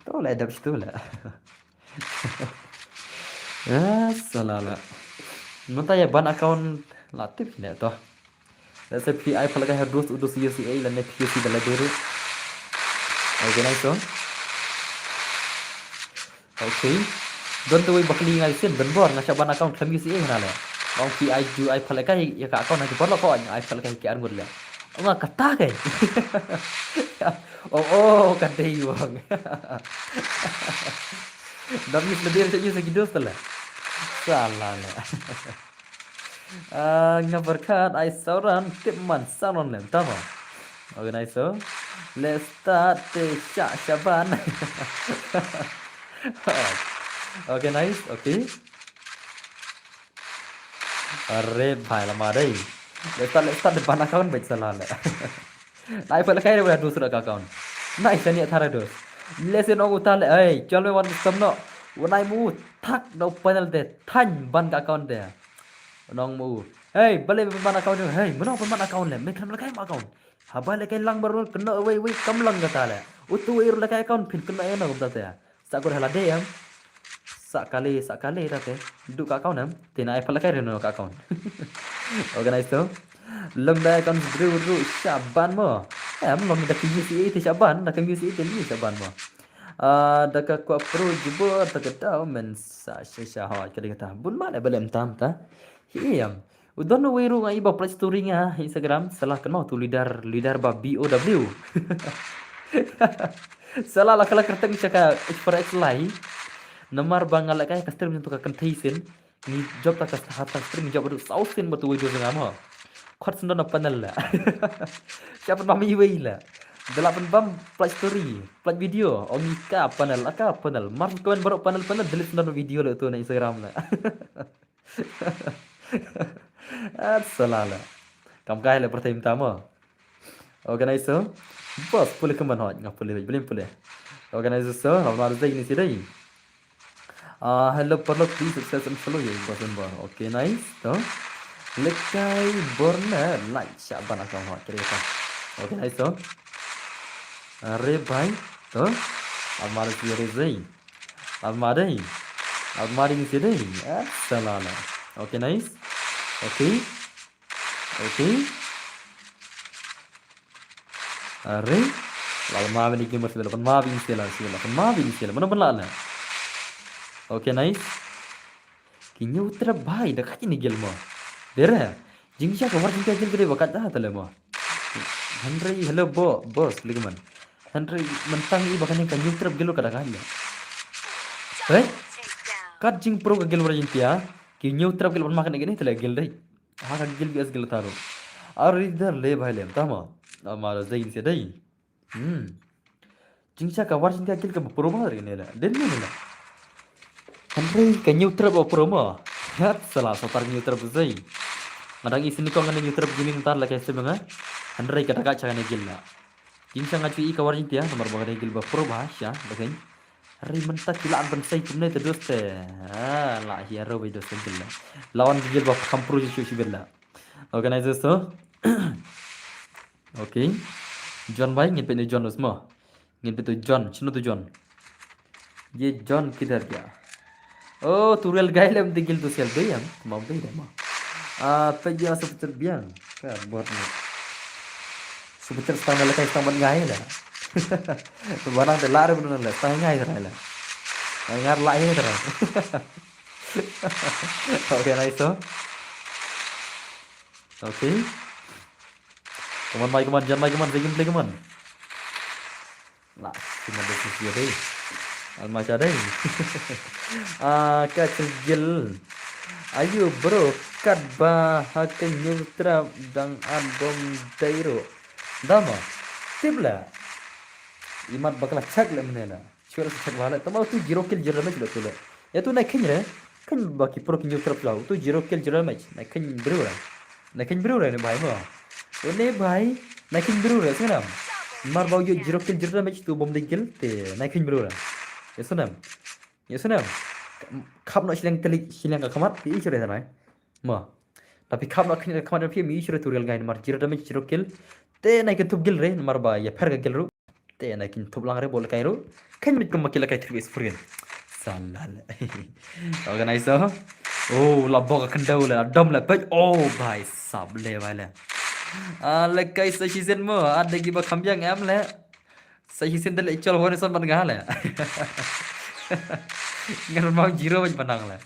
To le dap situ le. Ya, salah la. Mynta ya ban account la tip kine to. Let's say P I phalaka ha dos u dos U C A la ne P C da la dere. Okay, nice one. Okay. Don te wei bakli ngai sin ben bor nga shaban account khlem U C A hna le. Ong P I ju ai phalaka ya ka account ha ju bor la ko ai phalaka ki ar ngut le. Ong nga kata kai. Oh oh ka dei wang. Dam ni sledar sa yu sa gidos tala. Salah le. Ah, nga berkat ai sauran tip man sauran lem tama. Okay, nice so. Let's start the sha shaban. Okay, nice. Okay. Are bhai lama dei. Let's start, let's start the ban account baik salah le. Nai pala kai re dos ra ka account. Nai sani athara dos. Lesen ong uta le ai chal me wan stam no. Wanai mu thak no panel de than ban ka account de. Nong mu. Hey, bale ban account de. Hey, mano ban account le. Me kan le kai ma account. Haba le kai lang baru kena wei wei kam lang kata le. Utu wei le kai account pin kena eno kata te. Sa kur hala de em. Sa kali, sa kali ta te. Du ka account em. Tina ai pala kai reno ka account. Organize to. Lem da account bru bru shaban mo. Em lom da ki U C A te shaban, da ki U C A te li shaban mo. Ah, da ka kwa pro jubor ta ka dau men sa sha sha ha ka ding ta. Bun ma le belem tam ta. Hi em. U don wei ru nga iba Play Store nga Instagram salah kan mau tu leader leader ba B O W. Salah la kala kerteng chaka H four X lai. Namar ba nga la kai ka stream tu ka kan thei sin. Ni job ta ka hat ta stream job du sau sin ba tu wei du nga mo. Khot sin don panel la. Siapa ba mi wei la. Dala pen bam Play Store, Play video, ong ka panel, ka panel. Mar komen baru panel panel delete sin don video le tu na Instagram la. At salah la. Kam kai le pertai minta mo. Organizer. Bos pule keman hot nga pule blim pule. Organizer so, ram ram zai ni sidai. Ah, hello parlok, please subscribe and follow ya bos member. Okay, nice. To. Lekai borna like shaban account hot kira ka. Okay, nice so. Are bhai. To. Almari si re zei. Almari. Almari ni si dei. Assalala. Okay, nice. Okay. Okay. Are. Lal ma bini kimar sibela, pan ma bini sibela, sibela, pan ma bini sibela. Mana ban la la. Okay, nice. Ki ñiew trap bhai, da ka kini gel mo. Dere. Jingshisha ka war jingtia gel gede ba kat da tale mo. Hynrei hello bo, boss, ligman. Hynrei mentang i ba kane ka ñiew trap gel ka da ka hanya. Hei? Kat jingpro ka gel war jingtia. Ki ñiew trap gel ban ma kane gene tale gel dei. Ha ka gil bias gil taro. Ari dar le bhai lem tama. Ama da zain se dai. Hmm. Jingshisha ka war jingtia gil ka ba pro ma re ne la. Den ne la. Hynrei ka ñiew trap ba pro ma. Hat sala sotar ñiew trap zai. Ngadang isin ko ngane ñiew trap gini ntar la ka se benga. Hynrei ka daga cha ne gil la. Jingshisha nga ju i ka war jingtia namar ba ka dei gil ba pro ba sha ba kein. Ri mynta ki la an ban sei kumne te dos te. Ah, la hi aro bai dos te gil la. Lawan ki gil ba kham pro ju shu bella. Organizers to. Okay. John bhai ngin pynne John dos mo. Ngin pynne John, chino tu John. Ye John kidhar gaya? Oh, tu real guy lem digil tu sel dei em. Mau dei dei mau. Ah, pejia sepeter biang. Ka bot ni. Sepeter stang da lekai stang ban ngai la. Banang te la re benar la. Stang ngai terai la. Ngai ngar la ye terai. Okay, nice to. Okay. Come on, mai, come on, John, mai, come on, begin play, come on. La, cuma ada sisi dei. Alma cha dei. Ah, ka chil gil. Ayu bro, kat ba ha ka ñiew trap dang an bom dei ro. Dama. Tip la. Imat bakla chak le mne la. Chua la chak ba la. Tama tu zero kill zero damage la tu la. Ya tu nai khin re. Khin ba ki pro ki ñiew trap la. Tu zero kill zero damage. Nai khin bro la. Nai khin bru re ne bhai mo. O ne bhai, nai khin bru re, snam. Mar ba u zero kill zero damage tu bom dei kill te nai khin bru re. Ye snam. Ye snam. Khap no shileng telik shileng ka khamat, pi i shure nai. Mo. Tapi khap no khin ka khamat pi mi shure tu real guy mar zero damage zero kill. Te nai khin tup gil re, mar ba ya pher ka gil ru. Te na kin tup lang re bol kai ru. Kan mit kum makila kai three experience. Salal. Organizer. Oh, la bok kan dau la dom la pej. Oh, bhai sab le bhai le. Ah, le kai sa season mo. Ada ki ba kham yang em le. Sa season de le chol hone son ban ga le. Ngar mau zero baj banang le.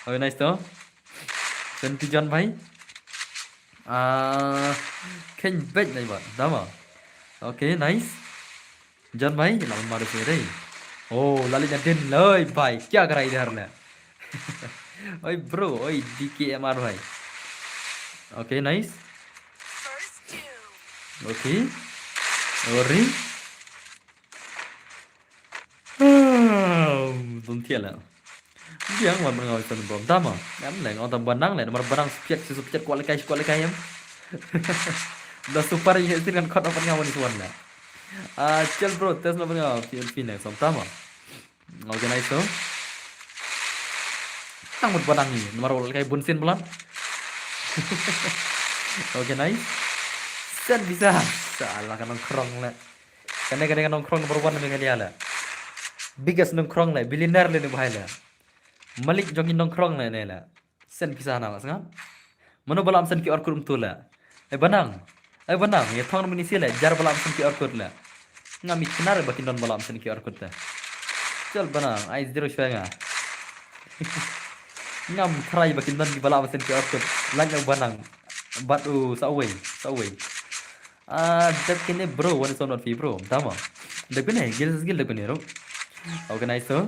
Organizer. Twenty John bhai. Ah, khen bej nai ba. Dama. Okay, nice. John bhai, la mar se re. Oh, lali na din loi bhai. Kya karai idhar le? Oi bro, oi D K M R bhai. Okay, nice. Okay. Ori. Dum thiala. Biang wan ban ngaw san bom tama. Em leng ong tam banang le mar banang spiet si spiet kwal kai kwal kai em. Da super ye sin kan khot ban ngaw ni suan le. Ah, chel bro, test na ban ngaw P L P ne som tama. Organize so. Tang mut banang ni mar wal kai bun sin blan. Organize. Sen bisa. Salah kan krong le. Kane kane nongkrong number one Meghalaya le. Biggest nongkrong le, billionaire le ne bhai le. Malik jong i nongkrong le ne le. Sen pisa na la sngap. Mano balam sen ki orkut um tu le. Ai banang. Ai banang, ya thong mini si le, jar balam sen ki orkut le. Ngam i knar ba kin don balam sen ki orkut te. Chal banang, ai zero shwe nga. Ngam try ba kin don ki balam sen ki orkut. Lanya banang. Bat u sa wei, sa wei. Ah, dep kine bro, one is not free bro. Tama. Dep kine, gil gil dep kine ro. Organize so.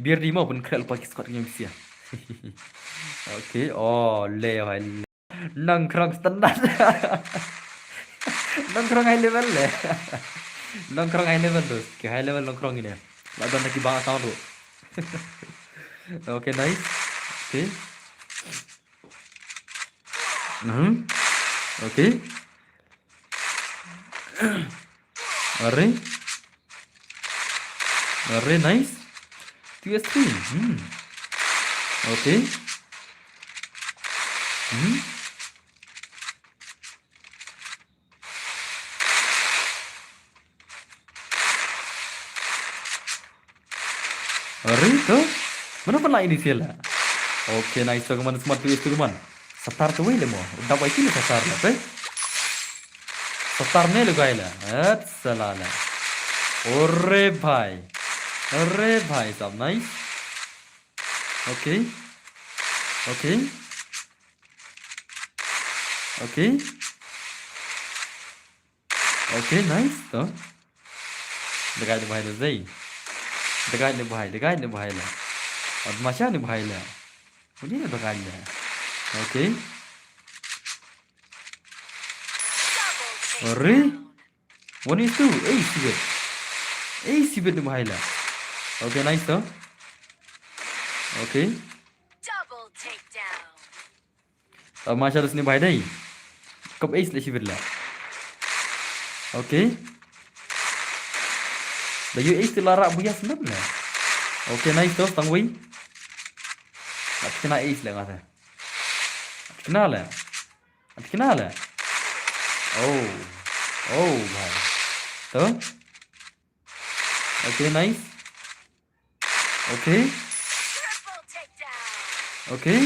Biar di mo pun krel pa ki squad kine bisia. Okay, oh, le bhai. Nongkrong standard. Nongkrong high level le. Nongkrong high level tu. Ki high level nongkrong ini. La don ki bang account tu. Okay, nice. Okay. Mhm. Okay. Are. Are, nice. Two S three. Hmm. Okay. Hmm. Are to. Mano pynlah ini sila. Okay, nice to, kaman, smart to, to, kaman. Satar to wei le mo. Udah wei sila satar la, okay? Satar ne le gai la. Et sala la. Ore bhai. Ore bhai, sab nice. Okay. Okay. Okay. Okay, nice to. Degai de bhai de zei. Degai de bhai, degai de bhai la. Ad masha de bhai la. Uni de degai la. Okay. Ore. One is two. Ei sibit. Ei sibit de bhai la. Okay, nice to. Okay. Double takedown. Tama sha da sni bhai dei. Kop ace le shibit le. Okay. Da yu ace la ra buya snap le. Okay, nice to, tang wei. At kena ace le ngata. At kena le. At kena le. Oh. Oh, bhai. To. Okay, nice. Okay. Okay.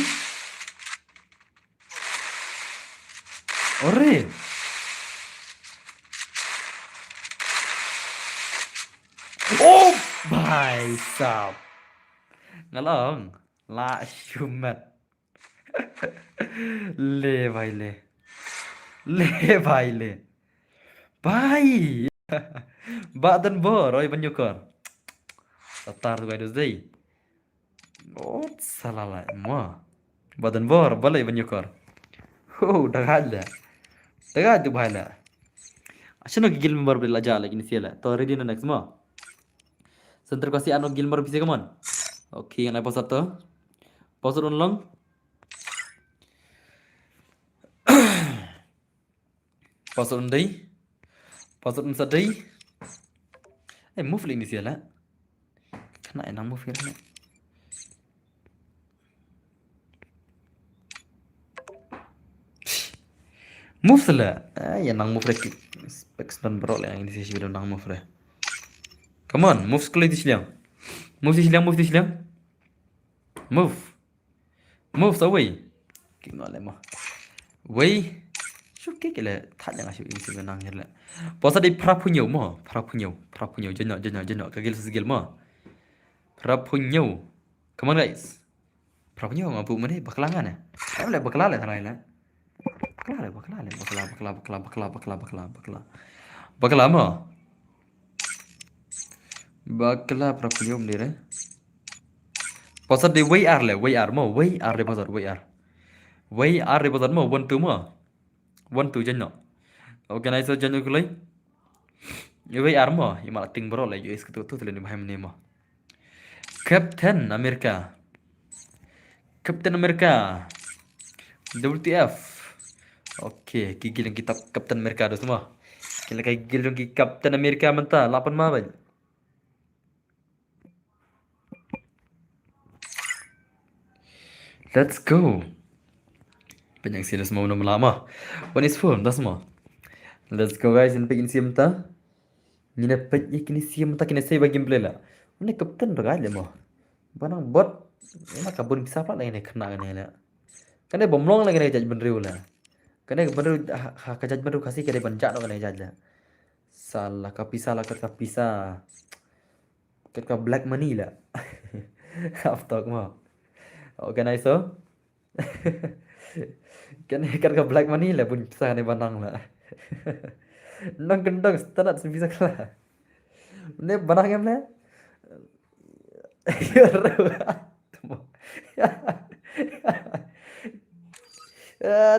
Ore. Oh, bhai sab. Ngalong. La shumat. Le bhai le. Le bhai le. Bhai. Ba dan bor, oi ban yukor. Satar tu bai dus dei. Oh, salah la mo. Ba dan bor, balai ban yukor. Ho, dagat la. Dagat tu bhai la. Asha no gil member bela ja lagi ni sila. To ready na next mo. Center kasi ano gil member bisi kaman. Okay, ngai pasat to. Pasat un long. Pasat un dei. Pasat un sa dei. Eh, move lagi ni sila. Kana enang move kira. Move sila. Eh, ya nang move re. Spek sedan bro le yang ini sih nang move re. Come on, move sekali di siliang. Move di siliang, move di siliang. Move. Move sa wei. Ki ngale mo. Wei. Shu ki kile that yang asu isi benang hirle. Posa di phra phunyo mo, phra phunyo, phra phunyo, jeno, jeno, jeno, kagil sigil mo. Phra phunyo. Come on guys. Phra phunyo nga bu mane bakla nga ne. Em le bakla le tharai le. Bakla le, bakla le, bakla, bakla, bakla, bakla, bakla, bakla, bakla. Bakla mo. Bakla phra phunyo mane re. Pasat de wei ar le, wei ar mo, wei ar de pasat, wei ar. Wei ar de pasat mo, one two mo. One two janyo. Organizer janyo kulai. Wei ar mo, imal ting bro le, U S ketu tu tele ni bahai mane mo. Captain America. Captain America. W T F. Okay, ki gilong ki tap Captain America dos mo. Ki la ki gilong ki Captain America mynta, lapan ma bhai. Let's go. Penyang serious mo nama lama. One is four, das mo. Let's go guys, in pek in siam ta. Ngin pek in siam ta, kine sei ba gameplay la. Une captain raga le mo. Banang bot. Ina kabun bisa pla la ine kena kene la. Kane bom long la kane jaj benriu la. Kane benriu ha, ha ka jaj benriu kasi kane ban jaj no kane jaj la. Salah ka pisa la ka pisa. Kat ka black money la. Hap tok mo. Organizer. Kan kat ka black money la bun pisa ne banang la. Nang kendang standard sin pisa kala. Ne banang em le.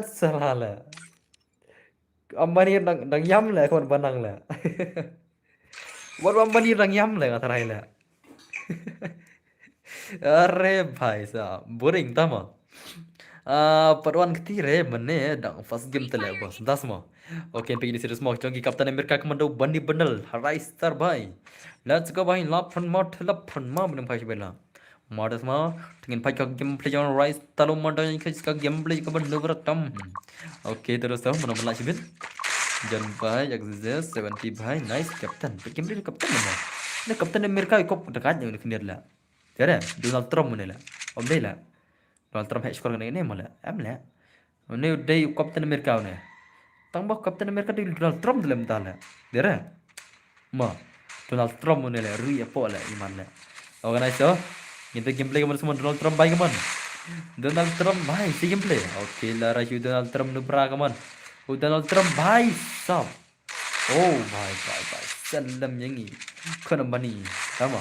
Salah la. Ambani dang, dang yam le, kawan banang le. Wat ambani dang yam le, nga tharai le. Are bhai sa, boring tama. Ah, pat wan kti re, mane dang first game tele, boss. Das mo. Okay, pegi ni serious mo. Jong ki Captain America Commando bandi bundle. Harai star bhai. Let's go bhai. Lap front mot, lap front ma, mane phai bela. Modest ma, tingin phai ka gameplay jong Rise Talo Modern ka, ka gameplay ka ban dubra tam. Okay, terus tau, mana mana sibit. Jan bhai, Exodus, seventy bhai, nice captain. Pe gameplay captain mo. Ne captain America ko dekat ne khnir la. Dei re, Donald Trump une le. Ym dei le. Donald Trump heh shkor kane ne mo le. Em le. Une u dei u Captain America une. Tang ba Captain America dei Donald Trump de le mynta le. Dei re. Mo. Donald Trump une le, rui apo le, iman le. Organize yo. Ngin te gameplay ka mon, Donald Trump bai ka mon. Donald Trump bai, si gameplay. Okay, la ra u Donald Trump nubra ka mon. U Donald Trump bai, sap. Oh, bai, bai, bai. Salam yang i. Khun Ambani. Tama.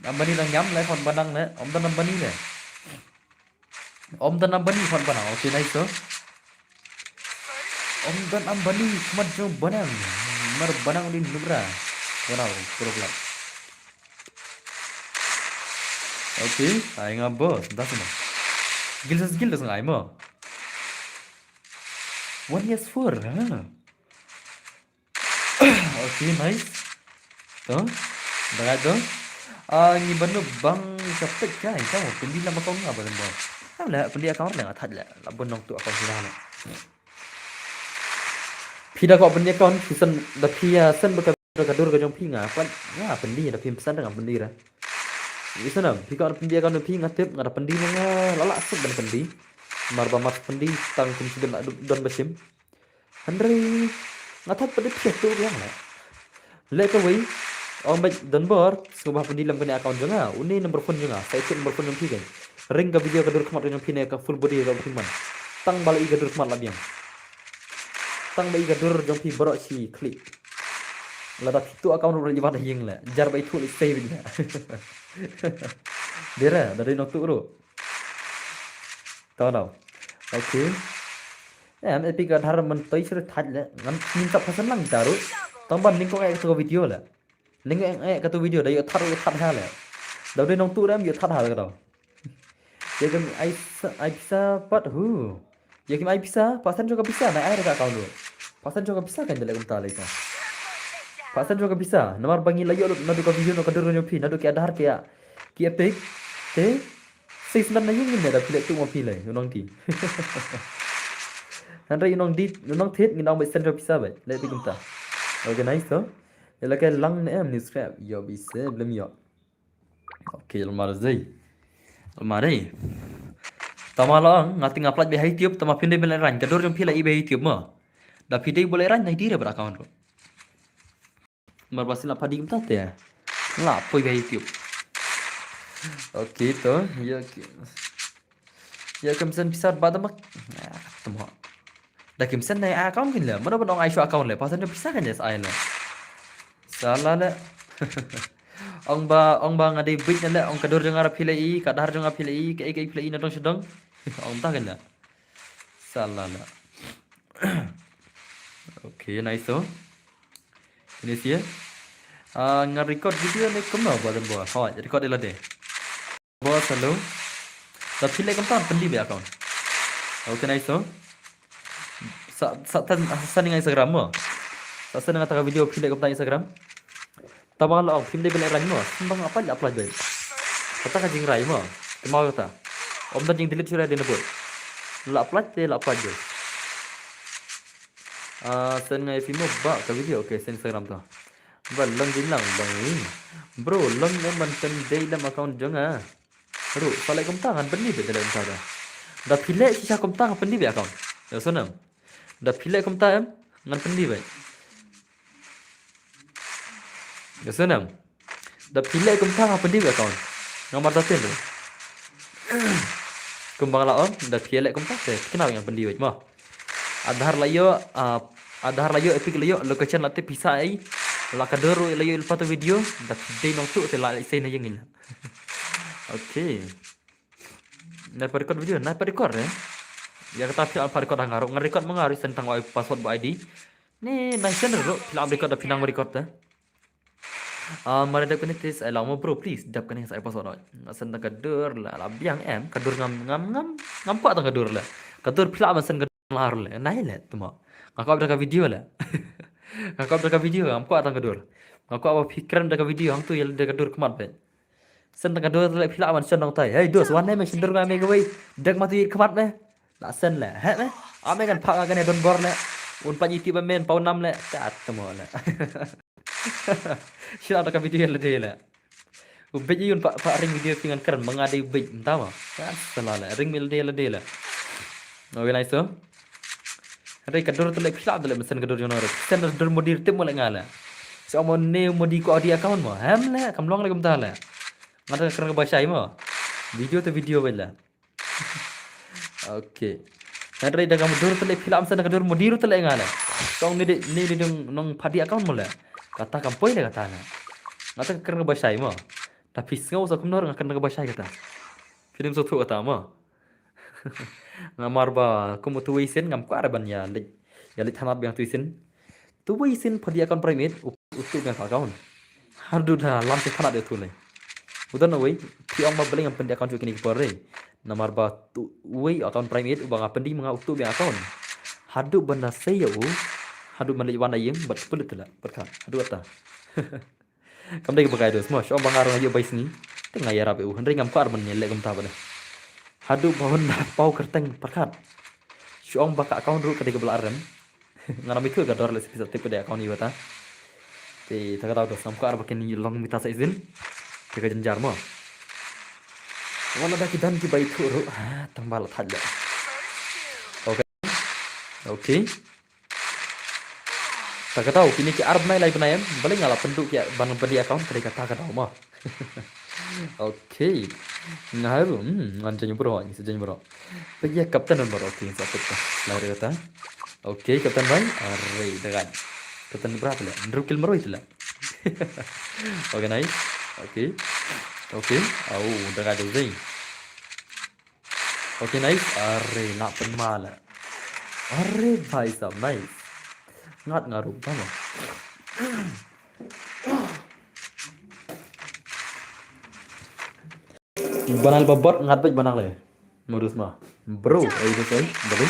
Ambani dang nyam le, khun Banang le. Om Don Ambani le. Om Don Ambani, khun Banang. Okay, nice, sir. Om Don Ambani, khmat jong Banang. Mar Banang di nubra. Wow, pro player. Okay, ai nga boss. Dah sana. Gil sas gil dah sana, ai mo. One yes four, ha. Okay, nice. To, dagat to. Ah, ngi banu bang ka pek kai, ka mo, pyndi lama kong nga ba lama. Ka la, pyndi account la nga thad la, la bun nong tu account sila la. Phi da ko pyndi account, phi send da phi, ah, send ba ka, ka dur ka jong phi nga, pyn-, nga pyndi da phi send nga pyndi ra. Isa na, phi ko pyndi account phi nga tip, nga da pyndi nga, la la suk ban pyndi. Mar ba mar pyndi, tang kum sibin la don ba sim. Hynrei nga thad pat da phi tu biang la. Le kawei, ong bad don bor, sngewbha pyndi lem kane account jong nga. Une number phone jong nga, sa ïathuh number phone jong phi kein. Ring ka video ka dur khmat jong phi ne ka full body jong phi man. Tang ba la i ka dur khmat la biang. Tang ba i ka dur jong phi baroh shi click. Lada phi tu account ruh la i ban ïing le. Jar ba i tu le save le. Dei re, da dei nong tu ruh. Tau tau. Okay. Em, epic Aadhaar man toi sir thad le. Ngan min tap phasan lang taru. Tang ban ning ko ek tu video le. Ning ko ek tu video da ïoh thad ïoh thad ha le. Da dei nong tu dam ïoh thad ha le ka dau. Ïa kim ai sa-, ai pisa pat hu. Ïa kim ai pisa, phasan jong ka pisa na ai ra ka account ru. Phasan jong ka pisa kan da le kumta le ka. Phasan jong ka pisa, namar ba ngi la ïoh lut naduh ka video na ka dur jong phi, naduh ki Aadhaar ki ïa. Ki epic. Te Six man na ïing ne da phi leh tu mo phi leh, u nong ti. Hynrei u nong ti, u nong thied ngin ong ba send pisa ba. Leh phi kumta. Okay, nice to. Ïa la ka lang ne em ni scrap. Ïoh bise, blem ïoh. Okay, lamar zai. Lamar dei. Tama la ong, nga ting upload ba ha YouTube, tama phin dei ba leh rang. Ka dur jong phi la i ba ha YouTube mo. Da phi dei ba leh rang na i di re ba account ru. Mar ba sila padi kumta te. La poi ba ha YouTube. Okay to, ïa ki. Ïa kim send pisa ba da mak. Ah, tamo. Da kim send na account kin le. Mano ba ong ai shu account le. Phasan pisa kan ïa sa ai le. Sala le. Ong ba, ong ba nga dei bit na le, ong ka dur jong nga ra phi leh i, ka Aadhaar jong nga phi leh i, ka ei ka ei phi leh i na dong sha dong. Ong ta kan le. Sala le. Okay, nice to. Ini sih ya. Ah, nga record video ne kumno ba dan bo. Hoi, record ila de. Bo salo. Da phi leh kumta pyndi ba account. Okay, nice to. Sa, sa tan, sa ni nga Instagram mo. Sa sa nga ta ka video phi leh kumta Instagram. Tama la ong phim dei ba leh rang mo. Sembang apa la apply dei. Kata ka jingrai mo. Tama kata. Om da jing delete shurai dei na bot. La apply te la apply dei. Ah, send nga ïa phi mo ba ka video. Okay, send Instagram to. Ba long jinglang long ni. Bro, long em ban send dei lam account jong nga. Ru, sa leh kumta ngan pyndi beit da leh kumta da. Da phi leh shisha kumta ngan pyndi beit account. Ïa shunem. Da phi leh kumta em ngan pyndi beit. Ïa shunem. Da phi leh kumta ngan pyndi beit account. Nga marta tin. Kumba nga la ong, da phi leh kumta te kynmaw ngan pyndi beit mo. Aadhaar la ïoh, ah, Aadhaar la ïoh, Epic la ïoh, location la tip pisa ei. La ka dur la ïoh lypa tu video, da phi dei nong tu te la leh sei na ïing ïa. Okay. Nai pa record video, nai pa record eh. Ïa kata phi la pa record ha nga ruh, nga record ma nga ruh send tang wai password ba I D. Ne nai send ruh, phi la record da phi nang record te. Ah, mare dep kane te sa ai lang mo bro, please dep kane sa ai password. Nga send tang ka dur la, la biang em, ka dur ngam, ngam, ngam, ngam kwah tang ka dur la. Ka dur phi la ban send ka dur la ruh la. Nai le, tuma. Nga kwah da ka video la. Nga kwah da ka video, ngam kwah tang ka dur. Nga kwah ba phi kren da ka video, hangtu ïa da ka dur khmat beit. Send tang ka dur le phi la ban send nong tai. Hei dos, wan ne me send dur nga me kawei. Dek ma tu ïa khmat me. La send le. He me. A me kan phak nga kane don bor le. Un pat ïa ti ba men pau nam le. Kat tamo le. Sila da ka video le de le. U bej ïun pa pa ring video phi ngan kren ma nga dei u bej mynta ma. Ka sala la ring mil de la de la. Oke, nice to. Hynrei ka dur te leh phi lah te leh mynsen ka dur jong nang. Sen da dur modi tip mo leh nga leh. So mo ne modi ko adi account mo. Hem leh kam long leh kumta leh. Nga da kren ka ba shai mo. Video te video bej leh. Okay. Hynrei da ka dur te leh phi lah mynsen da ka dur modi ruh te leh nga leh. So ni de ni de nong phadi account mo leh. Kata kam poi leh kata leh. Nga da kren ka ba shai mo. Ta phi sngew sa kumno nga kren ka ba shai kata. Phi nym sngewthuh kata mo. Namar ba kum utu u Wei Sin ngam kwah re ban ïa leit, ïa leit thanat biang utu u Wei Sin. Utu u Wei Sin phadi account private, u, utu biang ka account. Haduh da lam sha thanat ïa utu lei. Uta na wei, phi ong ba balei ngam pyndi account shuh kine ki por re. Namar ba utu u wei account private, uba nga pyndi ma nga utu biang account. Haduh ban da sei ïa u, haduh ban leit wan da ïing, bad kpul ïa u te la, bad ka, haduh ata. Kam dei kaba kai dos mo, shu ong ba nga ruh nga ïoh bai sngi. Te nga ïarap ïa u, hynrei ngam kwah ban ïaleh kumta ba dei. Haduh ba un da paw kyrteng pyrkhat. Shu ong ba ka account ruh ka dei kaba la rem. Nga nam ithuh ka dor leh sa pisa tip ka dei account ïa u ta. Te ta ka daw dos ngam kwah ba kin long mita sa izin. Te ka jynjar mo. Wat la da ki don kiba ithuh ruh, ha, tang ba la thait leh. Okay. Okay. Ta ka daw, kine ki ar bnai lai bnai em, balei nga la pynduh ki ban pyndi account, ka dei kata ka daw mo. Okay. Nga ruh, hmm, ngan jeng bro, ngi sa jeng bro. Peit ïa captain bro, okay, sa peit ka. Lai re kata. Okay, captain bai, are, da gai. Captain bra pele, hynriew kill marwei te la. Okay, nice. Okay. Okay. Au, da gai da zai. Okay, nice. Are, na pynma la. Are, bhai sahab, nice. Ngat nga ruh, tama. Banal babot, ngat bej banal le. Modus ma. Bro, ai bej ai, bro.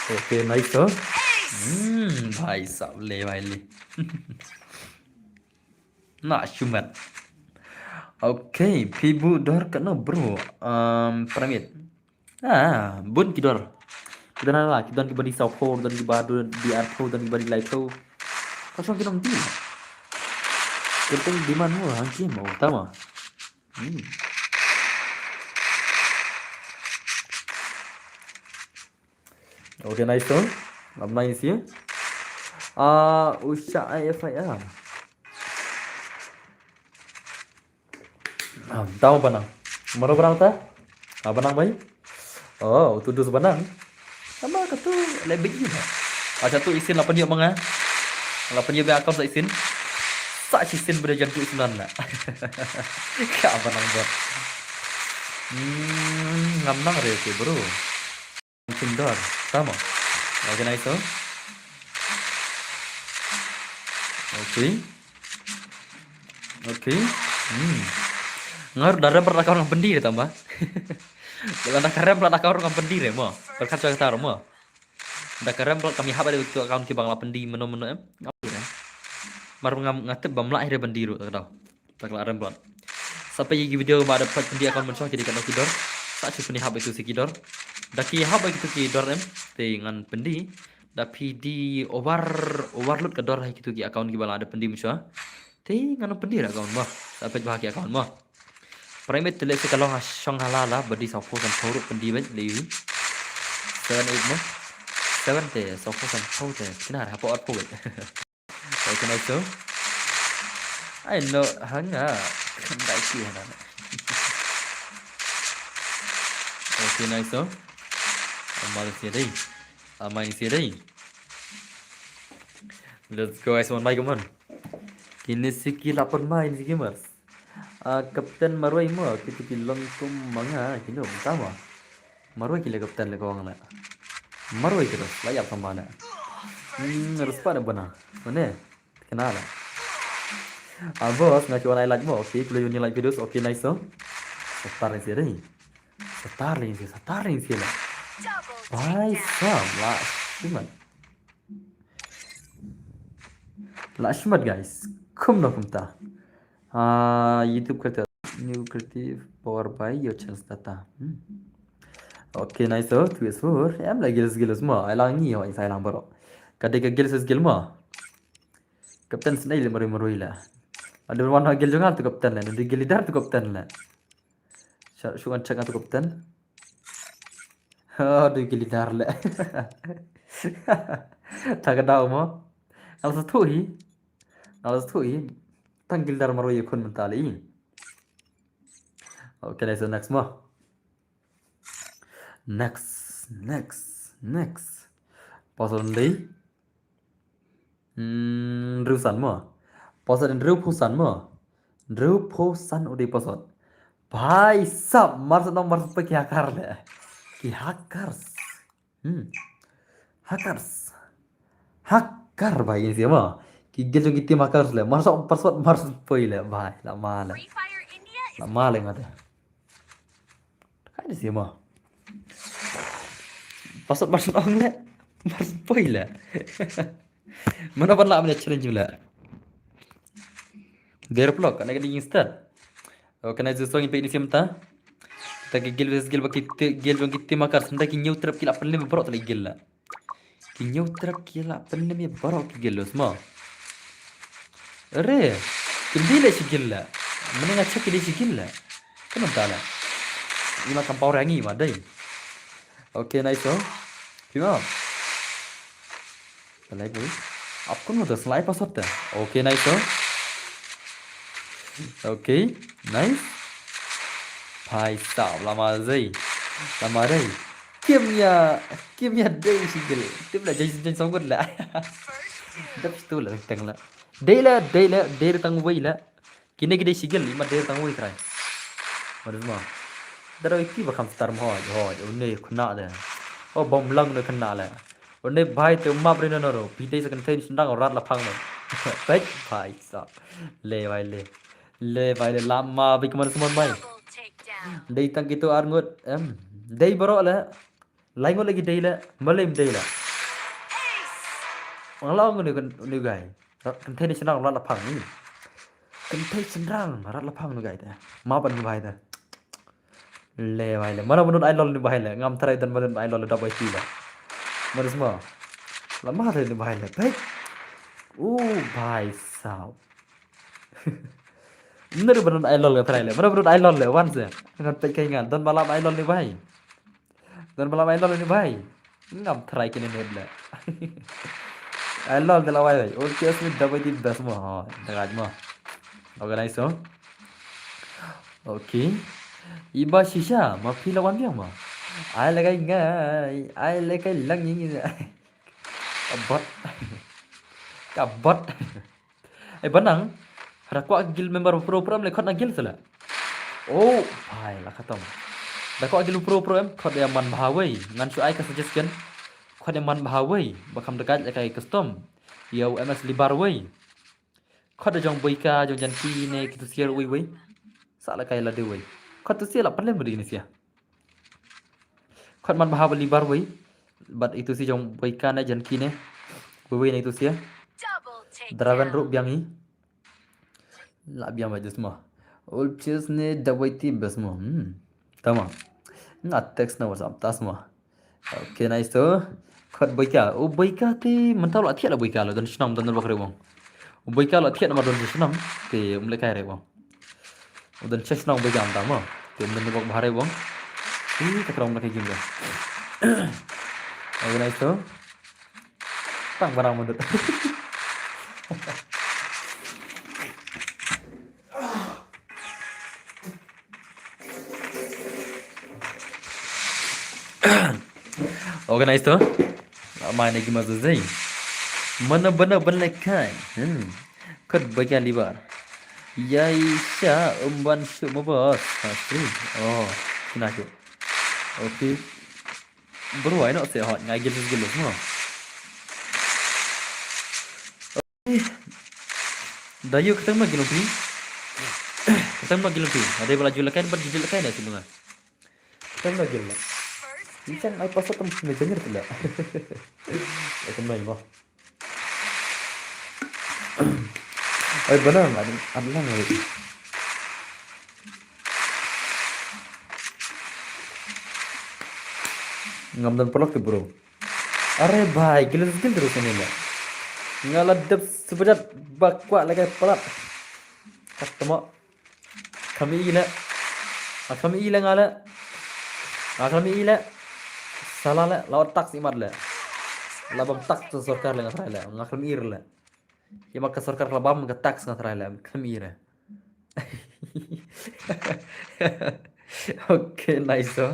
Okay, nice to. Hmm, bhai sahab, le bhai le. Na shumat. Okay, phi buh dor katno bro? Um, pyramid. Ah, bun ki dor. Ki don la, ki don kiba di saw phew, don kiba di ar phew, don kiba di lai phew. Ka shong ki nong di. Kyrteng demand mo hangki mo, tama. Hmm. Okay, nice to. Lam nice ya. Ah, usha I F I R. Ah, tau banang. Maro banang ta? Ah, banang bai. Oh, utu dus banang. Tama katu lebih juga. Acha tu isin lapan yuk manga. Lapan yuk be account sa isin. Sa isin beda jantu isin na. Ka banang bot. Hmm, ngam nang re ke bro. Sundar, tama. Okay, nice, oh. Okay. Okay. Hmm. Ngar da rem pernah kau orang pendiri tama. Kalau da karem pernah kau orang pendiri mo. Berkat saya kata mo. Da karem pernah kami haba itu account ki bang la pendi meno meno em. Ngam. Mar ngam ngatip bam la akhir pendiri tak tahu. Takla rem blot. Sa peit ïa ki video ba da peit pyndi account mynshuwa ki dei katno ki dor. Sa shu pynïahap ïa kitu ki dor. Da ki hap ïa kitu ki dor em. Te ngan pyndi. Da phi di over, overload ka dor ha kitu ki account kiba la da pyndi mynshuwa. Te ngan pyndi ra account mo. Sa peit ba ki account mo. Primate te leh se ka long ha shong ha la la ba di saw phew san phew ruh pyndi beit le yu. Seven eight mo. Seven te saw phew san phew te. Kina ha phew ar phew beit. Okay, nice to. Ai no, hanga. Kan dai ki hana. Okay, nice to. Amal sia dei. Amai sia dei. Let's go, guys, one by one. Kini siki lapar main si gamers. Ah, Captain Marwei mo, kitu ki long kum manga, kino, tama. Marwei ki le Captain le kong le. Marwei ki dos, la ïap sama le. Hmm, respect ne bana. Mane? Kena le. Ah, boss, nga chuan ai like mo. Okay, play uni like videos. Okay, nice, so. Satar le sih deh. Satar le sih, satar le sih le. Bhai sahab, la shimat. La shimat, guys. Kum na kumta. Ah, YouTube creator. New creative power by your chance data. Hmm. Okay, nice, so. Two is four. Em la gilus gilus mo. Ai lang ni ho, insai lang bro. Ka dei ka guild versus guild mo. Captain snei le marui marui la. Ada wan ha guild jong nga tu captain la. Ada guild leader tu captain la. Sha shu ngan check nga tu captain. Ada guild leader la. Ta ka daw mo. Ngal sa tu hi. Ngal sa tu hi. Tang guild leader marui ya khun mental i. Okay, next, next mo. Next, next, next. Password dei. Hmm, Drew San mo. Password Drew Phu San mo. Drew Phu San u dei password. Bhai sab, mar sa nong mar sa ki hacker le. Ki hackers. Hmm. Hackers. Hacker bhai ini siapa? Ki gel jong ki team hackers le. Mar sa password mar sa poi le bhai. Lama le. Lama le ngate. Kai ni siapa? Password mar sa ong le. Mar sa poi le. Mana ban la mana challenge le. Dear vlog, kan ada instead. Oh, kan ada song ipe ini siapa ta? Ta ki gel versus gel baki gel jong ki team hackers. Nda ki new trap ki la pynlem baroh ta la gel la. Ki new trap ki la pynlem baroh ki gel los mo. Re. Kim dei le shi gel la. Mane nga check ki dei shi gel la. Kan ta la. Ima kam power ngi ma dei. Okay, nice oh. Kim up. Palai boy. Ap kun mo to slide password ta. Okay, nice oh. Okay, nice. Bhai sab lama zei. Lama dei. Kim ya, kim ya dei shi gel. Tip la jai jai song la. Dap stu la teng la. Dei la, dei la, dei tang wei la. Kine ki dei shi gel, ima dei tang wei trai. Madus ma. Dara ki ba kham star mo hoj, hoj, une khna de. O bom lang ne khna le. Une bhai te map ri no no ro. Pi dei sa kan thei sendang rat la phang no. Bhai, bhai sa. Le bhai le. Le bhai le lama bi kemana semua mai. Dei tang kitu ar ngut. Em. Dei baroh le. Lai ngut lagi dei le. Malem dei le. Ngala ngut ne kan ne gai. Kan thei ne sendang rat la phang ni. Kan thei sendang rat la phang ne gai te. Ma ban ne bai te. Le bhai le. Mana banun ai lol ne bhai le. Ngam tharai dan banun ai lol da bai ti le. Mana semua. Lama tharai ne bhai le. Pek. Oh bhai sab. Mana banun ai lol ka tharai le. Mana banun ai lol le. Wan se. Ngan pek kai ngan. Dan malam ai lol ne bhai. Dan malam ai lol ne bhai. Ngam tharai kine ne le. Ai lol de la wai wai. Ol kias ni da bai ti best mo. Ha, da gaj mo. Organize so. Okay. Iba shisha ma phi la wan biang ma. Ai la kai ngai, ai la kai lang ngi. Ka bot. Ka bot. Ai banang. Hada kwah gil member pro pro le khot na gil sala. Oh, bhai la khatam. Da kwah gil pro pro em khot ya man bha wei. Ngan shu ai ka suggestion. Khot ya man bha wei. Ba kham da kai la kai custom. Yow M S Libar wei. Khot da jong Boika, jong Janki ne kitu siar wei wei. Sa la kai la de wei. Khot tu siar la pale mudi ni siar. Khot man bha ba Libar wei. Bad itu si jong Boika ne Janki ne. Wei wei ne itu siar. Draven ruh biang i. La biang ba just mo. Ol cheers ne da wei ti best mo. Hmm. Tama. Nga text na WhatsApp tas mo. Okay, nice to. Khot Boika. O Boika te mentau la thiat la Boika la don shnam don bak rewong. O Boika la thiat ma don shnam te um le kai rewong. O don shnam Boika am tama. Te don bak bha rewong. Ti ta kram la kai gim da. Okay, nice to. Tang barang mudut. Organize to. Mai ne gima zai. Mana bana bana kai. Hmm. Khot Boika Libar. Yai sha umban shu mabos. Pastri. Oh, kina shu. Okay. Bro, ai no se hot ngai gil gil mo. Da yu ketang ma gil pi. Ketang ma gil pi. Ada bala jul kai, bad jul kai na sini. Ketang ma gil. Isan ai pasal tem me jengir tila. Ai tem mai mo. Ai bana ngan adlang lagi. Ngam dan pelak tu bro. Are bhai, gilus gil terus ini le. Nga la dep sepedat ba kwah lagi palat. Customer. Kami ile. Nga khlem i le nga le. Nga khlem i le. Salah le, la tax imat le. La bam tax tu sorkar le nga trai le. Nga khlem i le. Ïa ma ka sorkar la bam ka tax nga trai le. Khlem i le. Okay, nice, oh.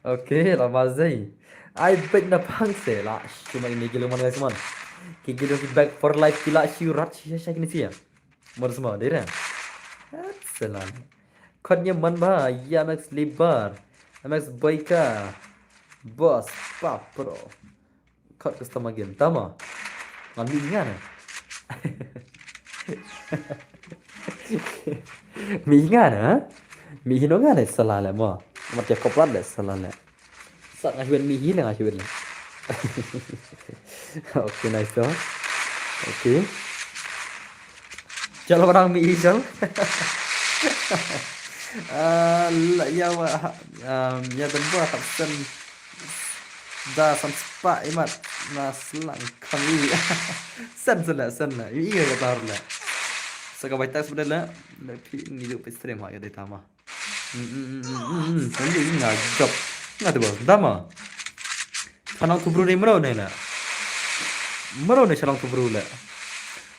Okay, la mazai. Ai bet na pang se la. Cuma ini gilo man guys man. Ki gilo ki back for life ki la shu rat shisha shisha kini sia. Mar semua deh. Excellent. Kod nya man ba ya Max Libar. Max Boyka. Boss Papro. Kod customer game tama. Ngam ni ngan. Mi ngan ha? Mi hino ngan salah le mo. Mat ya koplat le salah le. Sa nga hiwen mi hi le nga hiwen le. Okay, nice to. Okay. Chalo barang mi hi chal. Ah, la ya wa ha- um, ya dan ba hap sen da san spa imat na selang kami. Sen sen la sen la. Yu ingat kata la. Saka bai tak sebenarnya. Tapi ngidu pe stream ha ya dai tama. Hmm, hmm, hmm, hmm, hmm, hmm. Kan dia ingat jawab. Ingat tu bos. Tama. Shalang tu bro ni mero ni la. Mero ni shalang tu bro la.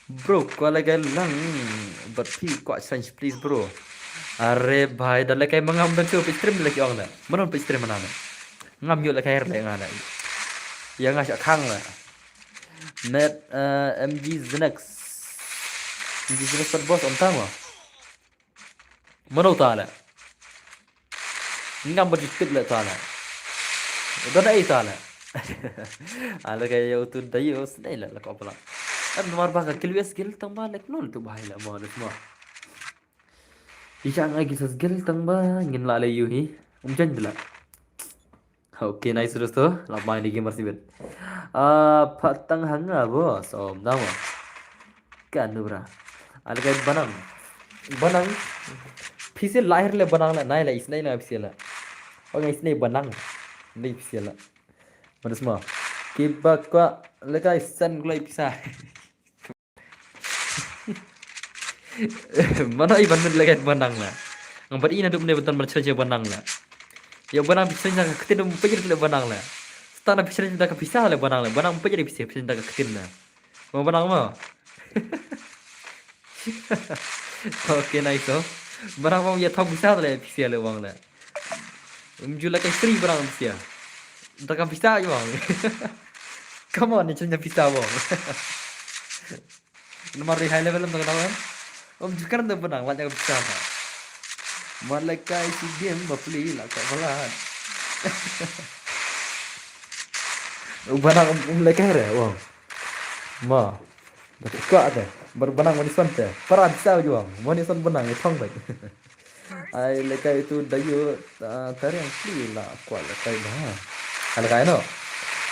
Bro, kwah lagi lang. But pi kwah change please bro. Are bhai, da lekai mangam da tu pe stream lagi ong la. Mero pe stream mana la. Ngam yu lekai le nga la. Ya nga sha khang la. Net uh, M G Zenex. M G Zenex pat bos om tama. Mano tala. Ngam ba jitip le tala. Dona ei tala. Ala ka yau tu dayo snei la la ko pala. Am mar ba ka kilwes gil tang ba lek nol tu bahai la mo de mo. Isha ngai ki sas gil tang ba ngin la le yu hi. Um jan bila. Okay, nice dosto. Lap mai ni gamer sibet. Ah, patang hanga bos. Om dama. Kan bra. Ada kai banang. Banang. Pisi lahir le banang la nai la isnai la pisi la. Oh, isnai banang. Ni pisi la. Mana semua. Kiba kwa lekai san gulai pisa. Mana i ban men lekai banang la. Ngam pat i na dup ne betan ban challenge banang la. Ya banang pisa ka ketin pejir le banang la. Stana pisa da ka pisa le banang la. Banang pejir pisa pisa da ka ketin la. Mau banang mau. Okay, nice oh. Banang mau ya thong pisa le pisa le wang la. Um ju lekai free banang pisa. Da ka pisa wang. Come on, ni challenge pisa wang. Nomor di high level em tengah tahu em. Om jukar tu benang banyak besar tak. Malaikai si game bapli lah kat balat. Benang malaikai re wang. Ma. Dah buka te. Baru benang manis te. Para bisa juang. Manis benang ya thong baik. Ai lekai tu dayo tariang pli la kwah lekai ba. Ai lekai no.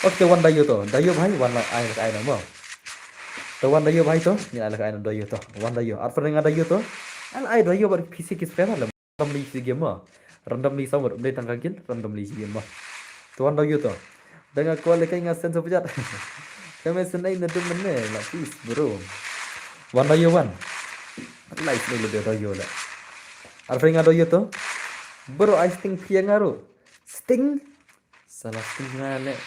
Okay, wan dayo to. Dayo bhai wan la ai lekai no mo. To wan dayo bhai to. Ni ai lekai no dayo to. Wan dayo. Ar pernah dayo to. Ai ai dayo bar pisi kis pera le. Randomly si game mo. Randomly sama dei tang kagin randomly si game mo. To wan dayo to. Dengan kwah lekai nga sense of jat. Kami senai na dum ne la please bro. Wan dayo wan. Live ni le dayo le. Arfai nga dayo to. Bro ai sting pia nga ro. Sting. Salah sting nga le.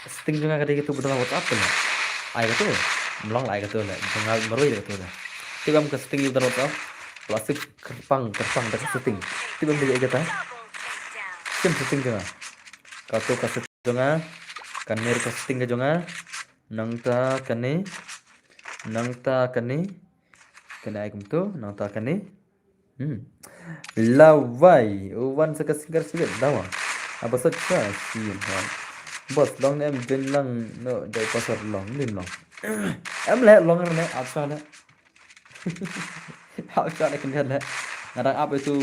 Sting nga ka dei tu betul WhatsApp le. Ai ka tu. Mlong ai ka tu le. Jangan merui ka tu le. Tibam ka sting yu dan WhatsApp. Plastik kerpang kerpang da ka sting. Tibam dei ka. Sim sting nga. Ka tu ka sting nga. Kan mer ka sting ka jonga. Nangta kane. Nangta kane. Kane ai kumtu, nangta kane. Hmm. Lawai, wan sa ka singer sibet dawa. Apa sa cha si ha. Bos long em join lang no dai pasar long lim long. Em le long ne apa le. Apa le kene le. Ngadang apa itu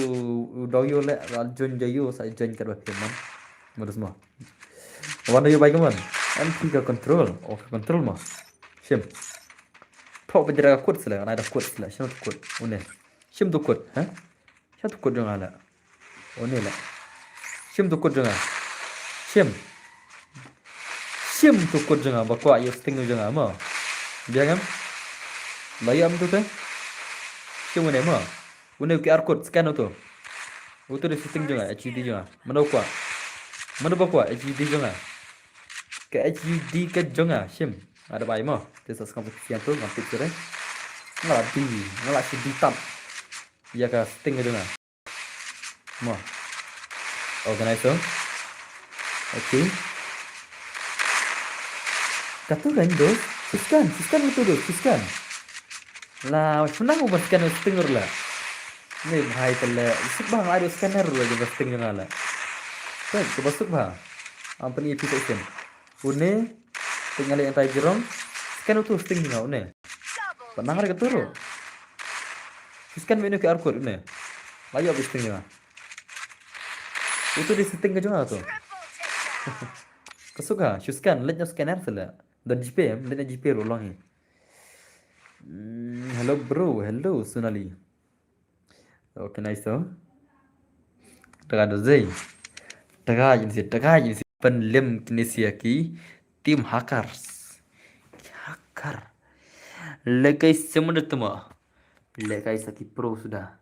doyo le join doyo sa join ka dua phew man. Modus mo. Wan doyo bai ka man. Em ki ka control. Oh ka control mo. Shim. Thok ba jira ka kut sila, nai da kut sila, shim tu kut, une. Shim tu kut, ha? Shim tu kut jong ala. Une la. Shim tu kut jong ala. Shim. Shim utu u code jong nga, ba kwah ïoh sting jong nga mo. Biang em? Ba ïoh em utu te? Shim une mo. Une u QR code, scan utu. Utu u dei sting jong nga, H U D jong nga. Mano kwah? Mano ba kwah H U D jong nga? Ka H U D ka jong nga, shim. Nga da bai mo. Te sa scan utu, scan utu, ngam tip shuh re. Nga la di, nga la shu di tam. Ïa ka sting ka jong nga. Mo. Organizer. Okay. Katu kan dos. Scan, scan utu dos, scan. La, shunang uba scan sting ruh la. Ni bhai tele. Suk bha ai dos scanner ruh la jong sting jong la. Kan, uba suk bha. Am pyni ïa phi scan. Une, te nga leh anti-jirong. Scan utu sting jong nga une. Pat nang re katu ruh. Scan me une Q R code une. La ïoh sting jong nga. Utu dei sting ka jong nga utu. Ka suk ha, shu scan, leit noh scanner seh la. Don GPay, leit noh GPay ruh long hi. Mm, hello bro, hello Sonali. Okay, nice to. Taga do zei. Taga jin si, taga jin si. Pynlem kine sia ki team hackers. Ki hacker. Lekai semua dah tuma. Lekai sa ki pro suda.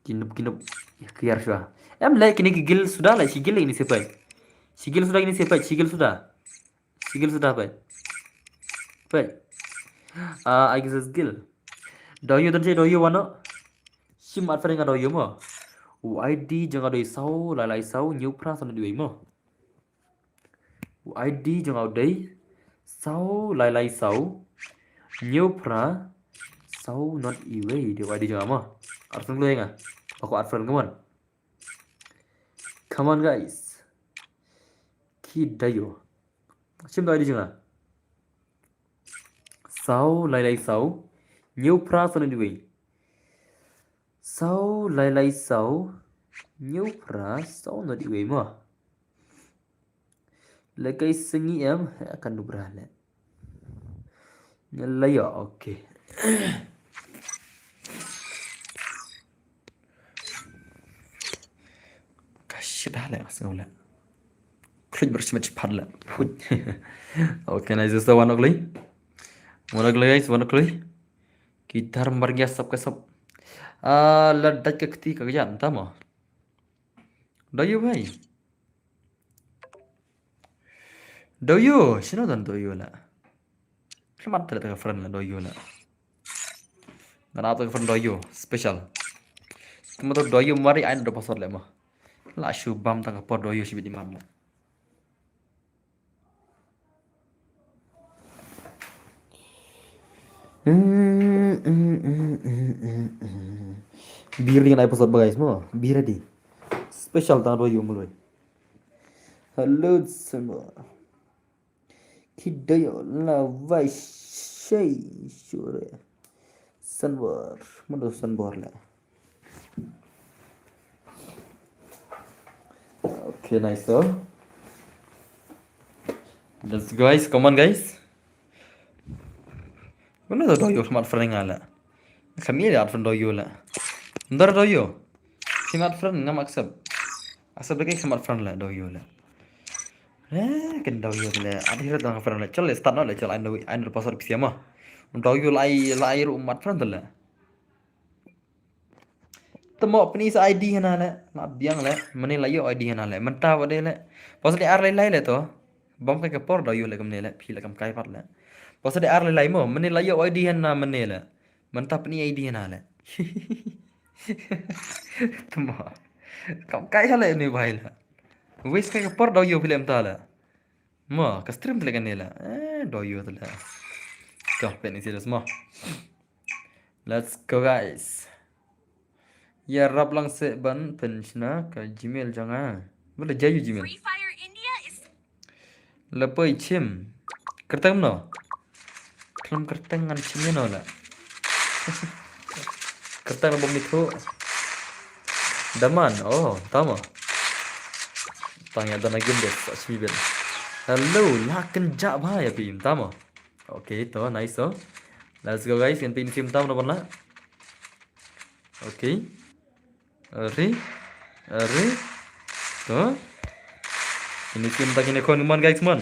Kinup kinup. Ya kiar suda. Em le kine ki gil suda la, shi gil kine sepai. Shi gil suda kine sepai, shi gil suda. Sigil suda pai. Pai. Ah, ai gisa sigil. Doyo dan je doyo wano. Shim at fare nga doyo mo. U ID jong nga dei saw lai lai saw hynñiew phra saw nod wei mo. U ID jong nga dei saw lai lai saw hynñiew phra saw nod wei dei u ID jong nga mo. At fare nga. Aku at fare nga mon. Come on guys. Ki doyo. Shim da ID jong nga. Saw lai lai saw hynñiew phra saw nod wei. Saw lai lai saw hynñiew phra saw nod wei mo. Lekai sngi em, ha kan dubra le. Nyalaya, okay. Ka shida le, ka sngew le. Klik ber shmet pat le. Put. Okay, nice, so one o'clock. One o'clock, guys, one o'clock. Ki dhar mar gya sap ka sap. Ah, la dait ka kti ka gyan, tama. Doyo bhai. Doyo, shino dan doyo la. Khmat tele ka friend la doyo la. Ngana ta ka friend doyo special. Kuma to doyo mari ain do pasal le ma. La shu bam ta ka por doyo shi bit iman la. Biri na episode ba guys mo. Be ready. Special ta doyo muloi. Hello semua. Kidayo la vai shai shure. Sanbor, mano sanbor la. Okay, nice so. Let's go guys, come on guys. Mano doyo khmat friend nga la. Kami ada friend doyo la. Ndar doyo. Khmat friend ngam accept. Accept dei khmat friend la doyo la. Eh, ken doyo le. Ada hirat dang friend le. Chal le start no le chal ando ando pasal pisiama. Doyo lai lai ru mat friend le. Temo pini sa ID hana le. Ma biang le. Mane la ïoh ID hana le. Menta ba de le. Pasal ar lai lai le to. Bam kai ka por doyo le kamne le. Phi le kam kai pat le. Pasal ar lai lai mo. Mane la ïoh ID hana mane le. Menta pini ID hana le. Temo. Kam kai hale ni bai le. Wis kai ka por doyo phi le menta le. Mo, ka stream tele kan ni la. Eh, doyo tele. Ka pen isi des mo. Let's go guys. Ya rap lang se ban pen shna ka Gmail janga. Bala jayu Gmail. Free Fire India is Lapoi chim. Kerteng no. Klem kerteng ngan chim no la. Kerteng bom itu. Daman, oh, tama. Tang ya dana game deh, sa chimi ben. Hello, la kenja ba ya pim, tama. Okay, to, nice to. Let's go guys, yang pin sim tam no la. Okay. Ari. Ari. To. Ini sim tak ini kon man guys man.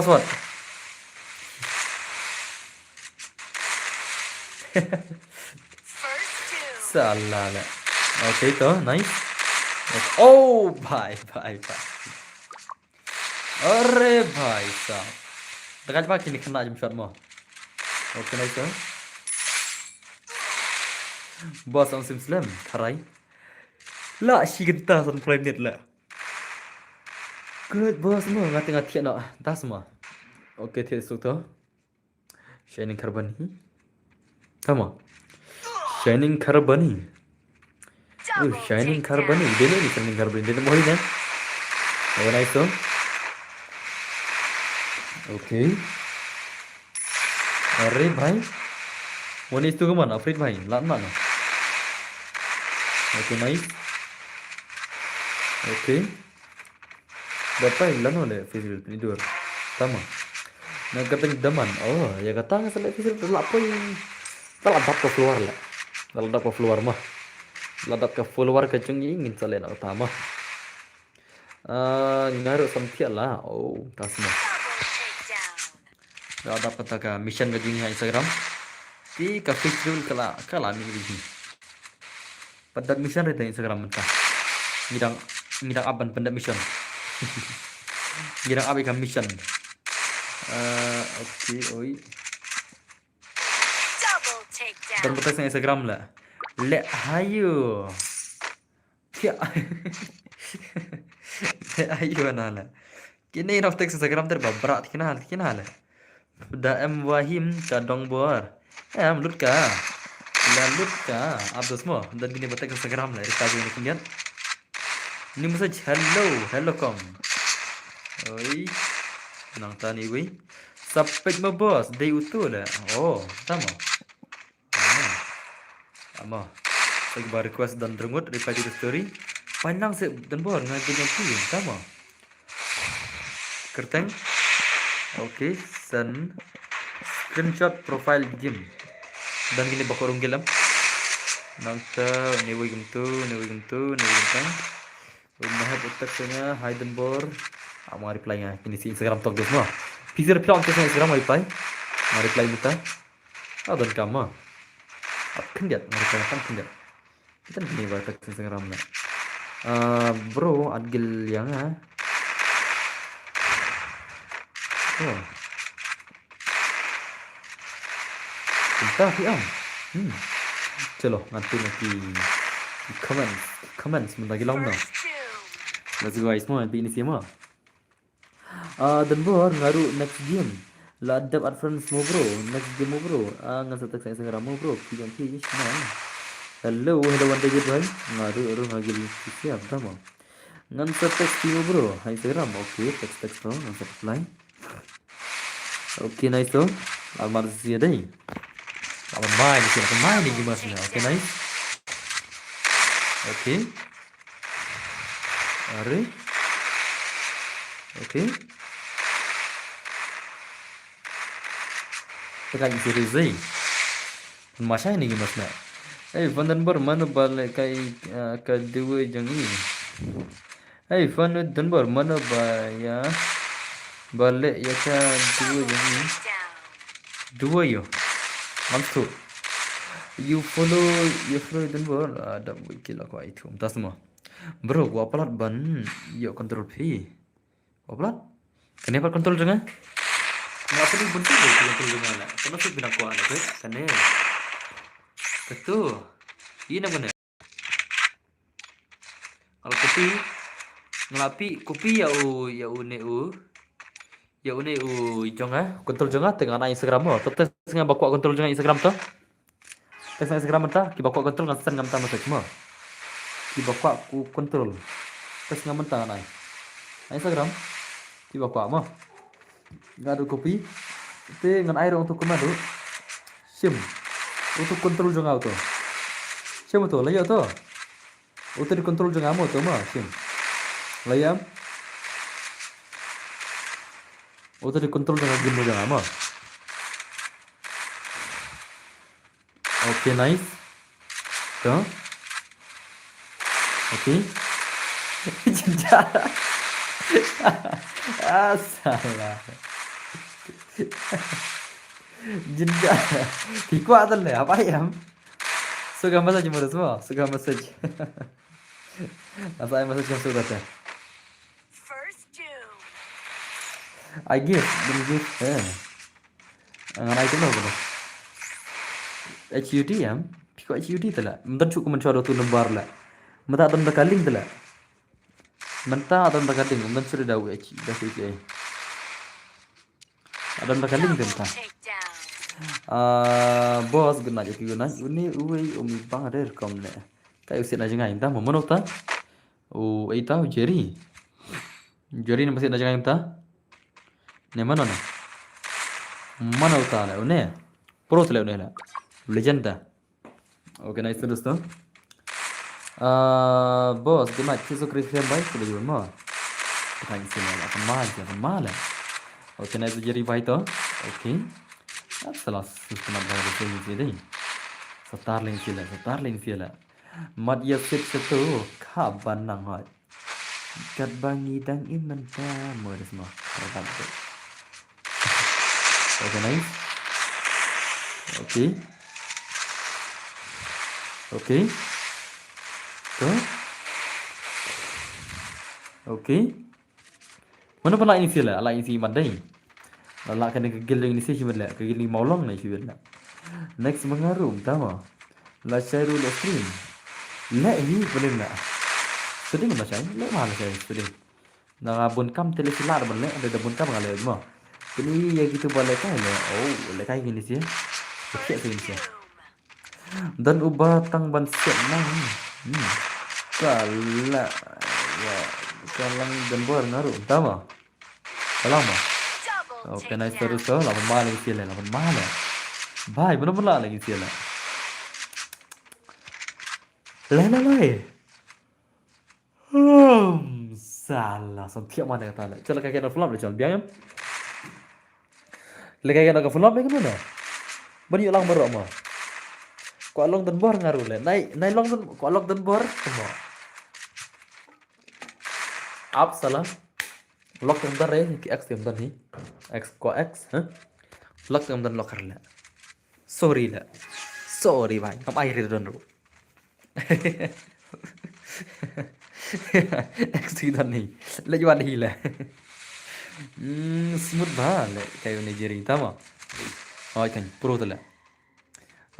password. Salah lah. Okay, to, nice. Oh, bhai, bhai, bhai. Are bhai sahab. Dang ba kine khynnah jam shot mo. Okay, nice, to. Boss, ong sim slem, kharai. La shi kynta san play net la. Good boss mo, nga teng nga thiah noh. Das mo. Okay, thiah suk to. Shining Carbon hi. Tama. Shining Carbon hi. Oh, Shining Carbon hi. Dene ni Shining Carbon. Dene mo hi ne. Oh, nice to. Okay. Are bhai. One is to kaman, afraid bhai. Lat man. Okay, nice. Okay. Batai lano le festival penidur. Tama. Na kateng daman. Oh, ya kata nga sa le festival la poi. Tala dap ka follower la. Tala dap ka follower mah. Tala dap ka follower ka jong i ngin sa le na tama. Ah, nga ruh sam thiah la. Oh, tas mah. Da dap kata ka mission ka jong i ha Instagram. Ki ka festival ka la, ka la mi ni. Pyndep mission ri da Instagram mynta. Ngi dang, ngi dang ap ban pyndep mission. Ngi dang ap ïa ka mission. Eh, okay, oi. Double takedown. Don ba text na Instagram la. Le hayo. Pia. Le hayo na la. Kine ïa text Instagram ter ba bra kine hal, kine hal. Da em wahim ka dong bor. Em lut ka. La lut ka. Abdos mo. Dan kine ba text Instagram la. Rita jong ni kine. Ni message hello, hello kong. Oi. Nangta ne wei. Sa peit ma boss, dei uto le. Oh, tama. Ama. Ama. Sa kiba request Don Rngut, reply to the story. Pynang se Don Bor, nga gin yang phi, tama. Kyrteng. Okay, send. Screenshot profile game. Dan kine ba ko rung gel em. Nangta, ne wei kumtu, ne wei kumtu, ne wei kumtu. Mahep utak senya, hi Don Bor. Ah, ma reply nga. Kine shi Instagram tok des ma. Phi sir phi ong senya Instagram ma reply. Ma reply mynta. Ah, don kam ma. Ap khyndiat, ma reply kam khyndiat. Kita kine ba tak Instagram na. Ah, bro, at gil yang ah. Oh. Mynta phi ong. Hmm. Chalo, ngan tip na ki, ki comments, ki comments mynta ki long na. Let's go guys, mo, bi ni siama. Ah, Don Bor, nga ruh next game. La dep at friends mo bro, next game mo bro. Ah, ngan sa text Instagram mo bro, phi jong phi, shna. Hello, hello, one day bhai. Nga ruh, ruh nga gil ki siap, tama. Ngan sa text phi mo bro, ha Instagram, okay, text, text mo, ngan sa reply. Okay, nice to. Almar sia dei. Almar mai ni sih, mai ni gimana sih? Okay, nice. Okay. Are. Okay. Tekan serius dei. Masha ini gimana sih? Hey, Vandenberg, mana balik kai, uh, ka dua jong ini? Hey, Vandenberg, mana ba ya balik ya ka dua jong ini? Dua yo. Mantu. You follow, you follow Vandenberg. Ada wikil aku itu. Entah semua. Bro, gua pelat ban. Yo control P. Wa palat. Kane pat control jong nga. Nga pat bun tu control jong nga la. Kane shu bina kwah na tu. Kane. Katu. Ina kane. Kalau kopi. Ngelapi kopi ya u, ya u ne u. Ya u ne u jong nga. Control jong nga te nga na Instagram mo. Tetes nga ba kwah control jong nga Instagram tu. Text na Instagram mynta, kiba kwah control ngan send nga mynta message mo. Kiba kwah ku control. Text nga mynta ngan ai. Na Instagram, kiba kwah mo. Nga du copy. Te ngan ai ruh uto command ruh. Shim. Uto control jong nga uto. Shim uto, la ïoh to. Uto dei control jong nga mo uto mo, shim. La ïoh. Uto dei control jong nga game mo jong nga mo. Okay, nice. To. Okay. Jynjar. Ah, salah. Jynjar. Ki kwah tang le, apa ya? Suka message mo, semua. Suka message. Asa ai message yang suka tang. First June. I give, then give, eh. Ngan ai kumno kumno. H U D em? Phi kwah H U D te la. Mynta shu kumno shu da tu number la. Mynta don da ka link te la. Mynta don da ka link, mynta shu da H, da H A. Don da ka link te mynta. Ah, boss, good night, okay, good night. Uni uwei umi bang der kom ne. Kai u sit na jngai mynta, mo mano ta? U ei ta, u Jerry. Jerry ne ba sit na jngai mynta. Ne mano ne? Mano ta le, une. Pro te le une le. Legend ta. Okay, nice to dosto. Ah, boss, good night. Kiso Chris Bai, ko le mo. Thank you, man. Apa mal, apa mal. Okay, nice to Jerry Bai to. Okay. That's the last. Selamat bai, selamat bai. Starling sila, Starling sila. Mat ya sip setu, ka ban nang hoi. Kat ba ngi dang im mynta mo da semua. Rabat tu. Okay, nice. Okay. Okay. Tu. Okay. Mano ba la ïa ïa la ïa mat dei. La la ka ne ka gilding ni si shi la, ka gilding maulong ni shi la. Next mengarum tama. La share la stream. Le hi paling la. Seding ma share, le ma la share seding. Na bun kam tele sila da le, da bun kam ngale mo. Kini ya gitu ba le kai le. Oh, le kai gini si. Okey sih ni si. Dan uba tang ban siap nang. Hmm. Kala ya, kalang gambar ngaru tama. Kalama. Okay, nice to, to, la ban ma lagi sila, la ban ma la. Bhai, bana bana lagi sila. Le, le, le. Hmm, salah, sam thiah ma na kata le. Chal ka kena flop le, chal biang em. Le ka kena ka flop le kena na. Ban yu lang baroh ma. Ko long dan bor ngaru le. Nai, nai long dan, ko long dan bor, kemo. Ap salah. Lock em dan re, ki X em dan hi. X, ko X, ha? Lock em dan locker le. Sorry le. Sorry bhai, kam ai re don ru. X ti dan hi. Le yuan hi le. Hmm, smooth ba le. Kayu ni jering tama. Oi kan, pro tu le.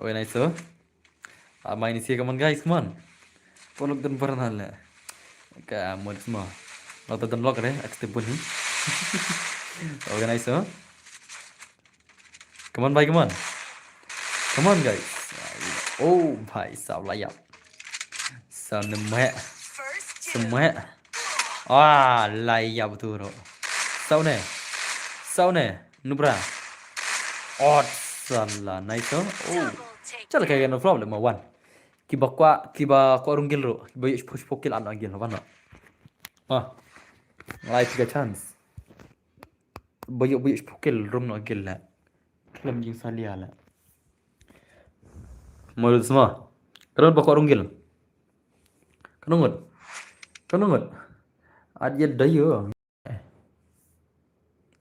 Oi, nice so. Ah, main isi, come on guys, come on. Polok dan barna le. Ka mod semua. Lo dan lock re, X ti pun hi. Organize so. Come on, bhai, come on. Come on, guys. Oh, bhai, sab layap. Sab ne meh. Semeh. Ah, layap tu ro. Sab ne. Sab ne. Nubra. Oh, salah. Nice, oh. Oh. Chal ka no flop le ma wan. Kiba kwa, kiba kwa rung gil ro. Kiba yuk shpok shpok kil an gil, wan no. Ah. Lai tiga chance. Ba yuk, ba yuk shpok kil rum no gil le. Klem jing salia le. Modus ma. Karon ba kwa rung gil. Kanungut. Kanungut. At yet dayo.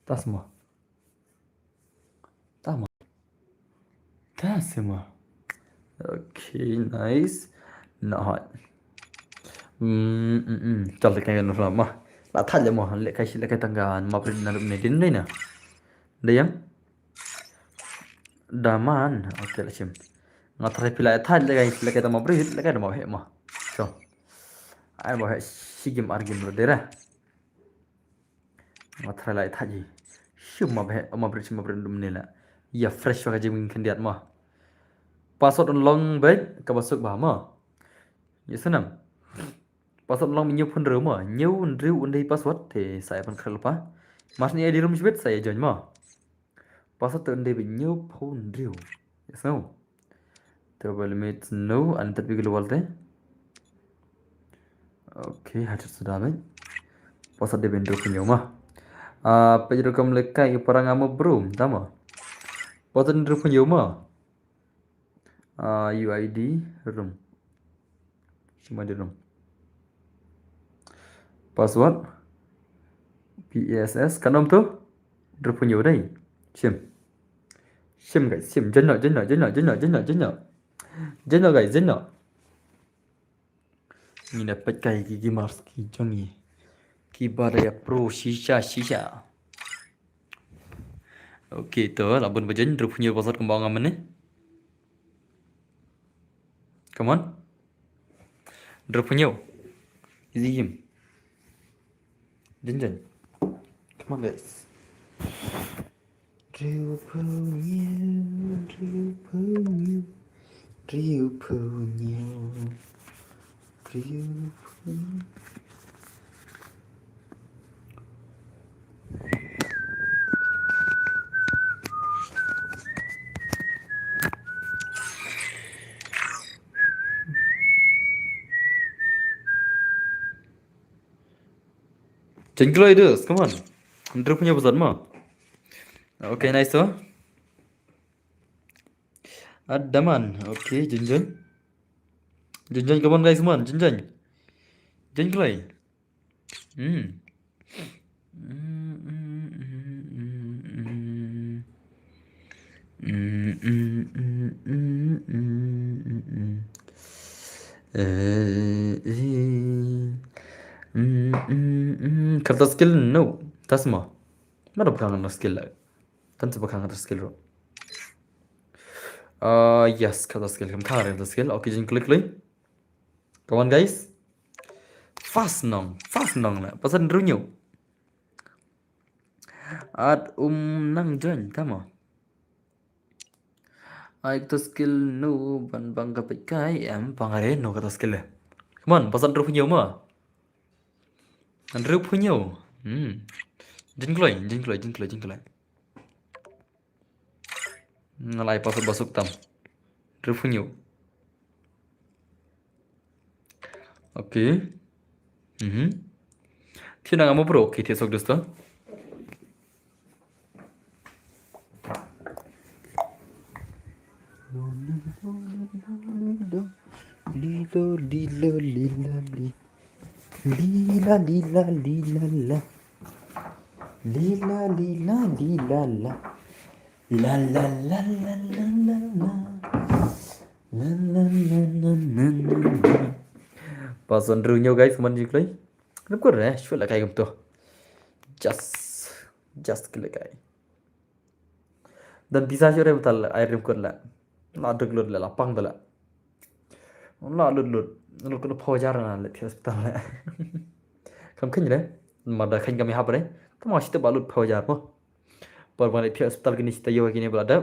Tas ma. Tas ma. Tas ma. Okay, nice. Not hot. Hmm, hmm, hmm. Chal te kan ma. La thal le ma. Le kai shi le kai tangga ma prin na rup ne din dai na. Dai yang. Daman. Okay, la shim. Nga try pila thal le kai shi le kai tangga ma prin le kai ma he ma. So. Ai ma he shi game ar game ro dera. Nga try lai thaj hi. Shim ma bhe, ma brit, shim ma brit dum ni la. Ya fresh wa ka jing khyndiat ma. Password un long bek, ka ba suk ba ma. Ya sanam. Password un long mi ñiew phun rew ma. Ñiew un rew un dei password, te sa ya pan khrel pa. Mas ni ya di room shibit, sa ya join ma. Password te un dei ba ñiew phew hynriew. Yes, no. Te ba limit no, an tat bi global te. Okay, hajar sudah, mate. Password dei ba hynriew phew hynñiew ma. Ah, page rukom lekai para ngam bro, tama. Password hynriew phew hynñiew ma. Ah, U I D room. Shim ma di room. Password. P A S S. Kanom tu? Hynriew phew hynñiew dei. Shim. Shim guys, shim. Join no, join no, join no, join no, join no, join no. Join no guys, join no. Ngi na peit kai ki gamers ki jong ngi. Ki ba da ya pro shisha, shisha. Okay, to, la bun ba join, hynriew phew hynñiew password kumba ngam ne. Come on. Hynriew phew hynñiew. Easy game. Join, join. Come on, guys. Hynriew phew hynñiew, hynriew phew hynñiew, hynriew phew hynñiew, hynriew phew hynñiew. Join kloi dus, come on. Hynriew phew hynñiew password ma. Okay, nice to. Adaman, okay, join, join. Join, join, come on guys, come on, join, join. Join kloi. Hmm. Kata skill no, tas ma. Mana bukan skill lah. Tan sa ba khang kata skill ro. Ah, yes, kata skill. Kam khang kata skill. Okay, jin klik klik. Come on, guys. Fast nong, fast nong la. Pasan runyo. At um nang join, tama. Ai kata skill no ban bang ka peit kai em pang are no kata skill le. Come on, pasan runyo ma. Hynriew phew hynñiew. Hmm. Jin kloi, jin kloi, jin kloi, jin kloi. Nga lai password ba suk tam. Hynriewphew hynñiew. Okay. Mhm. Thied na nga mo bro, okay, thied sok dus to. Lilo, lilo, lila, li. Lila, lila, lila, la. Lila, lila, lila, la. La, la, la, la, la, la, la. La, la, la, la, la, la, la. Password hynriew hynñiew guys, man jingkloi. Nap kur eh, shwel la kai kumto. Just, just klik kai. Dan pisa shu rem tal ai rem kur la. La duk lut la, la pang la. La lut lut. Lut kena phaw hajar na le phi hospital la. Kam khein re. Mar da khein kam hap re. Tama shi te ba lut phaw hajar mo. Por bang le phi hospital kini shi te yo kini ba la da.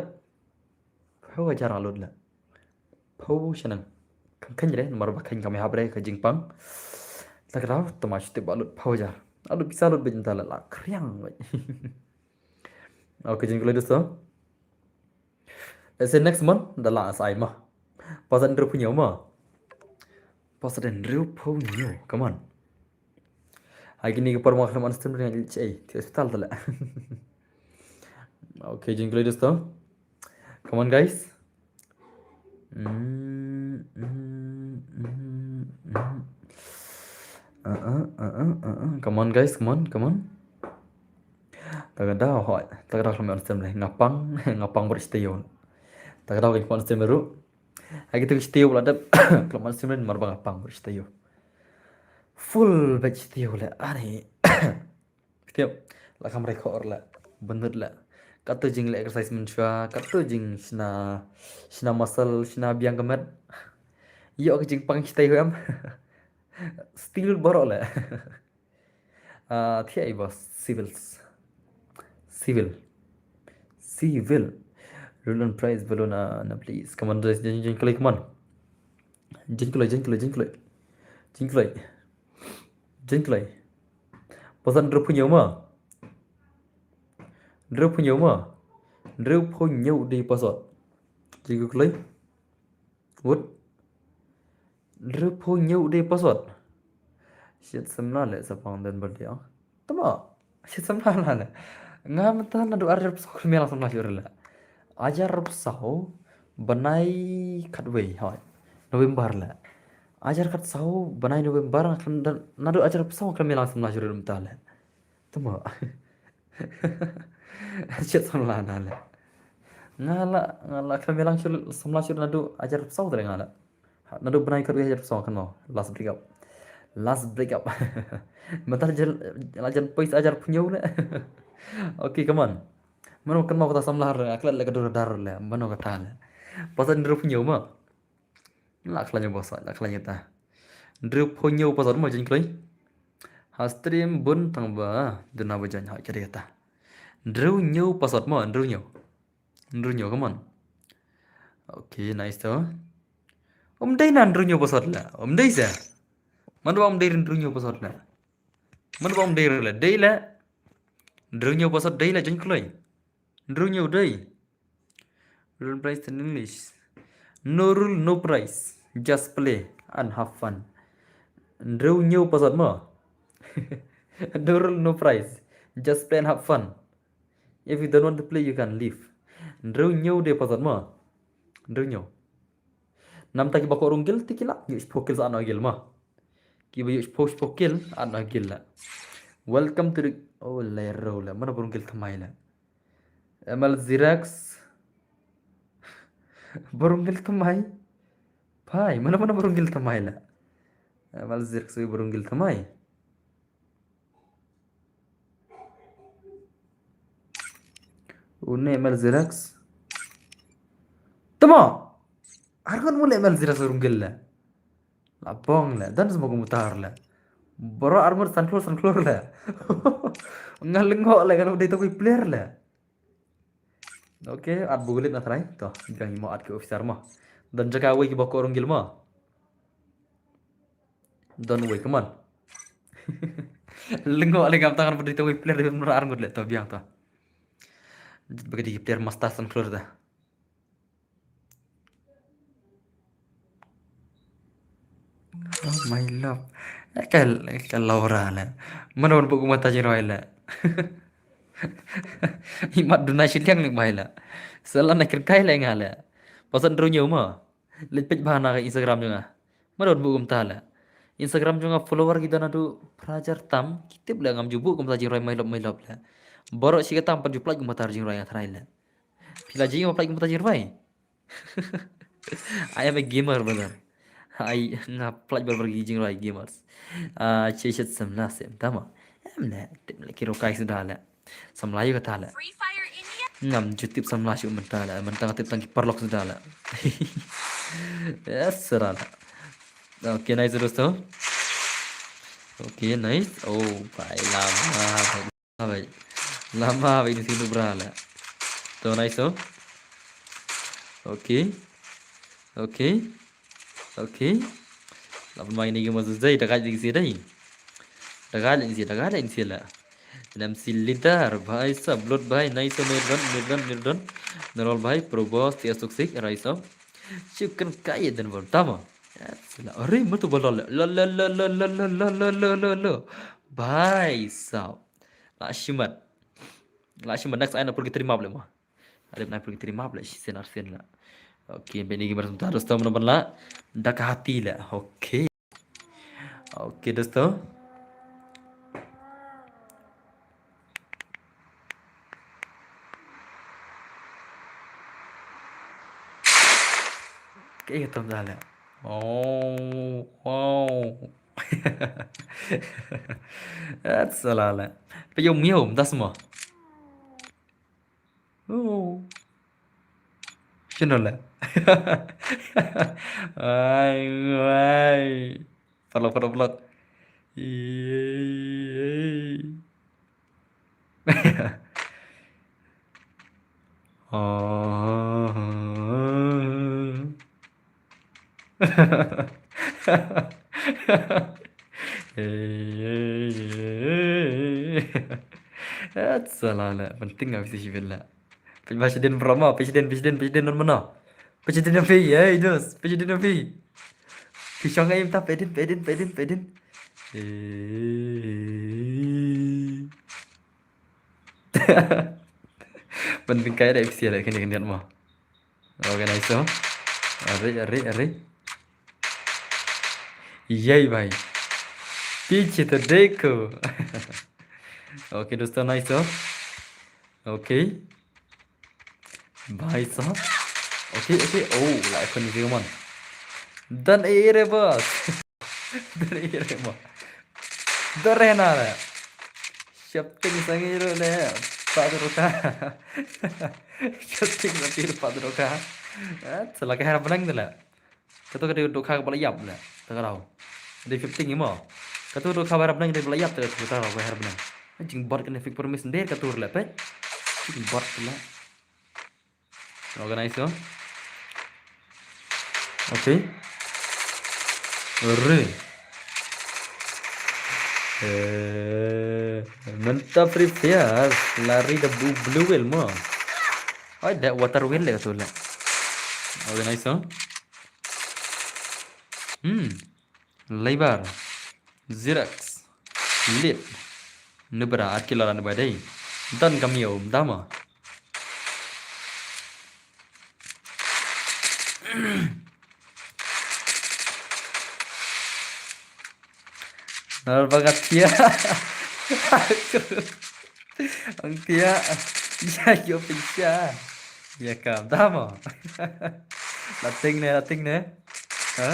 Phaw hajar na lut la. Phaw shanang. Kam khein re, mar ba khein kam hap re ka jingpang. La ka daw, tama shi te ba lut phaw hajar. Lut pisa lut bejin ta la la kriang. Okay, jingkloi dosto. Let's say next month, da la as ai ma. Password hynriewphew hynñiew ma. Password hynriewphew hynñiew, come on. Hai kini ka por ma khlem on stream ring ai, ti hospital ta la. Okay, jingkloi dosto. Come on guys. Mm, mm, mm, mm. Uh, uh, uh, uh, uh, uh. Come on guys, come on, come on. Ta ka daw hoi, ta ka daw khlem on stream le. Nga pang, nga pang bor shi te yo. Ta ka daw khlem on stream ruh. Hai kito ki shi te yo la dep khlem on stream le mar ba nga pang bor shi te yo. Full bad shi te yo le. Ani. Kito la kam record la. Benut la. Kato jing le exercise mynshuwa, kato jing shna, shna muscle, shna biang ka met. Yo ka jingpang shi te yo em. Still bor la. Ah, thi ai boss, civils. Civil. Civil. Roland Price, balloon, ah, na please. Come on, jin, jin, jingkloi, come on. Jingkloi, jingkloi, jingkloi. Jingkloi. Jingkloi. Password hynriewphew hynñiew ma. Hynriewphew hynñiew ma. Hynriewphew hynñiew dei password. Jingkloi. Wut. Hynriewphew hynñiew dei password. Shit samla le sa pang den ba dei. Tama. Shit samla la le. Nga mynta naduh arphew saw khlem ïalang samla shuh re le. Arphew saw bnai khatwei hoi. November le. Arphew khatsaw bnai November nga khlem da, naduh arphew saw khlem ïalang samla shuh re mynta le. Tama. Shit samla na le. Nga la, nga la khlem ïalang shuh samla shuh naduh arphew saw tare nga la. Ha, naduh bnai khatwei arphew saw kynmaw. Last break up. Last break up. Mynta la jan, la jan poi sa arphew hynñiew le. Okay, come on. Mano kynmaw kata samla re, nga klet le ka dur dar le. Mano kata le. Password hynriewphew hynñiew ma. La khlaiñ boss, la khlaiñ ta. Hynriewphew hynñiew password mo jingkloi. Ha stream bun tang ba duna ba join ha kata kata. Hynriewhynñiew password mo, hynriewhynñiew. Hynriewhynñiew, come on. Okay, nice to. Um dei na hynriewhynñiew password la. Um dei sa. Man ba um dei hynriewhynñiew password la. Man ba um dei la. Dei la. Hynriewhynñiew password dei la jingkloi. Hynriewhynñiew dei. Rule prize in English. No rule, no prize. Just play and have fun. Hynriewhynñiew password mo. No rule, no prize. Just play and have fun. If you don't want to play, you can leave. Hynriewhynñiew dei password mo. Hynriewhynñiew. Namta kiba kwah rung guild te ki lah ïoh shiphew kills ar noh guild mo. Kiba ïoh shiphew, shiphew kill ar noh guild la. Welcome to the, oh, lero la. Mano ba rung guild thymmai la? M L Xerox. Ba rung guild thymmai. Phai, mano, mano ba rung guild thymmai la? M L Xerox ba rung guild thymmai. Une M L Xerox. Tama. Arngut mo le M L Xerox rung guild la. La bong le, dan semua komentar le. Bro arngut san klur, san klur le. Nga lyngngoh le, nga dei tang wei player le. Okay, add bugulit na trai. To, biang imo add ki officer mo. Don jaka wei kiba kwah rung guild mo. Don wei, come on. Lyngngoh le ngam tangan ba dei tang wei player dei bro arngut le. To, biang to. Ba ka dei ki player master san klur ta. Oh my love. Ka, ka Laura la. Mano ban buh kumta jingrwai la. Imat duna shiliang ling bai la. Sala na kyrkai la nga la. Pasan dru nyu ma. Leit peit bha na ka Instagram jong nga. Mano ban buh kumta la. Instagram jong nga follower ki duna du phra hajar tam. Ki tip la ngam ju buh kumta jingrwai my love my love la. Baroh shi katta pat ju plie kumta jingrwai nga trai la. Phi la ju plie kumta jingrwai. I am a gamer, brother. Ai nga plie barbar ki jingrwai gamers. Ah, che shet samla sem tama. Em ne, tip le ki rokai suda le. Samla yu kata le. Ngam ju tip samla shu mynta le. Mynta nga tip tang ki paralok suda le. Yes, sera le. Okay, nice, dosto. Okay, nice. Oh, bhai, lama, bhai. Lama, bhai. Lama, bhai, ini sini bra le. To, nice, to. Okay. Okay. Okay. Lama ini game masuk zai, dah kaji sini dai. Dah kaji sini, dah kaji sini la. N M C leader, bhai sab, blood bhai, nice, Mirdon, Mirdon, Mirdon. Nerol bhai, Pro Boss, T S Toxic, rise up. Chicken kai dan bol tama. Are, matu balol. Lo, lo, lo. Bhai sab. La shimat. La shimat, next ai na purgatory map le ma. Are, na purgatory map le, shi sen ar sen la. Okay, bini game baru sebentar, dosto, mana ban la. Dak hati la. Okay. Okay, dosto. Okay, kita dah la. Oh, wow. That's a lot. Pe yung miau, das mo. Oh. Shino la. Ai, ai. Paralok, paralok, paralok. Iyei. Oh. Salah la, penting nga bisi shibit la. Peit ba shadien bro mo, peit shadien, peit shadien, peit shadien non mano. Peit shadien phi, ei dos, peit shadien phi. Phi shong ei mynta, peit dien, peit dien, peit dien, peit dien. Ei. Penting kai da bisi la kene kene mo. Okay, nice, oh. Are, are, are. Yay, bhai. Piche to dekho. Okay, dosto, nice, oh. Okay. Bhai sahab. Okay, okay. Oh, la ekhon ni man. Dan e re boss. Dan e re mo. Dore na re. Shapting sangi ro le. Padroka. Shapting sangi ro padroka. Ah, sala ka her bnang de la. Kato ka dei dohkha kaba la ïap la. Ta ka rau. Dei fifteen mo. Kato dohkha ba la bnang dei ba la ïap ta ka rau ba la bnang. Jingbot kane fake promise der kato la peit. Jingbot la. Organize ko. Okay. Re. Eh, mynta Free Fire lari da blue, blue whale mo. Ai, da water whale le tu le. Organize ko. Hmm. Labor. Xerox. Lit. Nubra, ar kilo la nubra dei. Dan kami om dama. Nar bagat kia. Ang tia. Ya, yo, pisa. Ya, kam dama. Lating ne, lating ne. Ha?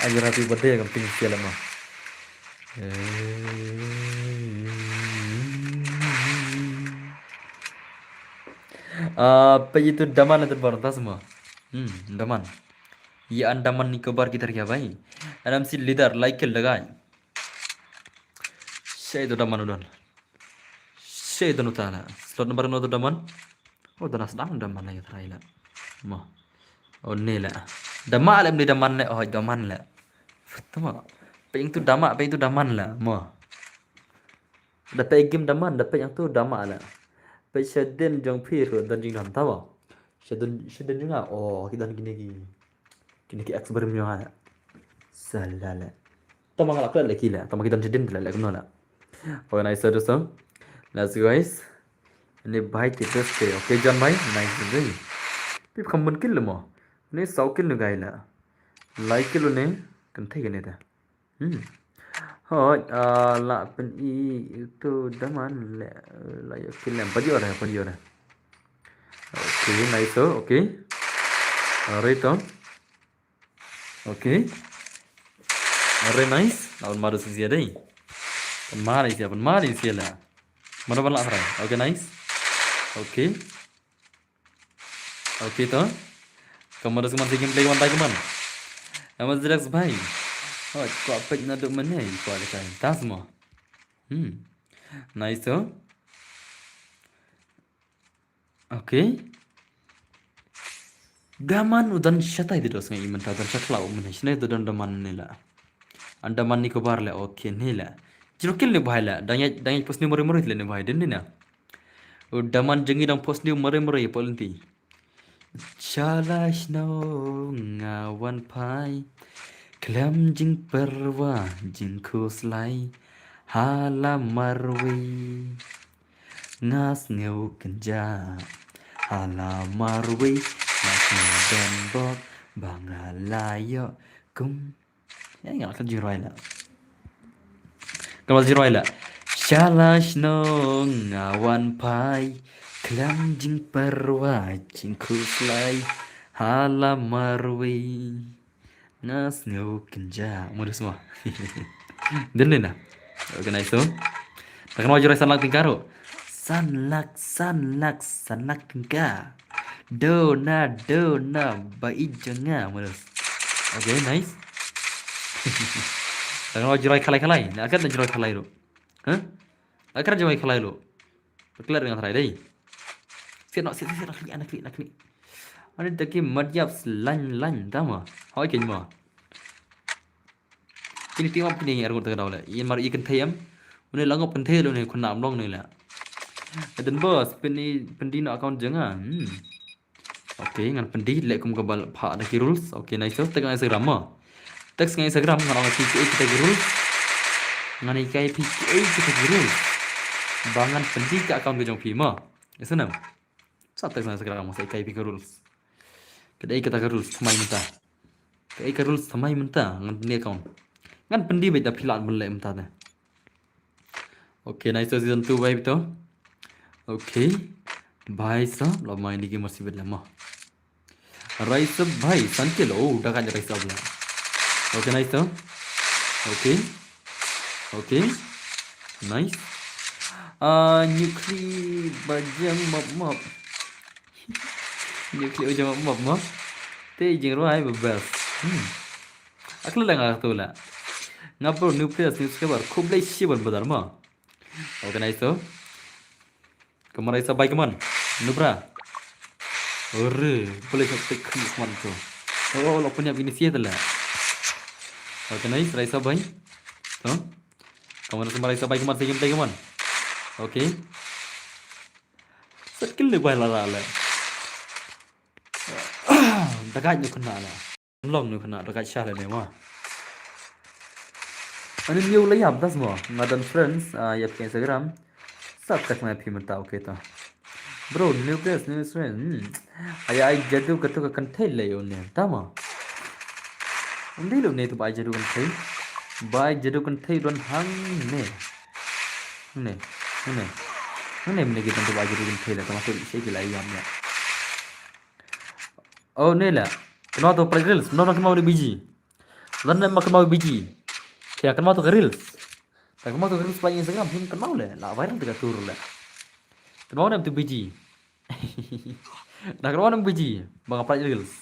Ajar happy birthday ya, kemping sia lama. Ah, apa itu daman itu baru tas semua. Hmm, daman. Ya, andaman Nicobar kita ria bai. Anam si leader like lagai. Shay to daman udan. Shay to nutala. Slot number no to daman. Oh, dana sedang daman lagi try la. Mo. Oh, ne la. Dama le mni daman le, oh, daman le. Tama. Peit tu dama, peit tu daman le. Mo. Da peit game daman, da peit tu dama le. Peit shadien jong phi ruh don jingdon tama. Shadien, shadien jong nga. Oh, ki don kine ki. Kine ki ex barim jong nga le. Salah le. Tama nga la klet le ki le. Tama ki don shadien le, le kumno le. Okay, nice, so, so. Let's go, guys. Ni bhai ki best ke. Okay, John bhai, nice, nice. Phi kham bun kill le mo. Ni saw kill ni guy le. Lai kill ni. Kan thei kan ni ta. Hmm. Hoi, ah, la pyn-i tu daman le, la ïoh kill lem. Pat ïoh re, pat ïoh re. Okay, nice, oh, okay. Are to. Okay. Are nice. La pynmar shisha dei. Pynmar shisha, pynmar shisha la. Mana ban la hrai. Okay, nice. Okay. Okay to. Kamar shu man si gameplay wan tai kaman. Ama Zirax bhai. Oh, ko apek na duk mane, ko ada kai. Tas mo. Hmm. Nice to. Okay. Daman u don shatai di dos ngai mynta don shatla u mane. Shne to don daman ni la. Andaman Nicobar le, okay, ni le. Jiro kill ni bhai le. Dang ïa, dang ïa post ni mori mori le ni bhai. Din ni na. U daman jong ngi dang post ni mori mori polenti. Shala shnong nga wan phai. Khlem jingpyrwa jingkhuslai. Hala marwei. Nga sngew kynjah. Hala marwei. Nga sngew don bok. Ba nga la ïoh kum. Ya, nga la klet jingrwai la. Ka la jingrwai la. Shala shnong nga wan phai. Khlem jingpyrwa jingkhuslai. Hala marwei. Nga sngew kynjah. Mo dus mo. Din ni na. Organize tu. Takkan wajib rai san lak tingkaro. San lak, san lak, san lak tingkar. Dona, dona, ba i jong nga, mo dus. Okay, nice. Takkan wajib rai khalai khalai. Na akan na jirai khalai lu. Hah? Akan jirai khalai lu. Berkelar dengan try dei. Siat no, siat, siat, nak klik, nak klik, nak klik. Ani taki madiap lain, lain tama. Hoi ken ma. Kini team up kini arngut tengah daw le. Ian mar i kynthei em. Une la ngop kynthei le une khun nam long ne le. Eden bos pyni pyndi na account jong nga. Hmm. Okay, ngan pyndi le kum ka bal pha da ki rules. Okay, nice. Text ngan Instagram ma. Text ngan Instagram ngan ong ki ki kita ki rules. Ngan i kai pi ki kita ki rules. Ba ngan pyndi ka account ka jong phi ma. Isnam. Sa text ngan Instagram ma sa i kai pi ki rules. Ka dei kata ka rules thymmai mynta. Ka dei ka rules thymmai mynta ngan pyni account. Ngan pyndi beit da phi lah ban leh mynta te. Okay, nice to season two bhai to. Okay. Bhai sahab, la mai ni ki masi bet lama. Rise up bhai, san kilo. Oh, da kan rise up la. Okay, nice to. Okay. Okay. Nice. Ah, nuclear bajam mop mop. Nuclear bajam mop mop mo. Te jingrwai ba best. Hmm. Akla la nga tu la. Nga pro new players new subscriber. Khublei shibun brother mo. Okay, nice to. Kamar isa bai kaman. Nubra. Ore, boleh sa tek kaman tu. Oh, lo punya bini sia tala. Okay, nice, raisa bai. To. Kamar isa raisa bai kaman, sa game play kaman. Okay. Set kill le bai la la le. Dagat nyu kena la. Long nu khana da ka sha le ne ma. Ani new la yap das mo. Nga don friends, ah, yap ke Instagram. Sub tak na phi mynta okay ta. Bro, new guest, new friend. Hmm. Ai ai jadu ka tu ka kan thei le yo ne. Ta ma. Undi lo ne tu bai jadu kan thei. Bai jadu kan thei don hang ne. Ne. Ne. Ne mene ki tu bai jadu kan thei le ta ma tu se ki la yap ne. Oh, ne la. Kynmaw to pyrshah reels. Kynmaw, kynmaw ne biji. Lan ne ma kynmaw biji. Ya, kynmaw to ka reels. Ta kynmaw to ka reels pa Instagram, phi kynmaw le. La viral te ka tur le. Kynmaw ne to biji. Na kynmaw ne biji. Ba nga pyrshah reels.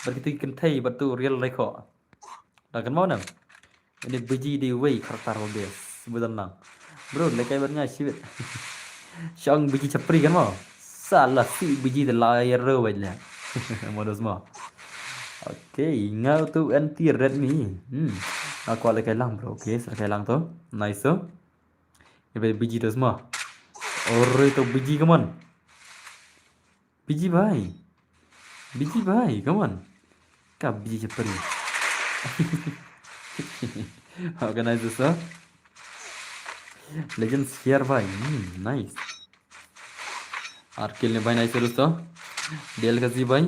Ba kiti kynthei ba tu reel record. Da kynmaw ne. Ini biji di wei karakter ba best. Betul nang. Bro, lekai ban ngai sibit. Shong biji chapri kynmaw. Salah si biji de la yero wei le. Modus mo. Okay, nga tu anti Redmi. Hmm. Nga kwah lehkai lang, bro. Okay, sa lehkai lang tu. Nice tu. Ïa bai B G tu semua. Ore tu B G, come on. B G bhai. B G bhai, come on. Ka B G chapari. Okay, nice tu. Legends here bhai. Hmm, nice. Ar kill ne bhai, nice tu. D L K Z bhai.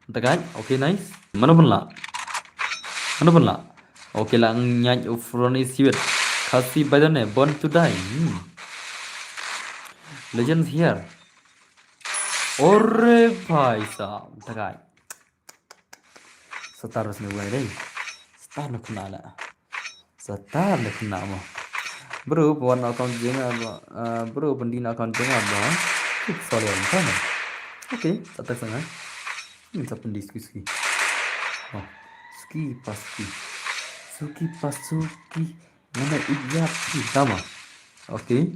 Takai, okay, nice. Mano pynlah? Mano pynlah? Okay, la nyaid u front is here. Khasi by the name, born to die. Hmm. Legends here. Ore bhai sahab, takai. Star ne wai dei. Star ne kena la. Star ne kena mo. Bro, pon account jeng ba. Ah, bro, pon din account jeng ba. Sorry, entah mo. Okay, tak tak sangat. Ini tak pon di ski ski. Oh, ski pas ski. Suki pas suki. Mana iya pi sama. Okay.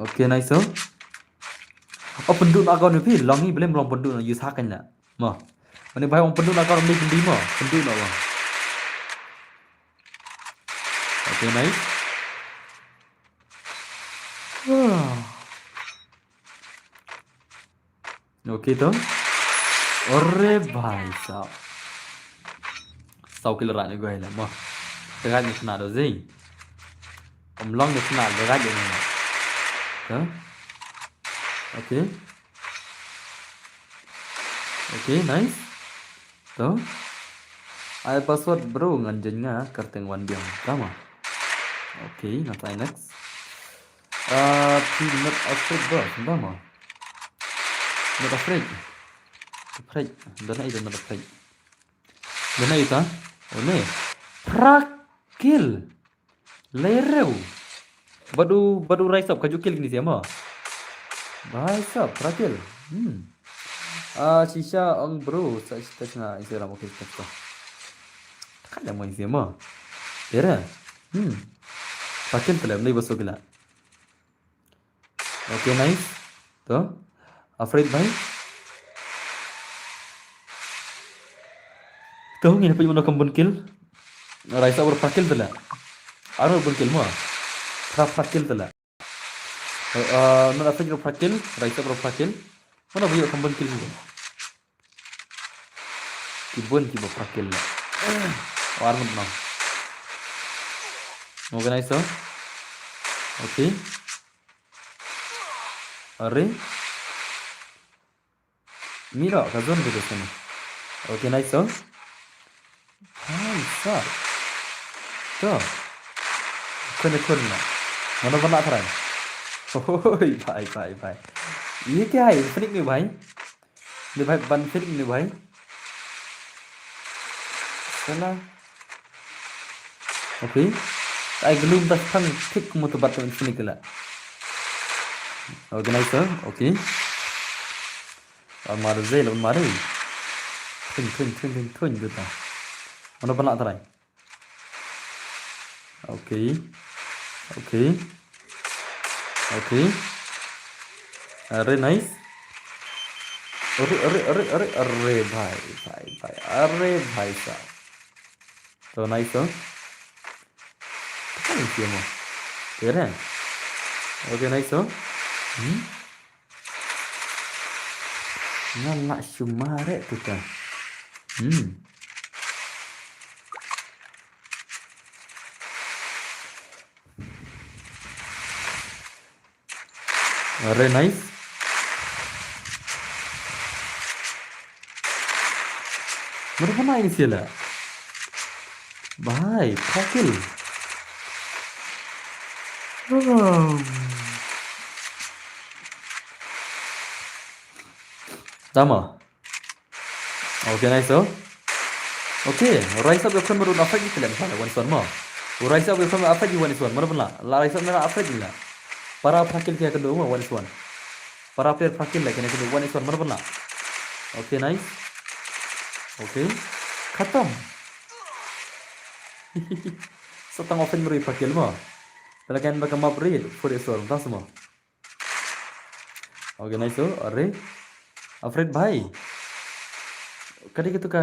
Okay, nice tu. Oh, pynduh noh account phi, long hi, balei long pynduh noh, use hack kan la. Mo. Mane bhai, ong pynduh noh account ni, pynduh mo, pynduh noh mo. Okay, nice. Okay tu. Ore bhai sahab. Saw kill rah ne goi la mo. Tengah ni kena do zing. Om long ni kena do gaj ni. Tu. Okay. Okay, nice. Tu. Ai password bro, ngan jen nga kerteng wan biang. Tama. Okay, nga try next. Ah, phi not afraid bro, sembah mo. Not afraid. Afraid. Dona itu not afraid. Dona itu, ah? Oh ne. Phra kill. Lereu. Bad u, bad u Rise Up, kajuh kill kine sia mo. Rise Up, phra kill. Hmm. Ah, shisha ong bro, sa shisha sna Instagram, okay, shisha. Ka jam mo sia mo. Tera. Hmm. Phra kill tele, mne baso kila. Okay, nice. Tu. Afraid bhai. Tu ngi dapat mano kam bun kill. Rise Up phra kill tela. Aro bun kill mo. Phra, phra kill tela. Uh, uh, not afraid phra kill. Rise Up phra kill. Mano bun kam bun kill. Ki bun kiba phra kill la. War mut no. Okay, nice tu. Okay. Are. Mira, ka zone tu sini. Okay, nice tu. Hai, sa. Tu. Kena, kena. Mana pernah terang? Oi, bhai, bhai, bhai. Ye kya hai? Infinite ne bhai? Ne bhai, ban Infinite ne bhai? Sala. Okay. Ai, gloom tas thang thik mo to bat Infinite la. Okay, nice, sir. Okay. Amar zel, amar. Thun, thun, thun, thun, thun, thun. Mana pernah terang? Okay. Okay. Okay. Are, nice. Are, are, are, are, are, bhai, bhai, bhai. Are, bhai sahab. So nice, huh? Kan sia mo. Keren. Okay, nice, huh? Hmm? Nga lah shu mareh tu kan. Hmm. Are, nice. Mana pernah ini sila? Bhai, phra kill. Oh. Tama. Okay, nice, oh. Okay, Rise Up ïakhun marun affect ki kalian sa one is one mo. Rise Up ïakhun affect ki one is one, mana pernah? La Rise Up na affect ki la. Para phra kill ki ïakynduh mo, one is one. Para player phra kill la ki ïakynduh, one is one, mana pernah? Okay, nice. Okay. Khatam. Sa tang offense mari phra kill mo. Talakan ba ka map read, four is one, tang semua. Okay, nice, oh, are. Afraid bhai. Ka dei katu ka.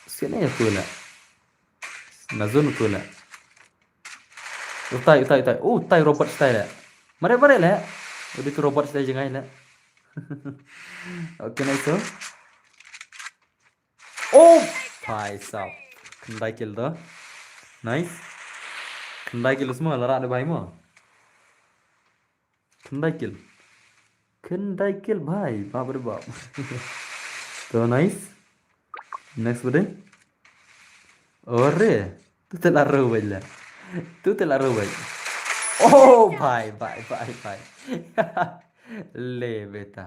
Sien ne ya tu la. Na zone tu la. Utai, utai, utai. Oh, utai robot style la. Mare, mare la. Udah tu robot style jangai la. Okay, nice. So. Oh, bhai sahab. Khyndai kill to. Nice. Khyndai kill sma la ra de bhai mo. Khyndai kill. Khyndai kill bhai. Bap re bap. To nice. Next bade. Ore. Tu te la ro bhai la. Tu te la ro bhai. Oh bhai bhai bhai bhai. Le beta.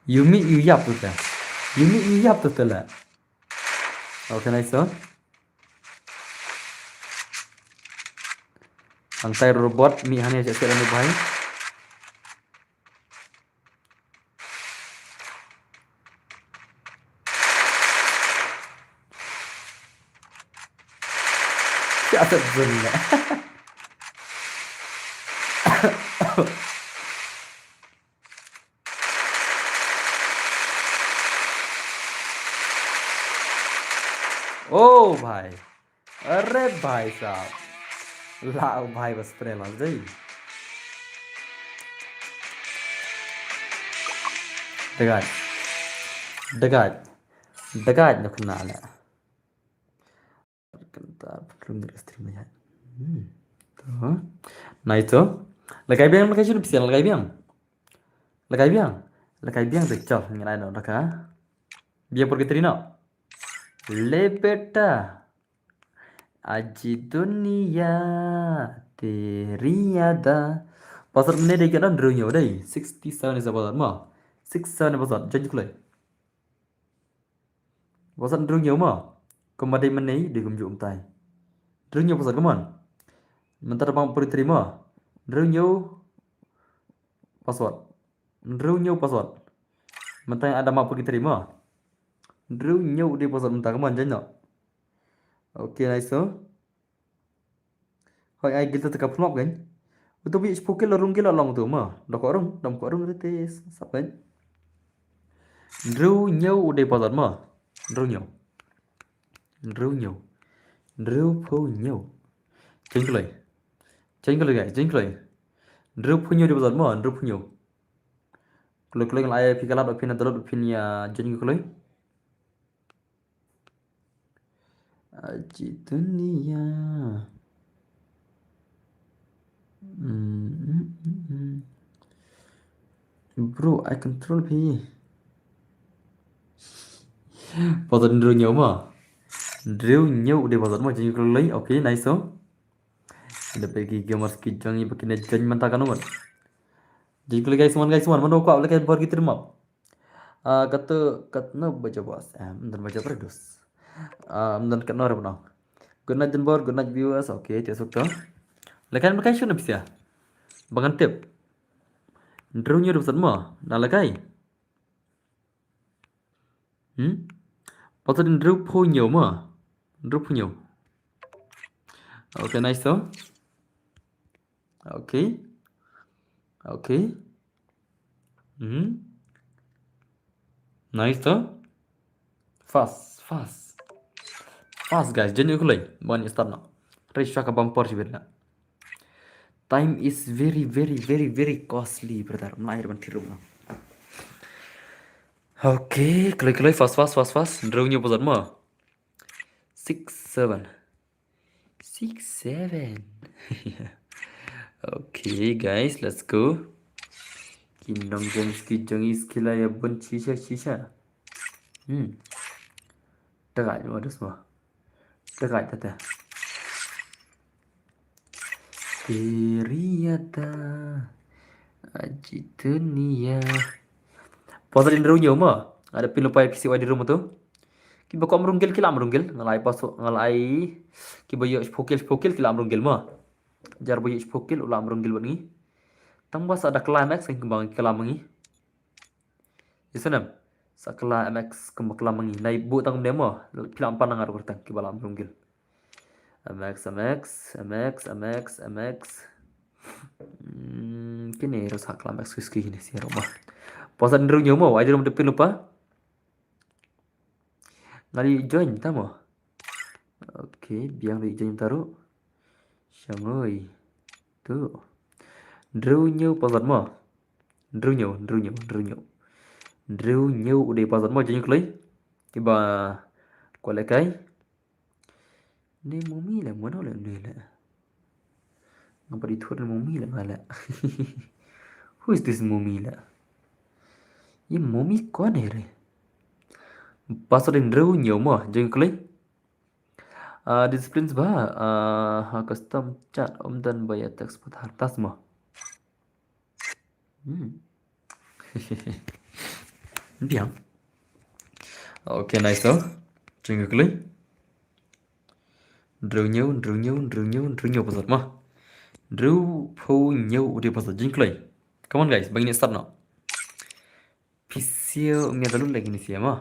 Yumi yu yap tu te. Yumi yu yap tu te la. Okay, nice one. Ang tai robot mi hane cek cek anu bhai. Cek cek zun le. Oh bhai. Are bhai sahab. Lao bhai bas pre la dei. Degat. Degat. Degat no kena le. Kentar belum dari stream ya. Hmm. Tuh. Nah itu. Lekai biang, lekai sini bisa lekai biang. Lekai biang. Lekai biang tu col ngirai no leka. Biang pergi terino. Le beta. Aji dunia teri ada. Pasal mene dei kena dru nyo dei. Sixty seven is a pasal ma. Six seven is a pasal. Janji kulai. Pasal dru nyo ma. Kemade mene dei kumju umtai. Dru nyo pasal keman. Mentara bang puri terima. Dru nyo password. Dru nyo password. Mentang ada mak pergi terima. Dru nyo di password mentang keman janyo. Okay, nice so. Hoi ai gil tu teka phlop kan. Utu bi sepokil rung gil long tu ma. Doko rung, dom ko rung rete sap kan. Dru nyo di password ma. Dru nyo. Dru nyo. Dru phu nyo. Jeng kloi. Jeng kloi guys, jeng kloi. Dru phu nyo di password ma, dru phu nyo. Kloi kloi ngal ai phi kalat opin adalot opin ya jeng kloi. Aji dunia. Hmm, hmm, hmm, hmm. Bro, I control phi. Pasal dru nyo ma. Dru nyo udah pasal ma jeng kloi. Okay, nice so. Ada pergi gamers ki jong i baki ne jeng mantha kan umur. Jeng kloi guys, man guys, man mano kwa lekai bor ki terima. Ah, kata, katno baja bos. Eh, mdan baja berdus. Ah, mdan katno re bnong. Good night Janbor, good night viewers. Okay, tiap suk to. Lekai lekai shun bisa. Bangan tip. Dru nyo dum sat mo. Na lekai. Hmm? Pasal din dru phu nyo mo. Dru phu nyo. Okay, nice to. Okay. Okay. Hmm. Nice to. Fast, fast. Fast guys, jeng kloi. Ban start na. Reach ka bumper sibir na. Time is very, very, very, very costly, brother. Mlai ban thirum na. Okay, kloi kloi fast, fast, fast, fast. Dru nyo pasal mo. Six seven. Six seven. Okay guys, let's go. Ki nonggames ki jong i skila ya bun shisha shisha. Hmm. Tegai mo dus mo. Tegai tata. Teri ada. Aji dunia. Pasal din dru nyo mo. Ada pin lupa ya pisi wai di room tu. Kiba kwah mrung gil ki la mrung gil, nga la ai paso, nga la ai kiba ïoh shiphew kill, shiphew kill ki la mrung gil mo. Jar ba ïoh shiphew kill u la mrung gil bad ngi. Tang ba sa da climax kan kumba ngi klam ngi. Isnem. Sa kylla M X kum bakla mangi. Nai buh tang kumne mo. Phi lah ban pan nga ruh kyrteng kiba lah ban rung guild. M X, M X, M X, M X, M X. Hmm, kine ruh sa kylla M X ki kine shisha ruh mo. Pisa hynriew hynñiew mo, ai dei ruh mynta phi lypa. Nga dei join ta mo. Okay, biang dei join ta ruh. Shangoi. Tu. Hynriew hynñiew pisa mo. Hynriew hynñiew, hynriew hynñiew, hynriew hynñiew. Hynriew hynñiew u dei pisa mo, join kloi. Kiba kwah lehkai. Ne Mumi le, mano le ne le. Nga pat ïathuh ne Mumi le nga le. Who is this Mumi le? Ye Mumi कौन है रे? Pisa hynriew hynñiew mo, join kloi. Ah, disciplines ba, ah, ha custom chat ym don ba ïa text pathar tas mo. Hmm. Biang. Okay, nice to. Join kloi. Hynriew hynñiew, hynriew hynñiew, hynriew hynñiew, hynriew hynñiew pisa mo. Hynriewphew hynñiew u dei pisa, join kloi. Come on guys, ba ngin start noh. Pisa ym ïa download leh kine shisha mo.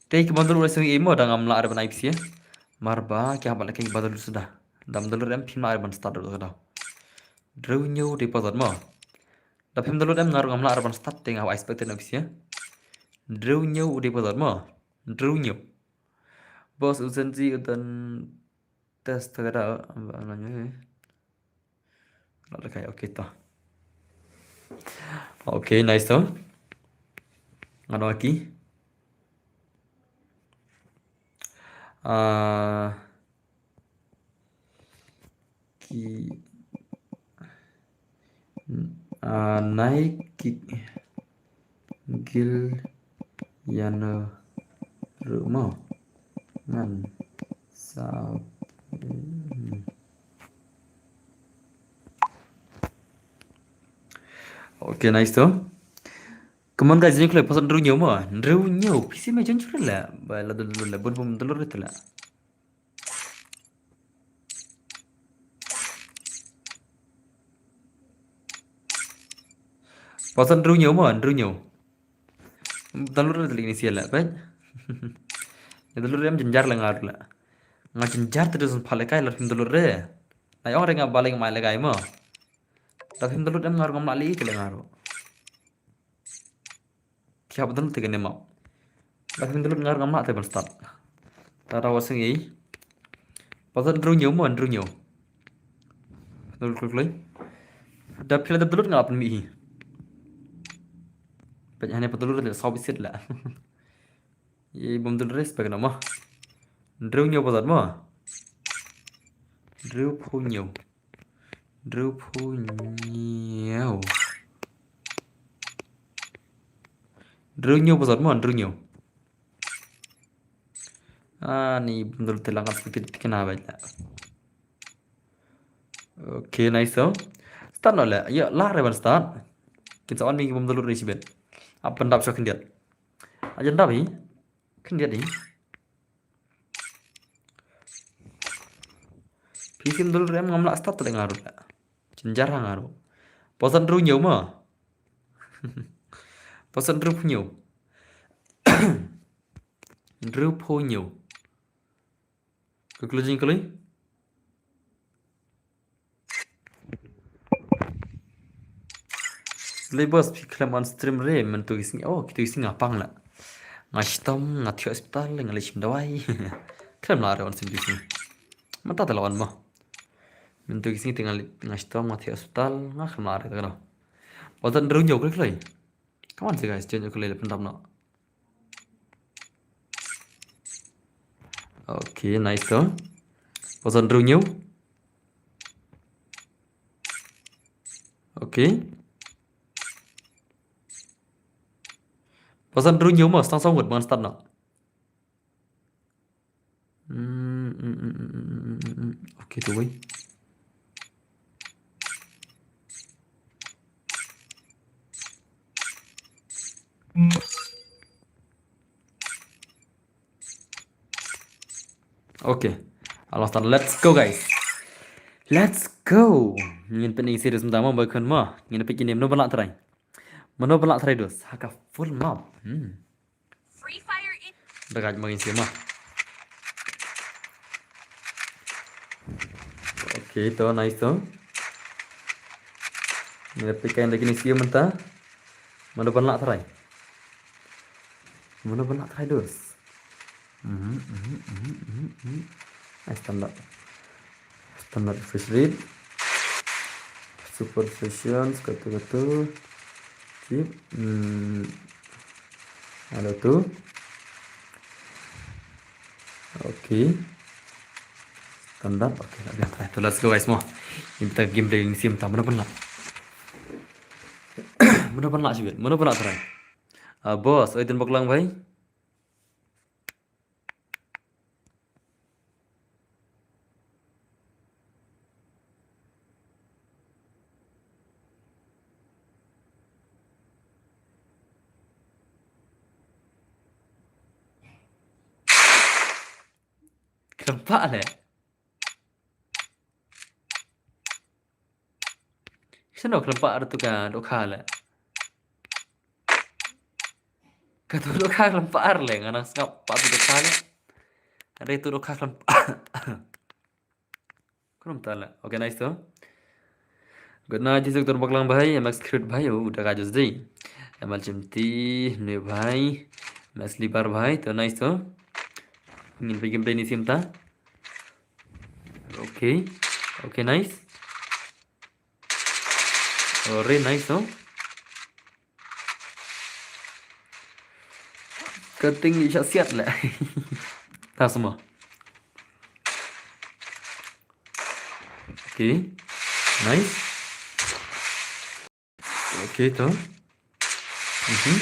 Te ki bym download leh shisha mo, dang ngam lah re ban ai pisa. Mar ba ki hap leh ki ba download suda. Dam download em phim lah re ban start download suda. Hynriew hynñiew u dei pisa mo. Da phim download em nga ruh ngam lah re ban start te nga expect te na pisa. Hynriew hynñiew u dei pisa mo. Hynriew hynñiew. Boss u Zenzi u don test ta ka da. Ba nga ngi. Lah lehkai, okay to. Okay, nice to. Nga don ki. Ah, ki, ah, nai ki guild ïano ruh mo. Ngan sa. Okay, nice to. Come on guys, join kloi, pisa hynriew hynñiew mo. Hynriew hynñiew, pisa me join kloi le. Ba la download le, bun bun download te le. Pisa hynriew hynñiew mo, hynriew hynñiew. Download te le kine shisha le, peit. Ïa download em jynjar le nga ruh le. Nga jynjar te da sngewbha lehkai la phim download re. Nai ong re nga ba leh mai lehkai mo. Da phim download em nga ruh ngam lah leh te le nga ruh. Ki hap download te kane mo. Da phim download nga ruh ngam lah te ban start. Ta da wa sngewsih. Pisa hynriew hynñiew mo, hynriew hynñiew. Download kloi kloi. Da phi la dep download nga la pynmih hi. Peit hangne pat download te saw bisiat la. Ye bym download re spek na mo. Hynriew hynñiew pisa mo. Hynriewphew hynñiew. Hynriewphew hynñiew. Hynriew hynñiew pisa mo, hynriew hynñiew. Ah, ni bym download te la ngat phi tikna bad la. Okay, nice to. Start noh le. Ïa, lah re ban start. Kin sa wan mi bym download re shibit. Ap pyndap sha khyndiat. Ajan dap hi. Khyndiat hi. Phi phim download re em ngam lah start te le nga ruh la. Jynjar ha nga ruh. Pisa hynriew hynñiew mo. Pisa hynriewphew hynñiew. Hynriewphew hynñiew. Ka kloi jing kloi. Lei boss phi khlem on stream re mynta ki sngi. Oh, kito ki sngi nga pang la. Nga shitom, nga thiah hospital, nga leit shim dawai. Khlem lah re on stream ki sngi. Mynta te la on mo. Mynta ki sngi te nga leit, nga shitom, nga thiah hospital, nga khlem lah re te ka dawai. Pisa hynriew hynñiew kloi kloi. Come on, guys, join kloi le pyndap noh. Okay, nice to. Pisa hynriew hynñiew. Okay. Pisa hynriew hynñiew mo, sa tang saw ngut ban start noh. Hmm, hmm, hmm, hmm, hmm, hmm, hmm. Okay, to wei. Okay. Along start. Let's go, guys. Let's go. Ngin pynïaseries mynta mo, ba khun mo. Ngin peit kine mano ba lah try. Mano ba lah try dos. Ha ka full map. Hmm. Da ka jingmut ngin siem ma. Okay, to, nice to. Ngin peit kaei kine ki siem mynta. Mano ban lah try. Mano ban lah try dos. Mhm, mhm, mhm, mhm, mhm. Nice, standard. Standard fish reed. Super sessions, katu katu. Chip. Hmm. Ada tu. Okay. Standard. Okay, lah biar try. To, let's go guys mo. Ini kita game dari ini siem ta. Mano ban lah. Mano ban lah siem. Mano ban lah try. Ah, boss, oi, tin bok lang bhai. Khlem pah leh. Shano khlem pah, ar tu ka dohkha leh. Ka tu dohkha khlem pah ar leh, nga nang sngap pah tu dohkha leh. Are tu dohkha khlem pah. Khlem pah leh. Okay, nice to. Good night, jisuk tur baklang bhai, M X Crit bhai, u da ka jus dei. M L Chimti, ne bhai, M X Libar bhai, to nice to. Ngin peit gameplay ini siem ta. Okay. Okay, nice. Ore, nice, no? Ka ting i shah siat leh. Ta semua. Okay. Nice. Okay, to. Mhm.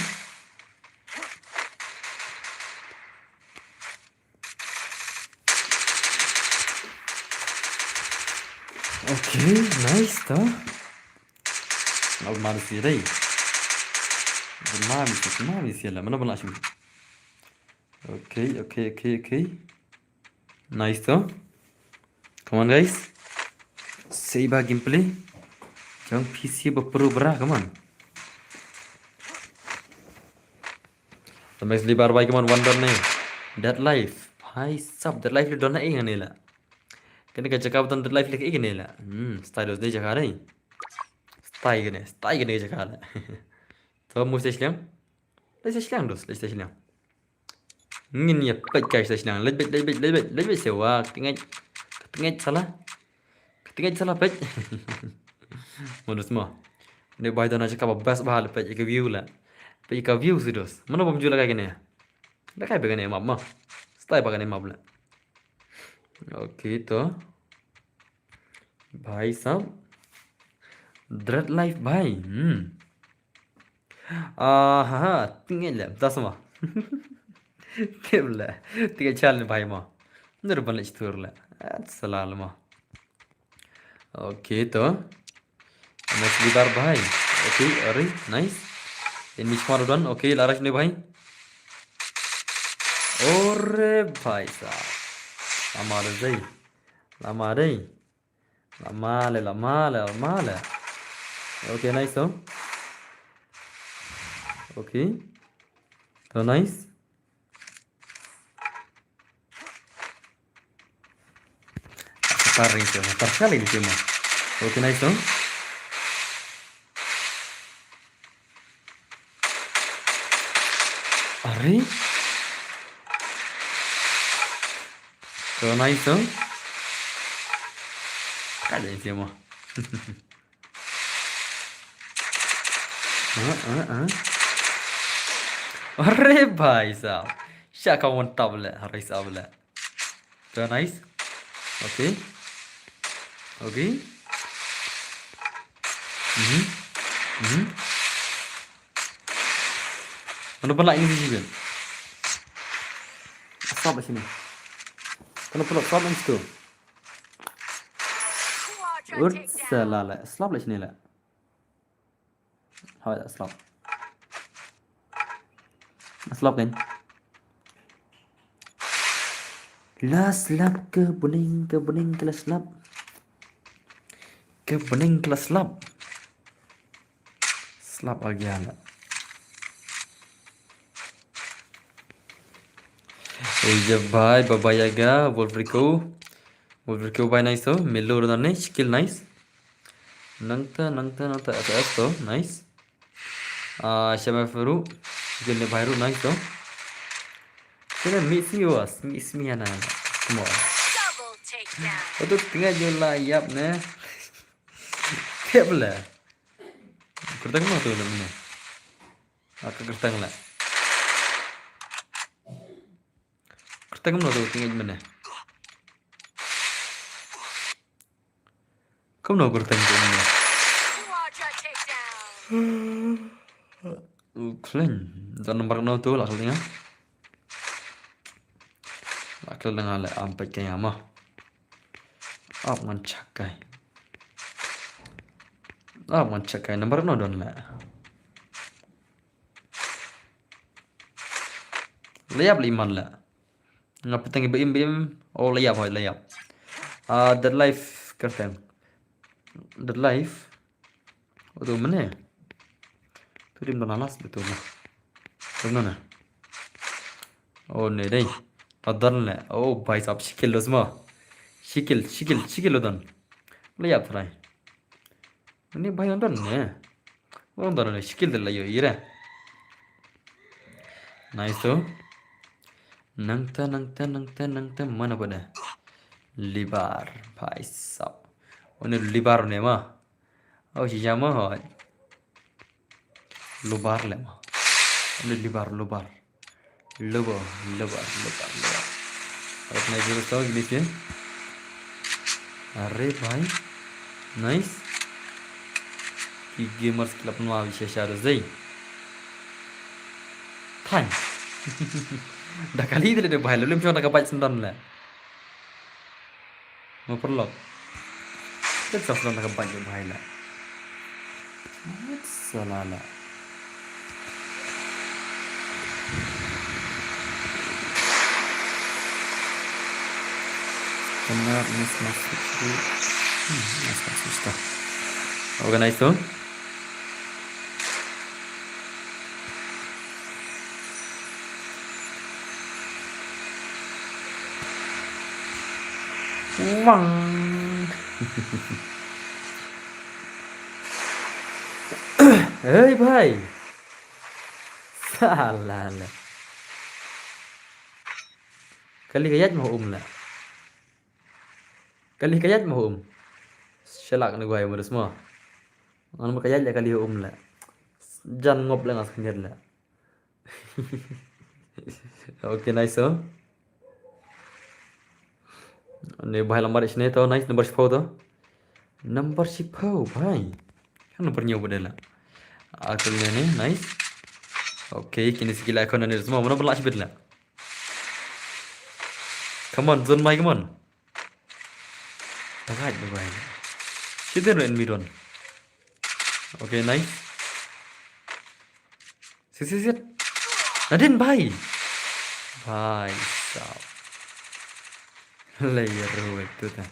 Okay, nice, to. Ngal mar si dei. Mar si, mar si la, mana bana shu. Okay, okay, okay, okay. Nice, to. Come on, guys. Save gameplay. Jong P C ba pro bra, come on. Thanks Libar bhai, come on, one don ne. Dead Life. Bhai sab, Dead Life le don ne ngan ne la. Kane ka jaka ba don Dead Life le ka ngan ne la. Hmm, style dos de jaka dei. Style kane, style kane ka jaka la. To, move stage liang. Let's stage liang dos, let's stage liang. Ngin ïa peit kai stage liang. Let's peit, let's peit, let's peit, let's peit sewa. Tengah, tengah salah. Tengah salah peit. Modus mo. Ne bhai dona jaka ba best ba le peit ka view la. Peit ka view si dos. Mano bam ju la kai kane. La kai ba kane map mo. Style ba kane map la. Okay, to. Bhai sab. Dread Life bhai. Hmm. Ah, ha, ha. Tinggal le. Tas mo. Tip le. Tinggal chal ni bhai mo. Nur ban le chitur le. At salal mo. Okay, to. Nice Libar bhai. Okay, ari, nice. Ini semua don. Okay, laras ni bhai. Ore bhai sab. Lama dei. Lama dei. Lama le, lama le, lama le. Okay, nice, to. Okay. To, nice. Tar ring sio, tar kali ni sio mo. Okay, nice, to. Ari? To, nice, to. Kali ni sio mo. Ah, ah, ah. Are bhai sab. Sha ka mon tab le, are sab le. To, nice. Okay. Okay. Mhm. Mhm. Mano pala ini sih, Ben? Stop sini. Mano pala stop itu? Ursa la la. Stop la sini la. Hawai la slap. Slap kan? La slap ke buning, ke buning ke la slap. Ke buning ke la slap. Slap lagi anak. Oi, ja bhai, Baba Yaga, Wolf Rico. Wolf Rico bhai, nice to. Milo ruh don ne, skill nice. Nangta, nangta, nangta, S S to, nice. Ah, Shama Faru, skill ne bhai ruh, nice to. Sini mix me was, mix me ana. Come on. Double takedown. Oto tengah jo la yap ne. Kep la. Kyrteng ma tu namanya. Aka kyrteng la. Kyrteng ma tu tengah mana. Kumno kyrteng kumno. Khleng. Don number no tu la khleng ah. La khleng ah le am pek kaya ma. Ap ngan chakai. Ap ngan chakai number no don la. Layap liman la. Nga peteng ba im ba im. Oh, layap hoi, layap. Ah, Dead Life kyrteng. Dead Life. Oh, tu mana? Tu dim don alas betul lah. Tu mana? Oh, ne dei. Adan le. Oh, bhai sahab, shikil lo semua. Shikil, shikil, shikil lo don. Layap try. Ini bhai don ne. Don don ne, shikil de la yo ira. Nice to. Nangta, nangta, nangta, nangta, mana pada? Libar, bhai sahab. Ini libar ne ma. Oh, shisha ma hoi. Lubar le ma. Ini libar, lubar. Lubar, lubar, lubar, lubar. Ayo, nice, zero star, gini sih. Are bhai. Nice. Ki gamers club nwa bi shisha do zei. Thank. Da kali de de bhai, lem chong da ka baj sendon le. Mo perlok. Kita sas na ka baj bhai la. Salala. Kena miss masuk tu. Hmm, miss masuk tu. Organize tu. Wang. Hei bhai. Salah lah. Kali kayat mau um lah. Kali kayat mau um. Shalak ni guai murus mo. Ngan mo kayat lah kali um lah. Jan ngop lah ngas kenyat lah. Okay, nice oh. Ni bhai lambar isne to, nice number shiphew to. Number shiphew bhai. Kan number nyo bade la. Akul ne ni, nice. Okay, kini sikila kon ni semua. Mana bela shibit la. Come on, zone mai, come on. Tagait bhai. Shibit ren midon. Okay, nice. Sit, sit, sit. Nadin bhai. Bhai sahab. Lei ruwet tu ta.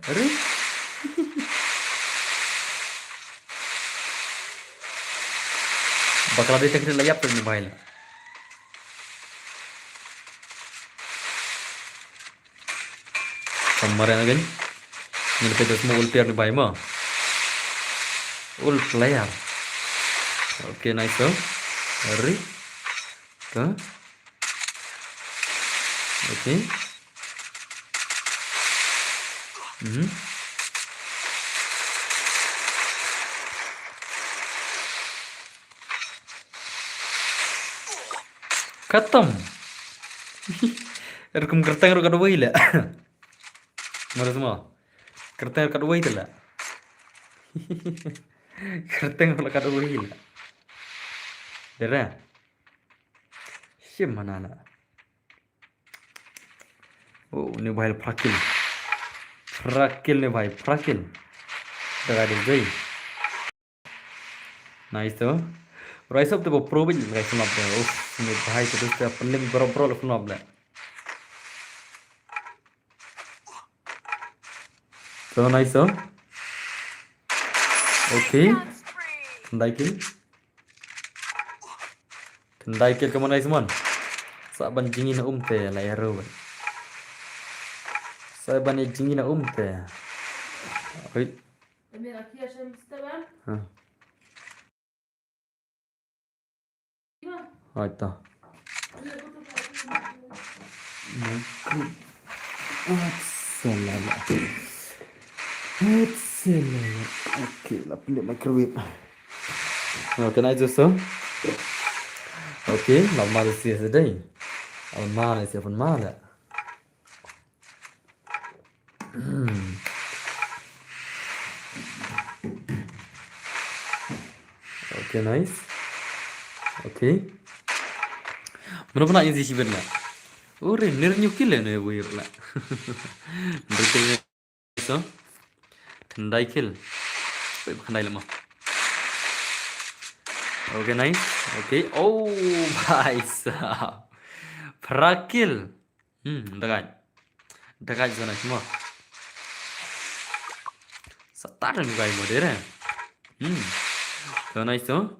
Aduh. Bakal ada yang kena layap tu ni bhai lah. Kemarin kan. Ni lebih dari semua all player ni bhai mo. All player. Okay, nice tu. Hari. Tu. Okay. Hmm. Khatam. Rukom kyrteng ruh katwei la. Mara semua. Kyrteng ruh katwei la. Kyrteng ruh katwei la. Dera. Shim mana la. Oh, ni bhai phra kill. Phra kill ni bhai, phra kill. Daga de jai. Nice tu. Rise up tu pro bin guys, nap de. Oh, ni bhai tu tu pynlem bro bro lo nap de. So nice tu. Okay. Khyndai kill. Khyndai kill, come on, nice one. Sa ban jingin um te la ya ru. Sa ban jingin um te. Oi. Ha. Oi to. Absolala. Absolala. Okay, la pynlip microwave. Okay, nice, so. Okay, la mar sia sedai. Al mar sia pun mar. Hmm. Okay, nice. Okay. Mano pernah yang sih sebenarnya? Ore, nir nyukil ya ne wir la. Berikutnya so. Khyndai kill. Wait, khyndai lama. Okay, nice. Okay. Oh, bhai sahab. Phra kill. Hmm, dagai. Dagai zona kimo. Satar ni gai modere. Hmm. So nice to.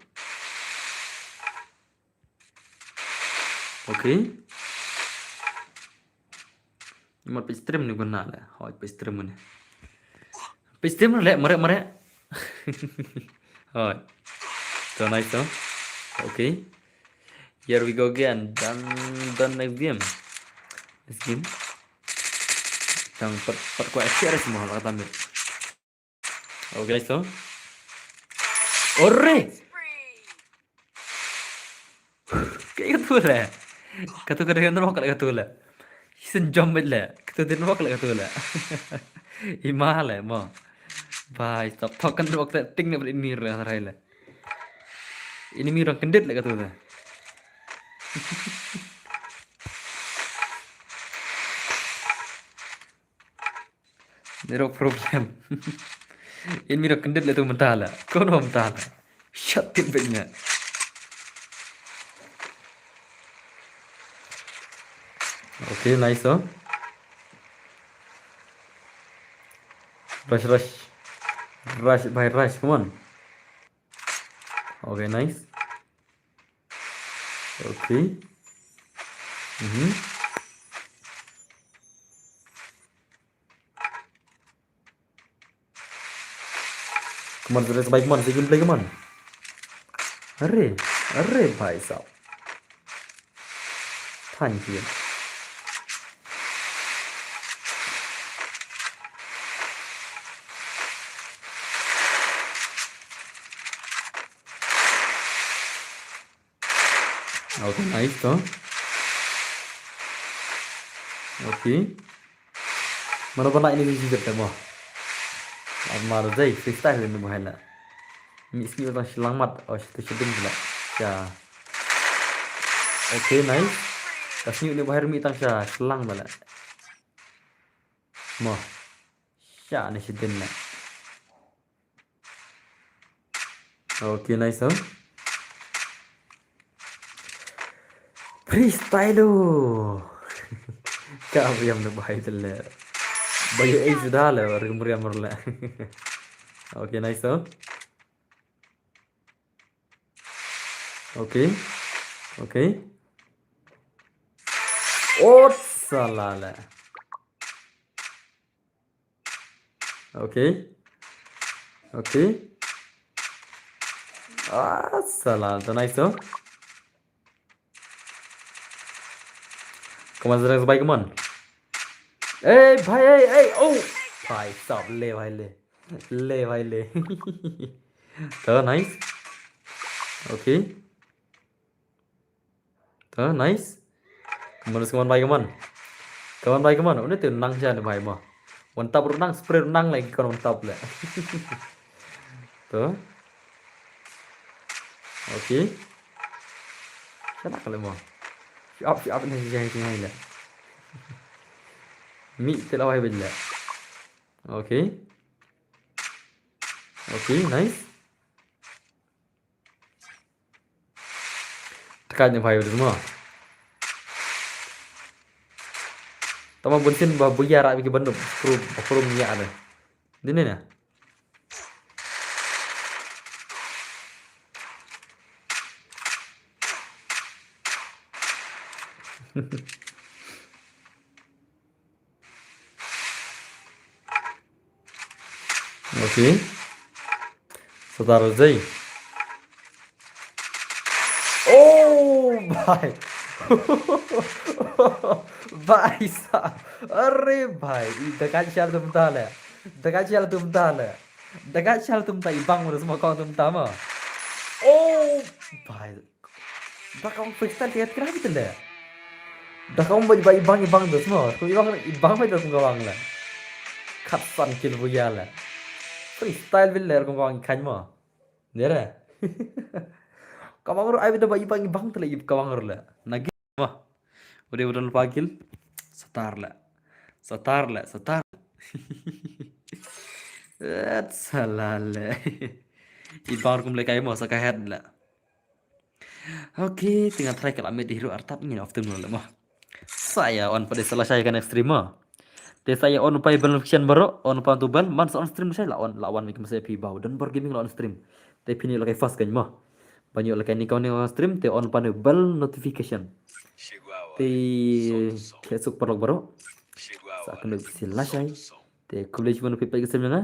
Okay. Imar pe stream ni guna le. Hoi pe stream ni. Pe stream le, mare, mare. Hoi. So nice to. Okay. Here we go again. Done, done next game. Next game. Tang pat, pat ko share semua lah kata ambil. Okay, nice to. Ore! Kaei katu le? Katu ka dei ka nrok le katu le. Shen jump le. Katu dei nrok le katu le. Ima le mo. Bhai sahab, thok ka nrok te ting ne bad ini re rai le. Ini mi rong kyndit le katu le. Zero problem. In mi rong kyndit le tu mynta la. Kono mynta la. Shut it bit nya. Okay, nice, oh. Rush, rush. Rush, bhai, rush, come on. Okay, nice. Okay. Mhm. Come on, let's buy, come on, let's gameplay, come on. Arre, arre, bhai sahab. Thank you. Okay, nice to. Okay. Mano ba na ini di jibat mo. Amar dei freestyle ni mo hala. Mi sni tang shlang mat, oh, situ sheding pula. Ya. Okay, nice. Ka sni ni bahar mi tang sha shlang pula. Mo. Sha ni sheding na. Okay, nice, oh. Freestyle, oh. Ka abriam na bahai tele. Bayu ei sudah le, rimriam le. Okay, nice, oh. Okay. Okay. Oh, salah le. Okay. Okay. Ah, salah. Nice, oh. Come on, Zerang, bhai, come on. Hey, bhai, hey, hey, oh. Bhai sahab, le, bhai, le. Le, bhai, le. To, nice. Okay. To, nice. Come on, come on, bhai, come on. Come on, bhai, come on. Une te nang sha ne bhai mo. One tap ruh nang, spray ruh nang lagi kon one tap le. To. Okay. Sha na ka le mo. Fiap, fiap ne jai jai le. Mi te la wai bel le. Okay. Okay, nice. Tekan ni bhai, betul semua. Tama bunsin ba buya rak biki banduk. Krum, krum ya ada. Dini na. Okay. Satar Jay. Oh, bhai. Bhai sahab. Are bhai. Ih, da ka shal tum ta le. Da ka shal tum ta le. Da ka shal tum ta i bang mo da sma ka tum ta ma. Oh, bhai. Da ka ong freestyle te ka kra bit le. Da ka ong ba i bang i bang da sma. Ko i bang i bang ba da kum ka bang le. Khat san kill bu ya le. Freestyle bit le kum ka bang i khan ma. Nere. Ka bang ru ai bit da ba i bang i bang te le i ka bang ru le. Na gi ma. Udah udah lupa kill. Satar le. Satar le, satar. Et salah le. I bang ru kum le kai ma sa ka head le. Okay, te nga try ka la mih da hero artat ngin off stream lo le mo. Sa ïa on pat de sa lashai ka next stream mo. Te sa ïa on pat bell notification baroh, on pat tu bell, man sa on stream lashai la on, la wan mih kum sa phi ba u Don Bor Gaming la on stream. Te phin ïoh lehkai first kan mo. Ban ïoh lehkai ni ka on stream, te on pat bell notification. Te khublei suk paralok baroh. Sa kynduh sa lashai. Te khublei shibun phi peit ka stream jong nga.